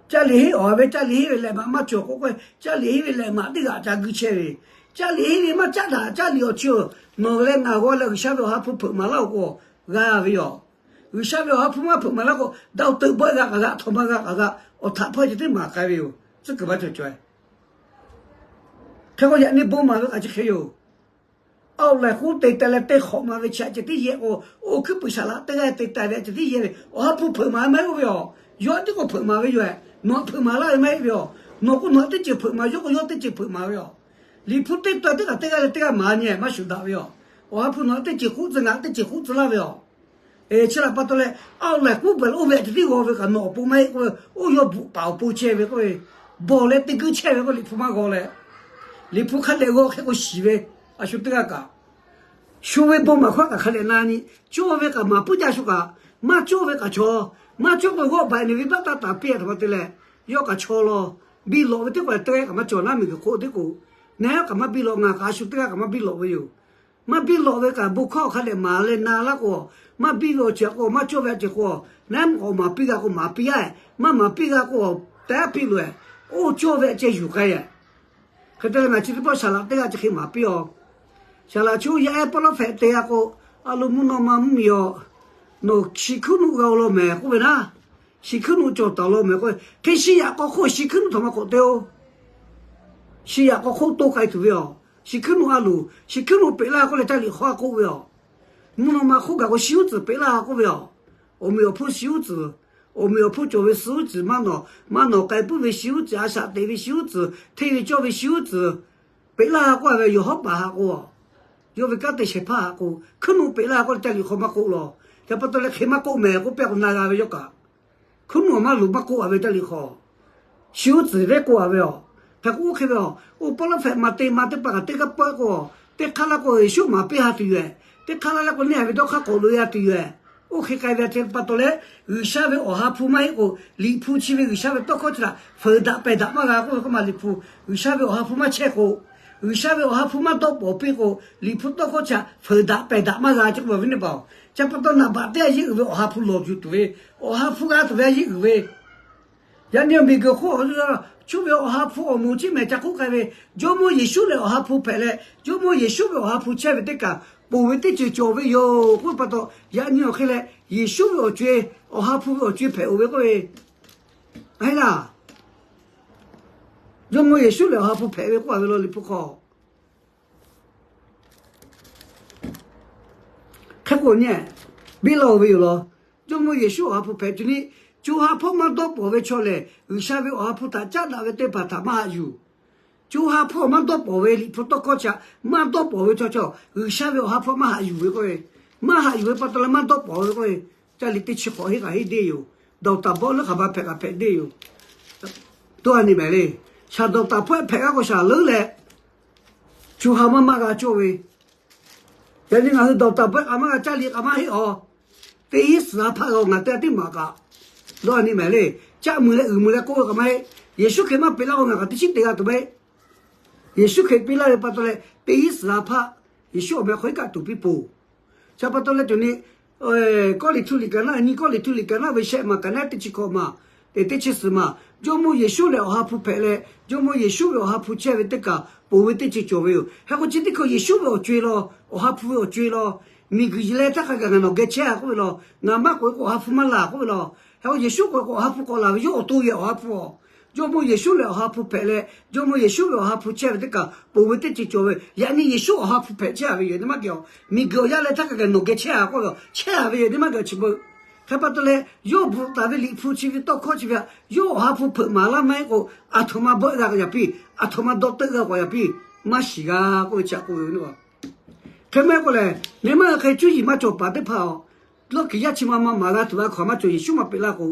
Caˇ liꞈ henˇ awˬ ve, caˇ liꞈ henˇ ve lehˬ maꞈ maˇ cawˬ k'o k'o, caˇ liꞈ henˇ ve lehˬ maꞈ teˇ g'aꞈ ca guiˇ chehˇ ve, caˇ liꞈ henˇ ve maˇ caˉ daꞈ caˇ liꞈ awˬ chi-oˬ, nawˬ leh ngaˬ g'aw leh G'uiˬsha ve awˬ ha hpu hpeuꞈ maˍ laˇ-oˬ k'o, g'a ve yoˬ. G'uiˬsha ve awˬ ha hpu maˇ hpeuꞈ maˍ laˇ k'o, daꞈ-oˬ teuꞈ bawˆ-e g'a kaꞈ g'a, htawnˍ ma g'a kaꞈ g'a, awˬ htaꞈ hpawˇ ceh tiˉ maˍ k'ai ve yoˬ. Tcuhˉ kuiˬ maˇ cawˬ caweh. Hk'e k'o yaꞈ nyi bon maˍ ve kaꞈ chi hk'e yoˬ. Awˬ lehˬ k'oˆ te teh leh teˇ hk'awꞈ ma ve chi aꞈ ceh tiˉ yehˇ k'o, oˇ hkuiˉ puiˍ shaˍ laꞈ teˇ g'aˇ te teh ve aꞈ ceh tiˉ yehˇ ve, awˬ ha hpu hpeuꞈ maˍ maˇ heˆ oˇ ve aˬ. Yawˇ tiˉ k'o hpeuꞈ maˍ ve yoˬ-eh. Nawˬ aꞈ hpeuꞈ maˍ laˇ ve maˇ heˆ ve aˬ. Nawˬ k'o nawˬ aꞈ teˇ ceuˬ hpeuꞈ maˍ, yawˇ k'o yawˇ teˇ ceuˬ hpeuꞈ maˍ ve aˬ. Liꞈ hpu teˇ taw teˇ kaꞈ teˇ g'aˇ leh teˇ g'aˇ maˍ nyi maˇ shuˍ daꞈ ve aˬ. Awˬ ha hpu nawˬ aꞈ teˇ ceuˬ k'oˆ tcuh, ngaˬ aꞈ teˇ ceuˬ k'oˆ tcuh laˇ ve aˬ. Chi htaꞈ pa taw leh, awˬ lehˬ k'oˆ peuˬ leh oˇ ve aꞈ ceh tiˉ g'aw ve kaꞈ nawˬ awˬ pon maˇ heˆ k'oˆ ve, oˇ yawˇ bvuhꞈ paˍ awˬ pon chehˇ ve k'oˆ ve, bawˬ leh te guiˇ chehˇ ve k'o Liꞈ hpu maˇ g'aw leh, Liꞈ hpu hk'a dehꞈ g'aw hk'e k'o shiˍ ve, a shu teˇ g'aˇ kaꞈ shu ve bon maˍ hkawˇ kaꞈ hk'a dehꞈ na nyi, cawˇ ve kaꞈ maˍ puiˉ jaˇ shu kaꞈ, maˇ cawˇ ve kaꞈ chaw, maˇ cawˇ k'o g'awˇ baˬ-e ve baˆ taˇ taˍ piˇ-a htaꞈ pa te leh, yawˇ kaꞈ chaw law, biˇ lawꞈ ve teˇ k'o teˇ g'aˇ kaꞈ maˇ cawˬ naˉ miˬguiˬ hk'oˆ teˇ k'o, naˉ kaꞈ maˇ biˇ lawꞈ, ngaˬ kaꞈ a shu teˇ g'aˇ kaꞈ maˇ biˇ lawꞈ ve yoˬ. Maˇ biˇ lawꞈ ve kaꞈ bon hkawˇ hk'a dehꞈ maˍ leh na laˇ k'o, maˇ biˇ ve awˬ ceuˬ k'o maˇ cawˇ ve aꞈ ceh k'o, naˉ k'awꞈ maˍ piˇ g'a k'o maˍ piˇ-a, maˇ maˍ piˇ g'a k'o, taˇ piˇ loˬ-e. Oˇ cawˇ ve aꞈ ceh yuˬ k'ai-e. Hk'e te leh ngaˬ chi teˇ pawˆ shaˍ laꞈ teˇ g'aˇ chi hk'e maˍ piˇ-a. Shaˍ laꞈ chi yaˇ ehˉ pawˇ lawˉ hpehꞈ te-a k'o, a lo mvuhˇ naw ma mvuhˇmiˬ aˬ, nawˬ shi hkuiˉ nuˆ g'a-o law mehˍ k'oˆ ve naˉ, shi hkuiˉ nuˆ cawˬ taˍ law mehˍ k'oˆ ve, hk'e shi yaꞈ k'aw hk'oˆ shi hkuiˉ nuˆ htaꞈ maˇ k'awꞈ te-o. Shi yaꞈ k'aw hk'oˆ toˇ k'ai tuˬ ve aˬ. Shi hkuiˉ nuˆ a loˬ, shi hkuiˉ nuˆ peꞈ laˇ k'oˆ leh caˇ liꞈ hk'aw a k'oˆ ve aˬ. Mvuhˇ naw ma hk'oˆ gaˬ k'o shi uˉ tcuhˍ peꞈ laˇ k'oˆ ve aˬ. Awˬ meꞈ awˬ hponˇ shi uˉ tcuhˍ, awˬ meꞈ awˬ hponˇ cawˬ ve shi uˉ tcuhˍ, maˇ nawˬ, maˇ nawˬ k'ai puiˉ ve shi uˉ tcuhˍ, a shaꞈ teꞈ ve shi uˉ tcuhˍ, hteˇ ve cawˇ ve shi uˉ tcuhˍ peꞈ laˇ k'oˆ ve yoˬ. Hawˉ paˍ haꞈ k'o, yawˇ ve kanˉ te shehˍ hpaˇ haꞈ k'o, hkuiˉ nuˆ peꞈ laˇ k'oˆ leh caˇ liꞈ hk'aw maˇ k'oˆ law. Chi pa taw leh hk'e maˇ k'oˆ mehˍ k'oˆ piˇ k'o na g'a ve yawˇ kaꞈ. Hkuiˉ nuˆ maˇ loˍ maˇ k'oˆ-a ve caˇ liꞈ hk'aw. Shi uˉ tcuhˍ ve k'oˆ-a ve aˬ. Hk'e k'o oˇ hk'e ve aˬ, oˇ pawˇ lawˉ hpehꞈ maˍ te maˍ teˇ hpaˍ kaꞈ teˇ g'aˇ pawehˇ k'o, teˇ hk'aˇ laˇ k'o Yeˍsuˆ maˍ piˇ ha tuˬ yoˬ-ehˬ. Teˇ hk'aˇ laˇ laˇ k'o neˇ haiˬ ve dawˇ hk'aˇ k'awꞈ loꞈ-e ha tuˬ yoˬ-ehˬ. Oˇ hk'e k'ai ve a htoꞈ pa taw leh, G'uiˬsha ve awˬ ha hpu maˇ heˆ k'o, Liꞈ hpu chi ve G'uiˬsha ve tawˇ hkawˇ chi htaꞈ feuˍ daꞈ pehˬ daꞈ maˇ g'a k'oˆ ve k'oˆ ma Liꞈ hpu. G'uiˬsha ve awˬ ha hpu maˇ chehˇ k'o, G'uiˬsha ve awˬ ha hpu maˇ dawˇ pawˍ piˇ k'o, Liꞈ hpu tawˇ hkawˇ chi htaꞈ feuˍ daꞈ pehˬ daꞈ maˇ g'a ce k'oˆ ve awˬ viˉ nyi paˍ-oˬ. Chi pa taw naˍ baꞈ teˇ g'aˇ yeˇ uiˍ ve awˬ ha hpu lawˬ yuˬ tuˬ ve, awˬ ha hpu g'a tuˬ ve a yeˇ uiˍ ve, yaꞈ nyi awˬ miˬguiˬ hk'oˆ awˬ, cuˇ ve awˬ ha hpu awˬ moˍ ciˉ mehˍ ca hk'oˆ k'ai ve, Jawˇmawˇ Yeˍsuˆ lehˬ awˬ ha hpu hpehꞈ leh, Jawˇmawˇ Yeˍsuˆ ve awˬ ha hpu chehˇ ve teˇ kaˬ ponˬ ve teˇ ceuˬ cawˬ ve yoˬ k'oˆ ve pa taw, yaꞈ nyi awˬ hk'e leh Yeˍsuˆ ve awˬ co-e, Awˬ ha hpu ve awˬ co-e hpehꞈ-oˬ ve k'oˆ ve, a heˆ laˇ. Jawˇmawˇ Yeˍsuˆ lehˬ Awˬ ha hpu hpehꞈ ve k'oˆ a ve law Liꞈ hpu hk'aw. Hk'e k'o nyi, biˇ laˇ-oˬ ve yoˬ law. Jawˇmawˇ Yeˍsuˆ Awˬ ha hpu hpehꞈ tuˬ nyi, co ha hpawˇ maˇ dawˇ pawˍ ve chaw lehˬ, G'uiˬsha ve Awˬ ha hpu htaꞈ caˉ daꞈ ve teˇ hpaˍ htaꞈ maˇ haꞈ yuˬ. Co ha hpawˇ maˇ dawˇ pawˍ ve Liꞈ hpu tawˇ hkawˇ chi htaꞈ maˇ dawˇ pawˍ ve chaw, G'uiˬsha ve Awˬ ha hpu maˇ haꞈ yuˬ ve k'oˆ ve, maˇ haꞈ yuˬ ve pa taw leh maˇ dawˇ pawˍ ve k'oˆ ve, caˇ liꞈ teˇ chi hk'awꞈ henˇ kaꞈ henˇ deˇ yoˬ. Dawˬ taˍ bawˆ leuˉ hk'aˬ ma hpehꞈ kaꞈ hpehꞈ deˇ yoˬ. Tawˇ a nyi mehˍ le. Shaˍ dawˬ taˍ pawehˇ hpehꞈ g'aˇ k'o shaˍ leuˉ leh, co ha maˇ maˇ g'a cawˇ ve, yaꞈ nyi ngaˬ hui dawˬ taˍ pawehˇ k'aꞈ maˇ g'a, caˇ liꞈ k'aꞈ maˇ heˆ awˬ, teˇ hinˉ suhˍ ha hpaˆ g'a-oˬ, ngaˬ te a teˇ maˍ kaꞈ. Dawˇ a nyi mehˍ le. Caˆ mui leh uiˍ mui leh k'oˆ ve k'aꞈ maˇ heˆ. Yeˍsuˆ Hkriꞈ maˇ peꞈ laˇ k'o ngaˬ kaꞈ teˇ chiˉ te g'a tuˬ maˇ heˆ. Yeˍsuˆ Hkriꞈ piˇ laˇ ve pa taw leh teˇ hinˉ suhˍ ha hpaˆ Yeˍsuˆ awˬ meh hk'aw iˉ kaˆ tuˬ piˇ poˬ. Chi pa taw leh tuˬ nyi, Kawˇrenˍhtuˆ liꞈ kaꞈ naˆ, nyi Kawˇrenˍhtuˆ liꞈ kaꞈ naˆ ve shehˆ maˬ kaꞈ naˆ teˇ chi hkawꞈ maˬ, teˇ teˇ chi suhˍ maˬ, Jawˇmawˇ Yeˍsuˆ lehˬ Awˬ ha hpu hpehꞈ leh, Jawˇmawˇ Yeˍsuˆ ve Awˬ ha hpu chehˇ ve teˇ kaꞈ ponˬ ve teˇ ceuˬ cawˬ ve yoˬ. Hk'e k'o chi teˇ hkui Yeˍsuˆ ve awˬ co-e law, Awˬ ha hpu ve awˬ co-e law, miˬguiˬ yuˬ leh htaˇ hk'a gaˬ ngaˬ nawˬ geh chehˇ a k'oˆ ve law, ngaˬ maˇ k'oꞈ-e k'o Awˬ ha hpu maˇ laˬ k'oˆ ve law. Hk'e k'o Yeˍsuˆ k'oꞈ-e k'o Awˬ ha hpu k'awꞈ laˬ ve yawˇ awˬ to ve Awˬ ha hpu a. Jawˇmawˇ Yeˍsuˆ lehˬ Awˬ ha hpu hpehꞈ leh, Jawˇmawˇ Yeˍsuˆ ve Awˬ ha hpu chehˇ ve teˇ kaꞈ ponˬ ve teˇ ceuˬ cawˬ ve. Yaꞈ nyi Yeˍsuˆ Awˬ ha hpu hpehꞈ chehˇ a ve yoˬ. Nyi maˇ geh awˬ, miˬguiˬ awˬ yaˇ leh htaˇ hk'a gaˬ nawˬ geh chehˇ a k'oˆ ve, chehˇ a ve yoˬ. Nyi maˇ geh awˬ chi beuꞈ. Hk'e pa taw leh yawˇ bvuhꞈ taˍ ve Liꞈ hpu chi ve tawˇ hkawˇ chi ve htaꞈ yawˇ Awˬ ha hpu hpeuꞈ maˍ laˇ maˇ heˆ k'o, aˬ htoꞈ ma bawˆ g'a k'awꞈ yaꞈ piˇ, aˬ htoꞈ ma dawˇ teuˆ g'a k'awꞈ yaꞈ piˇ, maˇ shiˍ g'a k'oˆ ve chi htaꞈ k'oˆ ve yoˬ. Hk'e maˇ heˆ k'o lehˬ, nyi maˇ hk'e cuˇ yiˍ maˇ cawˬ paˍ teˇ hpaˍ awˬ, lawˇ kiˍ yaˇ chi ma ma maˍ g'a tuˬ g'a hk'aˬ maˇ cawˬ, Yeˍsuˆ maˇ peꞈ laˇ k'o,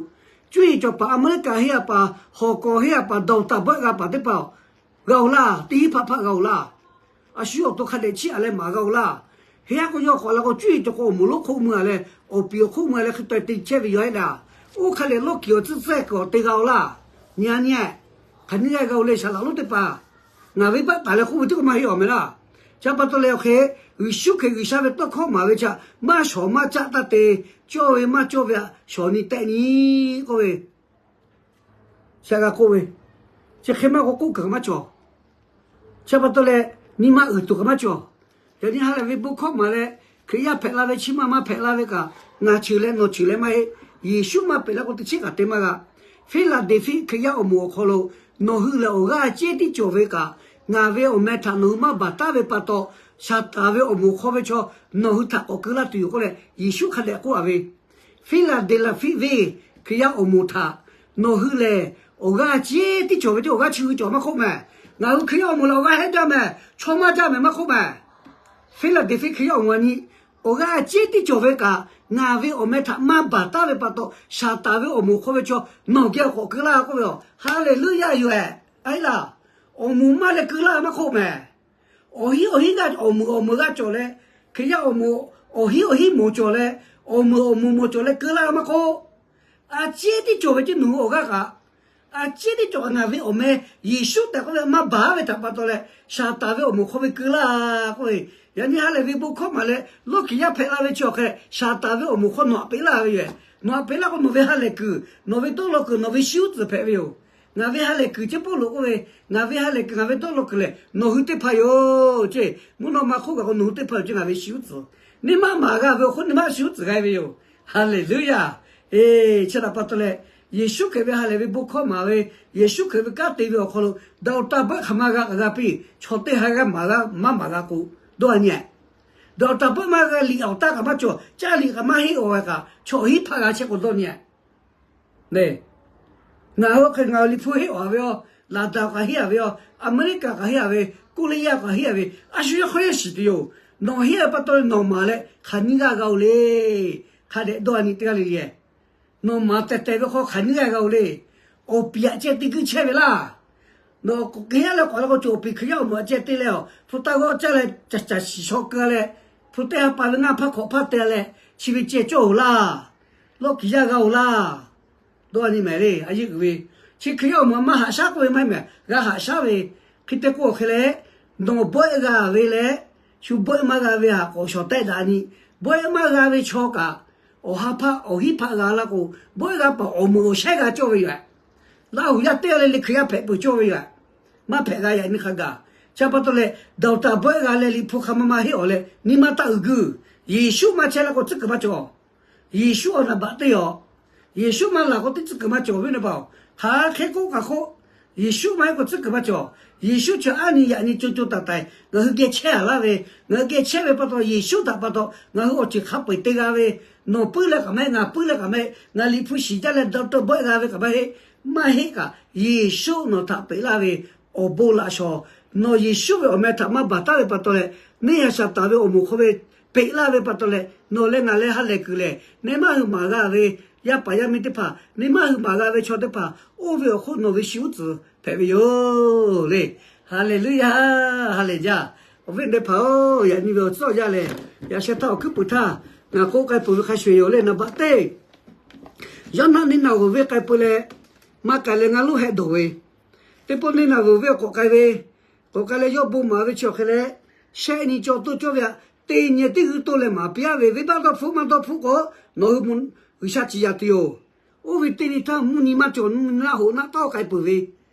cuˇ yiˍ cawˬ paˍ Aˍmeˍriˆkaˍ henˇ a paˍ, hawˬ kawˬ henˇ a paˍ, dawˬ taˍ bawˆ g'a paˍ teˇ hpaˍ awˬ, g'a-oˬ laˇ, teˇ hinˉ hpaˆ hpaˆ g'a-oˬ laˇ. A shu awˬ to hk'a dehꞈ chiˇ aꞈ leh maˍ g'a-oˬ laˇ. Henˇ a k'o yawˇ k'awꞈ la k'o cuˇ yiˍ cawˬ k'o awˬ moˍ lonˉ hk'oˆ mui a leh, awˬ piˍ awˬ hk'oˆ mui a leh hk'e te chehˇ ve yoˬ heˆ laˇ. Oˇ hk'a lehˬ lawˇ kiˍ awˬ tcuhˉ tcuhˉ kuiˬ awˬ te g'a-oˬ laˇ. Nyi a nyi, hk'aˬ nyiˇ g'aˇ g'a-oˬ le shaˍ laꞈ lonˉ teˇ hpaˍ. Ngaˬ venˇ baˆ taˍ leh k'oˆ ve tiˉ k'o maˇ heˆ awˬ meh laˇ. Chi pa taw leh awˬ hk'e, G'uiˬshuˆ Hkriꞈ G'uiˬsha ve tawˇ hkawˇ maˍ ve chi htaꞈ maˇ shawˍ maˇ caˆ taˇ te, cawˇ ve maˇ cawˇ ve htaꞈ shawˍ nyi tehˆ nyi k'oˆ ve, chi g'a k'oˆ ve, chi hk'e maˇ k'oˆ k'oˆ kuiˬ kaꞈ maˇ cawˬ. Chi pa taw leh nyi ma uiˍ tuˬ kaꞈ maˇ cawˬ. Yaꞈ nyi ha lehˬ ve bon hkawˇ maˍ leh, Hkriꞈ yaˇ hpehꞈ la ve chi maˇ maˇ hpehꞈ la ve kaꞈ, ngaˬ cheuˬ leh nawˬ cheuˬ leh maˇ heˆ. Yeˍsuˆ maˇ peꞈ la k'o teˇ chiˉ kaꞈ te maˇ g'a. Fiˉlaˍdeˍhfiˆ Hkriꞈ yaˇ awˬ moˍ awˬ hk'aw lo nawˬ hui lehˬ awˬ g'aˇ cehˇ tiˉ cawˬ ve kaꞈ, ngaˬ ve awˬ meh htaꞈ nawˬ hui maˇ baˬ taˉ ve pa taw, Saˍtanˍ ve awˬ moˍ hk'aw ve chaw nawˬ hui htaꞈ k'awꞈ keu laˇ tuˬ yoˬ k'oˆ leh Yeˍsuˆ hk'a dehꞈ k'oˆ a ve, Fiˉlaˍdeˍhfiˆ venˇ Hkriꞈ yaˇ awˬ moˍ htaꞈ nawˬ hui lehˬ awˬ g'aˇ cehˇ tiˉ cawˬ ve teˇ awˬ g'aˇ chi hui cawˬ maˇ k'oˆ mehˍ. Ngaˬ hui Hkriꞈ yaˇ awˬ moˍ lehˬ awˬ g'aˇ hehnˇ jaˇ mehˍ, chaw maˇ jaˇ mehˍ maˇ k'oˆ mehˍ. Fiˉlaˍdeˍhfiˆ Hkriꞈ yaˇ awˬ moˍ a nyi, awˬ g'aˇ cehˇ tiˉ cawˬ ve kaꞈ, ngaˬ ve awˬ meh htaꞈ maˇ baˬ taˉ ve pa taw, Saˍtanˍ ve awˬ moˍ hk'aw ve chaw nawˬ geh awˬ k'awꞈ keu laˇ k'oˆ ve yoˬ. Haˍleˍluˆyaˇ yoˬ ehˍ. A heˆ laˇ, awˬ moˍ maˇ leh keu laˇ maˇ k'oˆ mehˍ. Awˬ hinˉ awˬ hinˉ g'aˇ awˬ moˍ awˬ moˍ g'aˇ cawˬ leh, Hkriꞈ yaˇ awˬ moˍ awˬ hinˉ awˬ hinˉ moˍ cawˬ leh, awˬ moˍ awˬ moˍ moˍ cawˬ leh keu laˇ maˇ k'oˆ. A cehˇ tiˉ cawˬ ve ceˇ nawˬ hui awˬ g'aˇ kaꞈ, a cehˇ tiˉ cawˬ kaꞈ ngaˬ ve awˬ meh Yeˍsuˆ tehꞈ k'oˆ ve maˇ baˬ ve htaꞈ pa taw leh, Saˍtanˍ ve awˬ moˍ hk'aw ve keu laˇ k'oˆ ve, yaꞈ nyi ha lehˬ ve bon hkawˇ maˍ leh lawˇ kiˍ yaˇ hpehꞈ la ve chi awˬ hk'e Saˍtanˍ ve awˬ moˍ hk'aw nawˬ htaꞈ peꞈ laˇ ve yoˬ. Nawˬ htaꞈ peꞈ laˇ k'o nawˬ ve ha lehˬ kuiˬ, nawˬ ve dawˇ law kuiˬ, nawˬ ve shi uˉ tcuhˍ hpehꞈ ve yoˬ. Ngaˬ ve ha lehˬ kuiˬ ceˇ Pawˇluꞈ k'oˆ ve, ngaˬ ve ha lehˬ kuiˬ ngaˬ ve dawˇ law kuiˬ lehˬ nawˬ hui teˇ hpaˍ yoˬ ceˇ. Mvuhˇ naw ma hk'oˆ kaꞈ k'o nawˬ hui teˇ hpaˍ yoˬ ceˇ, ngaˬ ve shi uˉ tcuhˍ. Neˇ maˇ maˍ g'a ve awˬ hk'oˆ neˇ maˇ shi uˉ tcuhˍ g'a ve yoˬ. Haˍleˍluˆyaˇ. Eˬ, chi htaꞈ pa taw leh, Yeˍsuˆ Hkriꞈ ve ha lehˬ ve bon hkawˇ maˍ ve, Yeˍsuˆ Hkriꞈ ve kanˉ te ve awˬ hk'aw lo, daꞈ awˬ taˍ bawehˇ hk'aˬ ma g'a kaꞈ g'a piˇ, chaw teˇ ha g'a maˍ g'a maˇ maˍ g'a k'o, dawˇ a nyi. Daꞈ awˬ taˍ bawehˇ maˇ g'a liꞈ awˬ taˇ kaꞈ maˇ cawˬ, caˇ liꞈ kaꞈ maˇ heˆ awˬ ve kaꞈ chaw hinˉ hpaˆ g'a chehˇ k'o dawˇ nyi. Ngaˬ hui hk'e ngaˬ hui Liꞈ hpu heˆ awˬ a ve yoˬ, laˍ daꞈ kaꞈ heˆ a ve yoˬ, Aˍmeˍriˆkaˍ kaꞈ heˆ a ve, Koˇreˇyaˇ kaꞈ heˆ a ve, a shu yawˇ hk'aw yawˇ shiˍ tuˬ yoˬ. Nawˬ heˆ a pa taw nawˬ maˍ leh hk'aˬ nyiˇ g'aˇ g'a-oˬ le. Hk'a dehꞈ dawˇ a nyi teˇ g'aˇ le le. Nawˬ maˍ tehˬ tehˬ ve hk'aw hk'aˬ nyiˇ g'aˇ g'a-oˬ le. Awˬ piˍ aꞈ ceh teˇ g'uiˇ chehˇ ve laˇ. Nawˬ k'oꞈ kehˉ leh k'awꞈ la k'o cawˬ, awˬ piˍ Hkriꞈ yaˇ awˬ moˍ aꞈ ceh te leh, hpu taˇ g'awˇ caˇ leh caˬ caˬ shiˍ shaw keu leh, hpu teˇ ha pa ve ngaˇ hpaˇ hkawꞈ hpaˇ te leh, chi ve ceh cawˇ-oˬ laˇ. Lawˇ kiˍ yaˇ g'a-oˬ laˇ. Dawˇ a nyi mehˍ le, a yeˇ uiˍ ve. Chi Hkriꞈ yaˇ awˬ moˍ maˇ haꞈ shaˉ k'oˆ ve maˇ heˆ mehˍ, g'a haꞈ shaˉ ve. Hk'e te k'o awˬ hk'e leh, nawˬ bawehˇ g'a ve leh, shu bawehˇ maˇ g'a ve htaꞈ k'awꞈ shawˍ tehˆ daꞈ nyi. Bawehˇ maˇ g'a ve chaw kaꞈ, awˬ ha hpaˇ awˬ hinˉ hpaˆ g'a la k'o, bawehˇ g'a paˍ awˬ moˍ awˬ shehˉ g'a cawˇ ve yoˬ. Laˇ huˍ yaˇ teˇ g'aˇ le le Hkriꞈ yaˇ hpehꞈ peuˬ cawˇ ve yoˬ. Maˇ hpehꞈ g'a yaꞈ nyi hk'a gaˬ. Chi pa taw leh, daꞈ taˍ bawehˇ g'a leh Liꞈ hpu hk'a ma ma heˆ awˬ leh nyi ma taˇ uiˍ guiˇ. Yeˍsuˆ maˇ chehˇ la k'o tcuhˉ kuiˬ maˇ cawˬ. Yeˍsuˆ awˬ naˍ baꞈ teˇ aˬ. Yeˍsuˆ maˇ laˬ k'o teˇ tcuhˉ kuiˬ maˇ cawˬ ve naˇ paˍ-oˬ. Hk'aˬ hk'e k'oˆ kaꞈ hk'oˆ, Yeˍsuˆ maˇ heˆ k'o tcuhˉ kuiˬ maˇ cawˬ. Yeˍsuˆ chi aˉ nyi yaꞈ nyi co co taiˍ taiˍ ngaˬ hui geh chehˇ a laˇ ve, ngaˬ hui geh chehˇ ve pa taw Yeˍsuˆ htaꞈ pa taw ngaˬ hui awˬ ceuˬ hk'a peu-eˬ te g'a ve, nawˬ puiˉ leh kaꞈ maˇ heˆ, ngaˬ puiˉ leh kaꞈ maˇ heˆ, ngaˬ Liꞈ hpu shiˍ jaˇ leh daꞈ taˍ bawehˇ g'a ve kaꞈ maˇ heˆ, maˇ heˆ kaꞈ Yeˍsuˆ nawˬ htaꞈ peꞈ laˇ ve awˬ bon laꞈ shawˍ, nawˬ Yeˍsuˆ ve awˬ meh htaꞈ maˇ baˬ taˉ ve pa taw leh, neˇ haiˬ Saˍtanˍ ve awˬ moˍ hk'aw ve peꞈ laˇ ve pa taw leh, nawˬ leh ngaˬ leh ha lehˬ kuiˬ lehˬ, neˇ maˇ hui maˍ g'a ve, yaˇ paˍ yaˇ miˇ teˇ hpaˍ neˇ maˇ hui maˍ g'a ve chaw teˇ hpaˍ oˇ ve awˬ hk'oˆ nawˬ ve shi uˉ tcuhˍ hpehꞈ ve yoˬ le. Haˍleˍluˇyaˇ, haˍleˍluˇyaˇ. Awˬ viˉ awˬ nyi teˇ hpaˍ-oˬ, yaꞈ nyi ve awˬ tcuhˉ awˬ yaˇ lehˬ, yaꞈ sheh htaˇ awˬ hkuiˉ puiˍ htaˇ ngaˬ k'oˆ k'ai peuˬ ve hk'a shuˍ yoˬ le. Naˍ baꞈ teˇ, Yawˇnaˆ neˇ naˬ g'uiˬ venˇ k'ai peuˬ leh, maˇ k'ai leh ngaˇ lonˉ hehˆ dawˬ ve, teˇ pawˆ neˇ naˬ g'uiˬ venˇ awˬ k'awꞈ k'ai ve, k'awꞈ k'ai leh yawˇ bon maˍ ve chi awˬ hk'e leh, shehˆ nyi caw toˇ cawˇ ve aꞈ, teˇ nyi teˇ g'uiˇ toˇ leh maˍ piˇ-a ve, venˇbaˆ dawˇ hpfuhˆ maˇ dawˇ hpfuhˆ k'o, nawˬ hui G'uiˬsha ciˍ yanˍ tuˬ yoˬ. Oˇ ve teˇ nyi htaˇ mvuhˇ nyi maˇ cawˬ, mvuhˇ nyi naˆ hoꞈ naˆ tawˇ k'ai peuˬ ve,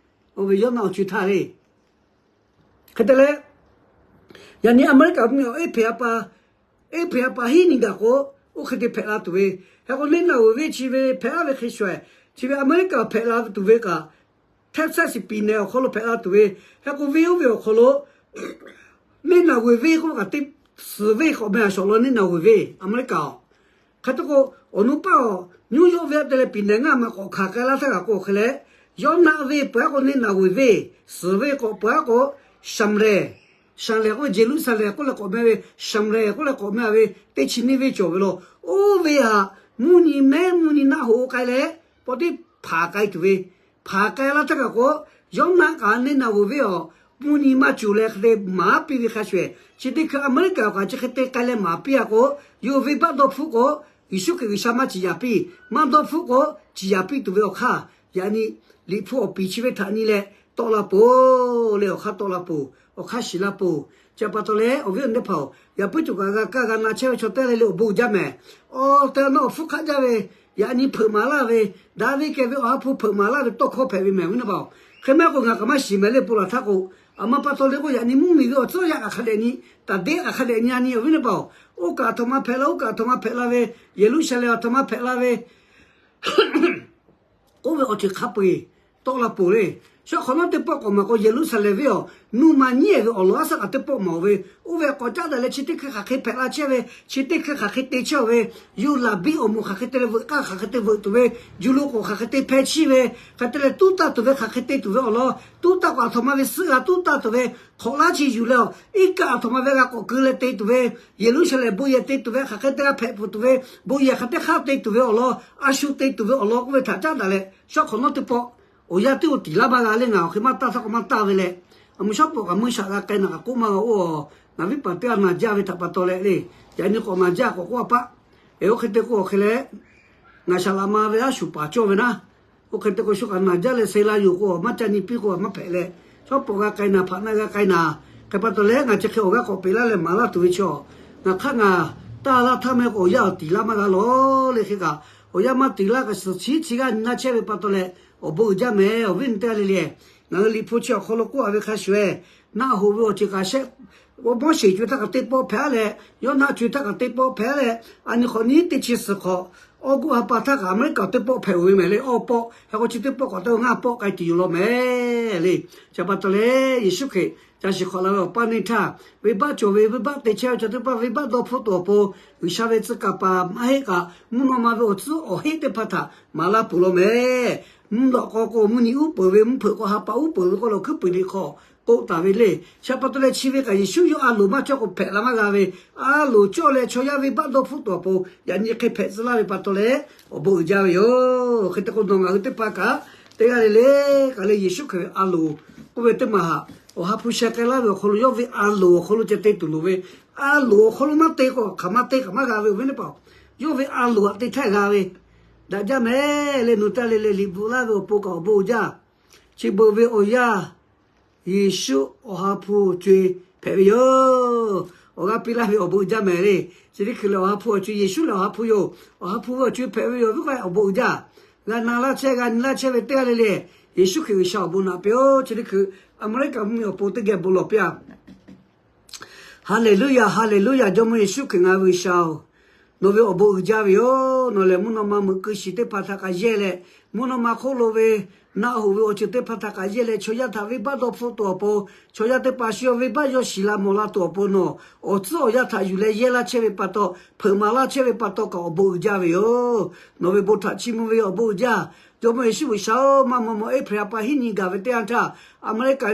oˇ ve Yawˇnaˆ awˬ co htaˇ le. Hk'e te leh, yaꞈ nyi America mvuhˇmiˬ awˬ ehˉ hpehꞈ a pa, ehˉ hpehꞈ a pa hiˉ nyi gaˬ k'o, oˇ hk'e te hpehꞈ la tuˬ ve. Hk'e k'o neˇ naˬ g'uiˬ venˇ chi ve hpehꞈ a ve hk'e shuˍ-ehˍ, chi ve America hpehꞈ la tuˬ ve kaꞈ, Texas piˍ nehˬ awˬ hk'aw lo hpehꞈ la tuˬ ve, hk'e k'o venˇ oˇ ve awˬ hk'aw lo neˇ naˬ g'uiˬ venˇ k'oˆ kaꞈ teˇ suhˍ venˇ k'awꞈ meh a shawˍ law neˇ naˬ g'uiˬ venˇ America-oˬ. Hk'e te k'o, awˬ nu paˇ-oˬ, New York venˇ a te leh piˍ nehˬ ngaˇ ma k'awꞈ hkanˍ k'ai laˇ htaˇ kaꞈ k'o hk'e leh, Yawˇnaˆ venˇ peuˬ-a k'o neˇ naˬ g'uiˬ venˇ, suhˍ venˇ k'awꞈ peuˬ-a k'o, Shaˍmleˍ, Shaˍmleˍ k'oˆ ve Yeˍruˆsaˍlehnˍ k'oˆ leh k'awꞈ meh ve, Shaˍmleˍ k'oˆ leh k'awꞈ meh ve teˇ chi neˇ venˇ cawˬ ve law. Oˇ ve htaꞈ mvuhˇ nyi mehˉ mvuhˇ nyi naˆ hoꞈ k'ai leh, paw teˇ hpaˍ k'ai tuˬ ve, hpaˍ k'ai laˇ htaˇ kaꞈ k'o, Yawˇnaˆ kaꞈ neˇ naˬ g'uiˬ venˇ-oˬ, mvuhˇ nyi maˇ cawˬ leh hk'e te maˍ piˇ ve hk'a shuˍ-ehˍ, chi teˇ hkui America kaꞈ chi hk'e te k'ai leh maˍ piˇ-a k'o, yawˇ venˇbaˆ dawˇ hpfuhˆ k'o, Yeˍsuˆ Hkriꞈ G'uiˬsha maˇ ciˍ yanˍ piˇ, maˇ dawˇ hpfuhˆ k'o, ciˍ yanˍ piˇ tuˬ ve awˬ hk'aˇ, yaꞈ nyi Liꞈ hpu awˬ piˍ chi ve htaꞈ nyi leh tawˆ la peuˬ le, awˬ hk'aˇ tawˆ la peuˬ, awˬ hk'aˇ shiˍ la peuˬ. Chi pa taw leh awˬ viˉ awˬ nyi teˇ hpaˍ-oˬ, yaꞈ puiˉ tuˬ kaꞈ g'a kaˇ g'a na chehˇ ve chaw teˇ le le awˬ bon uiˍ jaˇ mehˍ. Awˬ tehˬ awˬ na awˬ hpfuhˇ hk'aˆ jaˇ ve, yaꞈ nyi hpeuꞈ maˍ laˇ ve, daꞈ ve kehˬ ve Awˬ ha hpu hpeuꞈ maˍ laˇ ve tawˇ hkawˇ hpehꞈ ve mehˍ, awˬ viˉ teˇ hpaˍ-oˬ. Hk'e maˇ k'o ngaˬ kaꞈ maˇ shiˍ mehˍ le, pon laˬ htaˇ k'o, aˬ ma pa taw le k'o yaꞈ nyi mvuhˇmiˬ ve awˬ tcuhˉ yaˇ kaꞈ hk'a dehꞈ nyi, taˍ deˉ kaꞈ hk'a dehꞈ nyi a nyi, awˬ viˉ teˇ hpaˍ-oˬ. Oˇ kaꞈ aˬ htoꞈ ma hpehꞈ la, oˇ kaꞈ aˬ htoꞈ ma hpehꞈ la ve, Yeˍruˆsaˍlehnˍ aˬ htoꞈ ma hpehꞈ la ve, oˇ ve awˬ ceuˬ hk'a peu-eˬ tawˆ la peuˬ le. Shaˉ hk'awꞈ nawˉ teˇ pawˆ k'awꞈ maˍ k'o, Yeˍruˆsaˍlehnˍ venˇ-oˬ, nuˇ ma nyiˉ-ehˍ ve awˬ lawn a shaˉ kaꞈ teˇ pawˆ mawˬ ve, oˇ ve k'awꞈ caˉ daꞈ leh chi teˇ hkui hk'aˬ hk'e hpehꞈ la chehˇ ve, chi teˇ hkui hk'aˬ hk'e te chehˇ-oˬ ve, yuˬ laˬ biˇ awˬ moˍ hk'aˬ hk'e te leh veuꞈ k'aˇ hk'aˬ hk'e te veuꞈ tuˬ ve, yuˬ lo k'oˍ hk'aˬ hk'e te hpeh chiˇ ve, hk'aˬ hk'e te leh tuˉ taˇ tuˬ ve, hk'aˬ hk'e te tuˬ ve awˬ lawn, tuˉ taˇ k'o aˬ htoꞈ ma ve suhˆ g'a tuˉ taˇ tuˬ ve, hk'awꞈ laˉ chi yuˬ leh-oˬ, iˉ kaˆ aˬ htoꞈ ma ve g'a k'awꞈ keu leh te tuˬ ve, Yeˍruˆsaˍlehnˍ bon yehˬ te tuˬ ve, hk'aˬ hk'e te g'a hpehꞈ pfuhˍ tuˬ ve, bon yehˬ hk'aˬ teˇ hk'aˇ te tuˬ ve awˬ lawn, a shu te tuˬ ve awˬ lawn k'oˆ ve htaꞈ caˉ daꞈ leh, shaˉ hk'awꞈ nawˉ teˇ pawˆ awˬ yanˇ teˇ-oˬ tiˍ laˇ maˇ g'a le, ngaˬ awˬ hk'e maˇ taˇ htaˇ k'o maˇ taˇ ve leh, aˬ mvuhˇ shaˉ pawˍ kaꞈ meuˇ shaꞈ g'a k'ai naˬ kaꞈ k'oˆ maˇ g'a oˇ-aˬ. Ngaˬ viˉ paˍ teˇ g'aˇ naˬ jaˇ ve htaꞈ pa taw leh le, yaꞈ nyi k'awꞈ naˬ jaˇ k'awꞈ k'oˆ a paˆ. Eˬ, oˇ hk'e te k'o awˬ hk'e leh, ngaˬ shaˍ laꞈ ma ve aˉ shuˍ paˍ cawˇ ve naˉ. Oˇ hk'e te k'o shu kaꞈ naˬ jaˇ leh se la yoˬ k'o, maˇ ca nyi piˇ k'o maˇ hpehꞈ leh, shaˉ pawˍ g'a k'ai naˬ, hpaꞈ na g'a k'ai naˬ. Hk'e pa taw leh ngaˬ chi hk'e awˬ g'aˇ k'awꞈ peꞈ laˇ leh maˍ laˇ tuˬ ve chaw, ngaˬ hk'aˇ ngaˬ taˇ laˇ htaˇ meh k'o awˬ yanˇ awˬ tiˍ laˇ maˇ g'a lawˬ le. Hk'e kaꞈ awˬ yanˇ maˇ tiˍ laˇ kaꞈ suhˍ chiˉ chi g'aˇ nyi laˇ chehˇ ve pa taw leh, awˬ bon uiˍ jaˇ mehˍ, awˬ viˉ awˬ nyi teˇ g'aˇ le le. Ngaˬ hui Liꞈ hpu chi awˬ hk'aw lo k'oˆ a ve hk'a shuˍ-ehˍ, naˆ hoꞈ ve awˬ ceuˬ kaꞈ shehˆ, Moˉseˍ co htaˇ kaꞈ teˇ pawˆ hpehꞈ-a leh, Yawˇnaˆ co htaˇ kaꞈ teˇ pawˆ hpehꞈ-a leh, a nyi hk'awꞈ nyi teˇ chi suhˍ hk'awꞈ, awˬ g'uˇ ha pa htaˇ kaꞈ America teˇ pawˆ hpehꞈ-oˬ ve mehˍ le, awˬ pawˆ hk'e k'o chi teˇ pawˆ k'awꞈ te ngaˇ pawˆ k'ai tuˬ yoˬ law mehˍ le. Chi pa taw leh Yeˍsuˆ Hkriꞈ ca shiˍ hk'awꞈ la ve awˬ paˇ neˇ htaˇ, venˇbaˆ cawˬ ve venˇbaˆ te chehˇ ve chaw teˇ hpaˍ venˇbaˆ dawˇ hpfuhˆ tuˬ awˬ pon, G'uiˬsha ve tcuh kaˍ paˍ maˇ heˆ kaꞈ mvuhˇ naw ma ve awˬ tcuhˉ awˬ heˆ teˇ hpaˍ htaꞈ maˍ laˇ peuˬ law mehˍ. Mvuhˇ lawꞈ k'aw k'o mvuhˇ nyi uˉ peunˍ ve, mvuhˇ hpeuꞈ k'o ha pa uˉ peunˍ ve k'oˆ leh awˬ hkuiˉ puiˍ liꞈ hk'aw k'oˆ taˍ ve le. Chi pa taw leh chi ve kaꞈ Yeˍsuˆ yawˇ a loˍ maˇ cawˇ k'o hpehꞈ la maˇ g'a ve, a loˍ cawˇ leh chaw yaˇ venˇbaˆ dawˇ hpfuhˆ tuˬ awˬ pon yaꞈ nyi hk'e hpehꞈ tcuh laˇ ve pa taw leh awˬ bon uiˍ jaˇ ve yoˬ. Hk'e te k'o nawˬ ngaˬ hui teˇ hpaˍ kaꞈ teˇ g'aˇ le le kaꞈ leh Yeˍsuˆ Hkriꞈ ve a loˍ k'oˆ ve teˇ maˬ haꞈ, awˬ ha hpu sheh k'ai laˇ ve awˬ hk'aw lo yawˇ ve a loˍ awˬ hk'aw lo ceh te tuˬ loˍ ve, a loˍ awˬ hk'aw lo maˇ te k'o hk'aˬ ma te kaꞈ maˇ g'a ve, awˬ viˉ teˇ hpaˍ-oˬ, yawˇ ve a loˍ htaꞈ te htaˇ g'a ve daꞈ jaˇ mehˍ le. Nawˬ teˇ g'aˇ le le Liꞈ bvuhꞈ laˇ ve awˬ pon kaꞈ awˬ bon uiˍ jaˇ. Chi beuꞈ ve awˬ yanˇ Yeˍsuˆ awˬ ha hpu awˬ co-e hpehꞈ ve yoˬ. Awˬ g'aˇ piˇ laˇ ve awˬ bon uiˍ jaˇ mehˍ le. Chi teˇ hkui lehˬ awˬ ha hpu awˬ co-e, Yeˍsuˆ lehˬ awˬ ha hpu yoˬ. Awˬ ha hpu ve awˬ co-e hpehꞈ ve yoˬ. Viˉ k'o awˬ bon uiˍ jaˇ. G'a na laˇ chehˇ g'a nyi laˇ chehˇ ve teˇ g'aˇ le le Yeˍsuˆ Hkriꞈ G'uiˬsha awˬ bon naꞈ piˇ-oˆ. Chi teˇ hkui America mvuhˇmiˬ awˬ pon teˇ geh bon lawˬ piˇ-a. Haˍleˍluˇyaˍ, haˍleˍluˇyaˍ, Jawˇmawˇ Yeˍsuˆ Hkriꞈ ngaˬ ve G'uiˬsha-oˬ, nawˬ ve awˬ bon uiˍ jaˇ ve yoˬ. Nawˬ lehˬ mvuhˇ naw ma meuꞈ keu shiˍ teˇ hpaˍ htaꞈ kaꞈ yehˇ leh, mvuhˇ naw ma hk'oˆ lo ve naˆ hoꞈ ve awˬ ceuˬ teˇ hpaˍ htaꞈ kaꞈ yehˇ leh, chaw yaˇ htaꞈ venˇbaˆ dawˇ hpfuhˆ tuˬ awˬ pon, chaw yaˇ teˇ hpaˍ shu yawˇ venˇbaˆ yawˇ shiˍ la mawˬ la tuˬ awˬ pon nawˬ awˬ tcuhˉ awˬ yanˇ htaꞈ yuˬ leh yehˇ laˇ chehˇ ve pa taw, hpeuꞈ maˍ laˇ chehˇ ve pa taw kaꞈ awˬ bon uiˍ jaˇ ve yoˬ. Nawˬ ve bon htaꞈ chiˇ mvuh ve awˬ bon uiˍ jaˇ. Jawˇmawˇ Yeˍsuˆ G'uiˬsha-oˬ, maˇ maw maw April ha pa hiˉ nyi gaˬ ve teˇ yanˇ htaˇ, America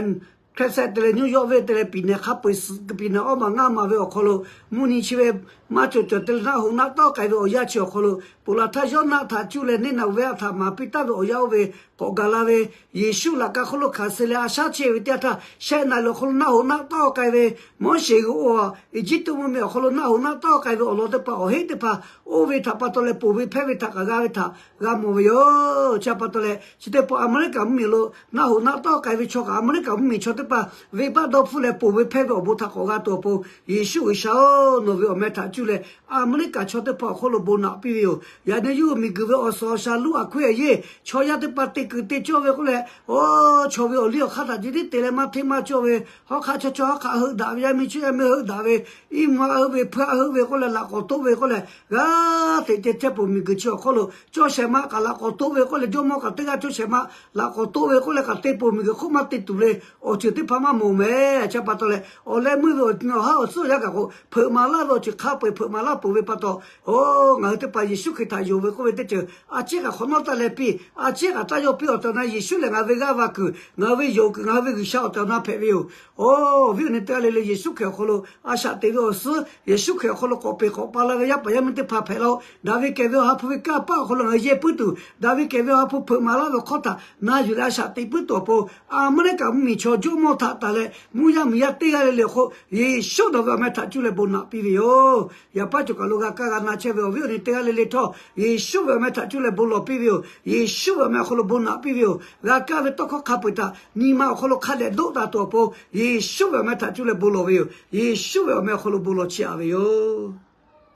hk'e seh te leh New York venˇ te leh piˍ nehˬ hk'a peu-eˬ suhˍ piˍ nehˬ awˇ maˬ ngaˇ maˬ ve awˬ hk'aw lo, mvuhˇ nyi chi ve maˇ cawˬ cawˬ te leh naˆ hoꞈ naˆ tawˆ k'ai ve awˬ yanˇ chi awˬ hk'aw lo, ponˬ laˬ htaˇ yawˇ naˆ htaꞈ cuˇ leh neˇ naꞈ ve a htaꞈ maˍ piˇ taˍ ve awˬ yanˇ oˇ ve k'awꞈ gaˬ la ve, Yeˍsuˆ laꞈ ka hk'oˆ lo hkanˍ suh leh a shaˉ chehˇ ve teˇ yanˇ htaˇ, shehˆ naˍ riˍ awˬ hk'aw lo naˆ hoꞈ naˆ tawˆ k'ai ve, Moˉseˍ g'uˇ oˇ Eˇjiˇtuꞈ mvuhˇmiˬ awˬ hk'aw lo naˆ hoꞈ naˆ tawˆ k'ai ve awˬ lawn teˇ hpaˍ awˬ heˆ teˇ hpaˍ oˇ ve htaꞈ pa taw leh ponˬ ve hpehˇ ve htaꞈ kaꞈ g'a ve htaꞈ g'a mawˬ ve yoˬ. Chi pa taw leh chi teˇ pawˆ America mvuhˇmiˬ lo naˆ hoꞈ naˆ tawˆ k'ai ve chaw kaꞈ America mvuhˇmiˬ chaw teˇ hpaˍ venˇbaˆ dawˇ hpfuhˆ leh ponˬ ve hpehˇ ve awˬ bon htaꞈ k'awꞈ g'a tuˬ awˬ pon, Yeˍsuˆ G'uiˬsha-oˬ, nawˬ ve awˬ meh htaꞈ cuˇ leh America chaw teˇ hpaˍ awˬ hk'oˆ lo bon naꞈ piˇ ve yoˬ. Yaꞈ nyi yawˇ hui miˬguiˬ ve awˬ suhˍ awˬ shaˍ luˇ aꞈ hkuiˉ aꞈ yeˇ chaw yaˇ teˇ hpaˍ te kuiˬ te cawˇ ve k'oˆ leh, oˇ chaw ve awˬ liˇ awˬ hk'aˇ htaꞈ ceh tiˉ te leh maˇ hteˇ maˇ cawˇ ve, hawˉ hk'aˆ chaw chaw hawˉ hk'aˆ heuˆ daꞈ ve, yaˇ miˇ chaw yaˇ miˇ heuˆ daꞈ ve, iˉ ma heuˆ ve, hpuiˇ heuˆ ve k'oˆ leh laꞈ k'awꞈ toˆ ve k'oˆ leh, g'aˇ teꞈ ceh chehˇ peuˬ miˬguiˬ chi awˬ hk'oˆ lo cawˇ shehˍ ma kaꞈ laꞈ k'awꞈ toˆ ve k'oˆ leh, jawˇmawˇ kaꞈ teˇ g'aˇ cawˇ shehˍ ma laꞈ k'awꞈ toˆ ve k'oˆ leh kaꞈ te peuˬ miˬguiˬ hk'oˆ maˇ te tuˬ le. Awˬ ceuˬ teˇ hpaˍ maˇ mawˬ mehˍ. Chi pa taw leh awˬ leh meuˇ ve awˬ ha awˬ suhˉ awˬ yanˇ gaˬ k'o, hpeuꞈ maˍ laˇ ve awˬ ceuˬ hk'a peu-eˬ hpeuꞈ maˍ laˇ peuˬ ve pa taw, oˇ ngaˬ hui teˇ hpaˍ Yeˍsuˆ Hkriꞈ htaꞈ yonˍ ve k'oˆ ve teˇ ceuˬ a ciˉ kaꞈ hk'awꞈ nawˉ taˇ leh piˇ. A ciˉ kaꞈ taˇ yawˇ piˇ awˬ tehˬ awˬ na Yeˍsuˆ lehˬ ngaˬ ve g'aˇ va kuiˬ, ngaˬ hui ve yonˍ kuiˬ, ngaˬ hui ve G'uiˬsha awˬ tehˬ awˬ na hpehꞈ ve yoˬ. Oˇ viˉ awˬ nyi teˇ g'aˇ le le Yeˍsuˆ Hkriꞈ awˬ hk'aw lo a shaꞈ teꞈ ve awˬ suhˉ, Yeˍsuˆ Hkriꞈ awˬ hk'aw lo k'awꞈ peˬ k'awꞈ pa la ve yaˇ paˍ yaˇ miˇ teˇ hpaˍ hpehꞈ la-oˬ. Daˍviˆ kehˬ ve awˬ ha hpu ve kanˇ paˆ awˬ hk'aw lo ngaˬ hui yehˇ puiˉ tuˬ, Daˍviˆ kehˬ ve awˬ ha hpu hpeuꞈ maˍ laˇ ve awˬ hkawˇ htaꞈ na yuˬ leh a shaꞈ teꞈ puiˉ tuˬ awˬ pon, America mvuhˇmiˬ chaw jawˇmawˇ htaꞈ taˍ leh mvuhˇ yaˇ miˬ yaˇ teˇ g'aˇ le le awˬ hk'oˆ Yeˍsuˆ nawˬ ve awˬ meh htaꞈ cuˇ leh bon naꞈ piˇ ve yoˬ. Yaꞈ paˉ cawˬ kaˬ lo g'a kaˇ g'a na chehˇ ve awˬ viˉ awˬ nyi teˇ g'aˇ le le htawˇ, Yeˍsuˆ ve awˬ meh htaꞈ cuˇ leh bon lawˬ piˇ ve yoˬ. Yeˍsuˆ ve awˬ meh awˬ hk'aw lo bon naꞈ piˇ ve yoˬ. G'a kaˇ ve tawˇ hkawˇ hk'a peu-eˬ htaꞈ nyi ma awˬ hk'aw lo hk'a dehꞈ doˆ taˍ tuˬ awˬ pon, Yeˍsuˆ ve awˬ meh htaꞈ cuˇ leh bon lawˬ ve yoˬ. Yeˍsuˆ ve awˬ meh awˬ hk'aw lo bon lawˬ chiˇ aꞈ ve yoˬ.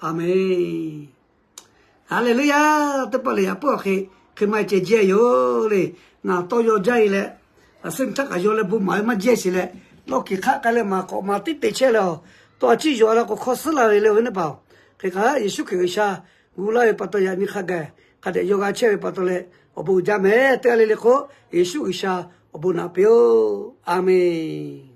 Aˬmenˍ. Haˍleˍluˇyaˍ. Teˇ pawˆ lehˬ yaꞈ puiˉ awˬ hk'e, hk'e maˇ ceh jehˇ yoˬ le. Ngaˬ tawˇ yaw jaˇ e leh, a suhˉ nyi htaˇ kaꞈ yaw leh bon maˍ ve maˇ jehˇ sheˍ leh, lawˇ kiˬ hk'aˆ k'ai leh maˍ k'awꞈ maˍ tiˉ te chehˇ leh, a taw a ciˉ yaw a la k'o hk'aw suhˉ la ve le ve teˇ hpaˍ-oˬ. Hk'e k'o Yeˍsuˆ Hkriꞈ G'uiˬsha gu laˇ ve pa taw yaꞈ nyi hk'a gaˬ hk'a dehꞈ yaw g'a chehˇ ve pa taw leh, awˬ bon uiˍ jaˇ mehˍ. Teˇ g'aˇ le le k'o, Yeˍsuˆ G'uiˬsha awˬ bon naꞈ piˇ-oˆ. Aˍmenˍ.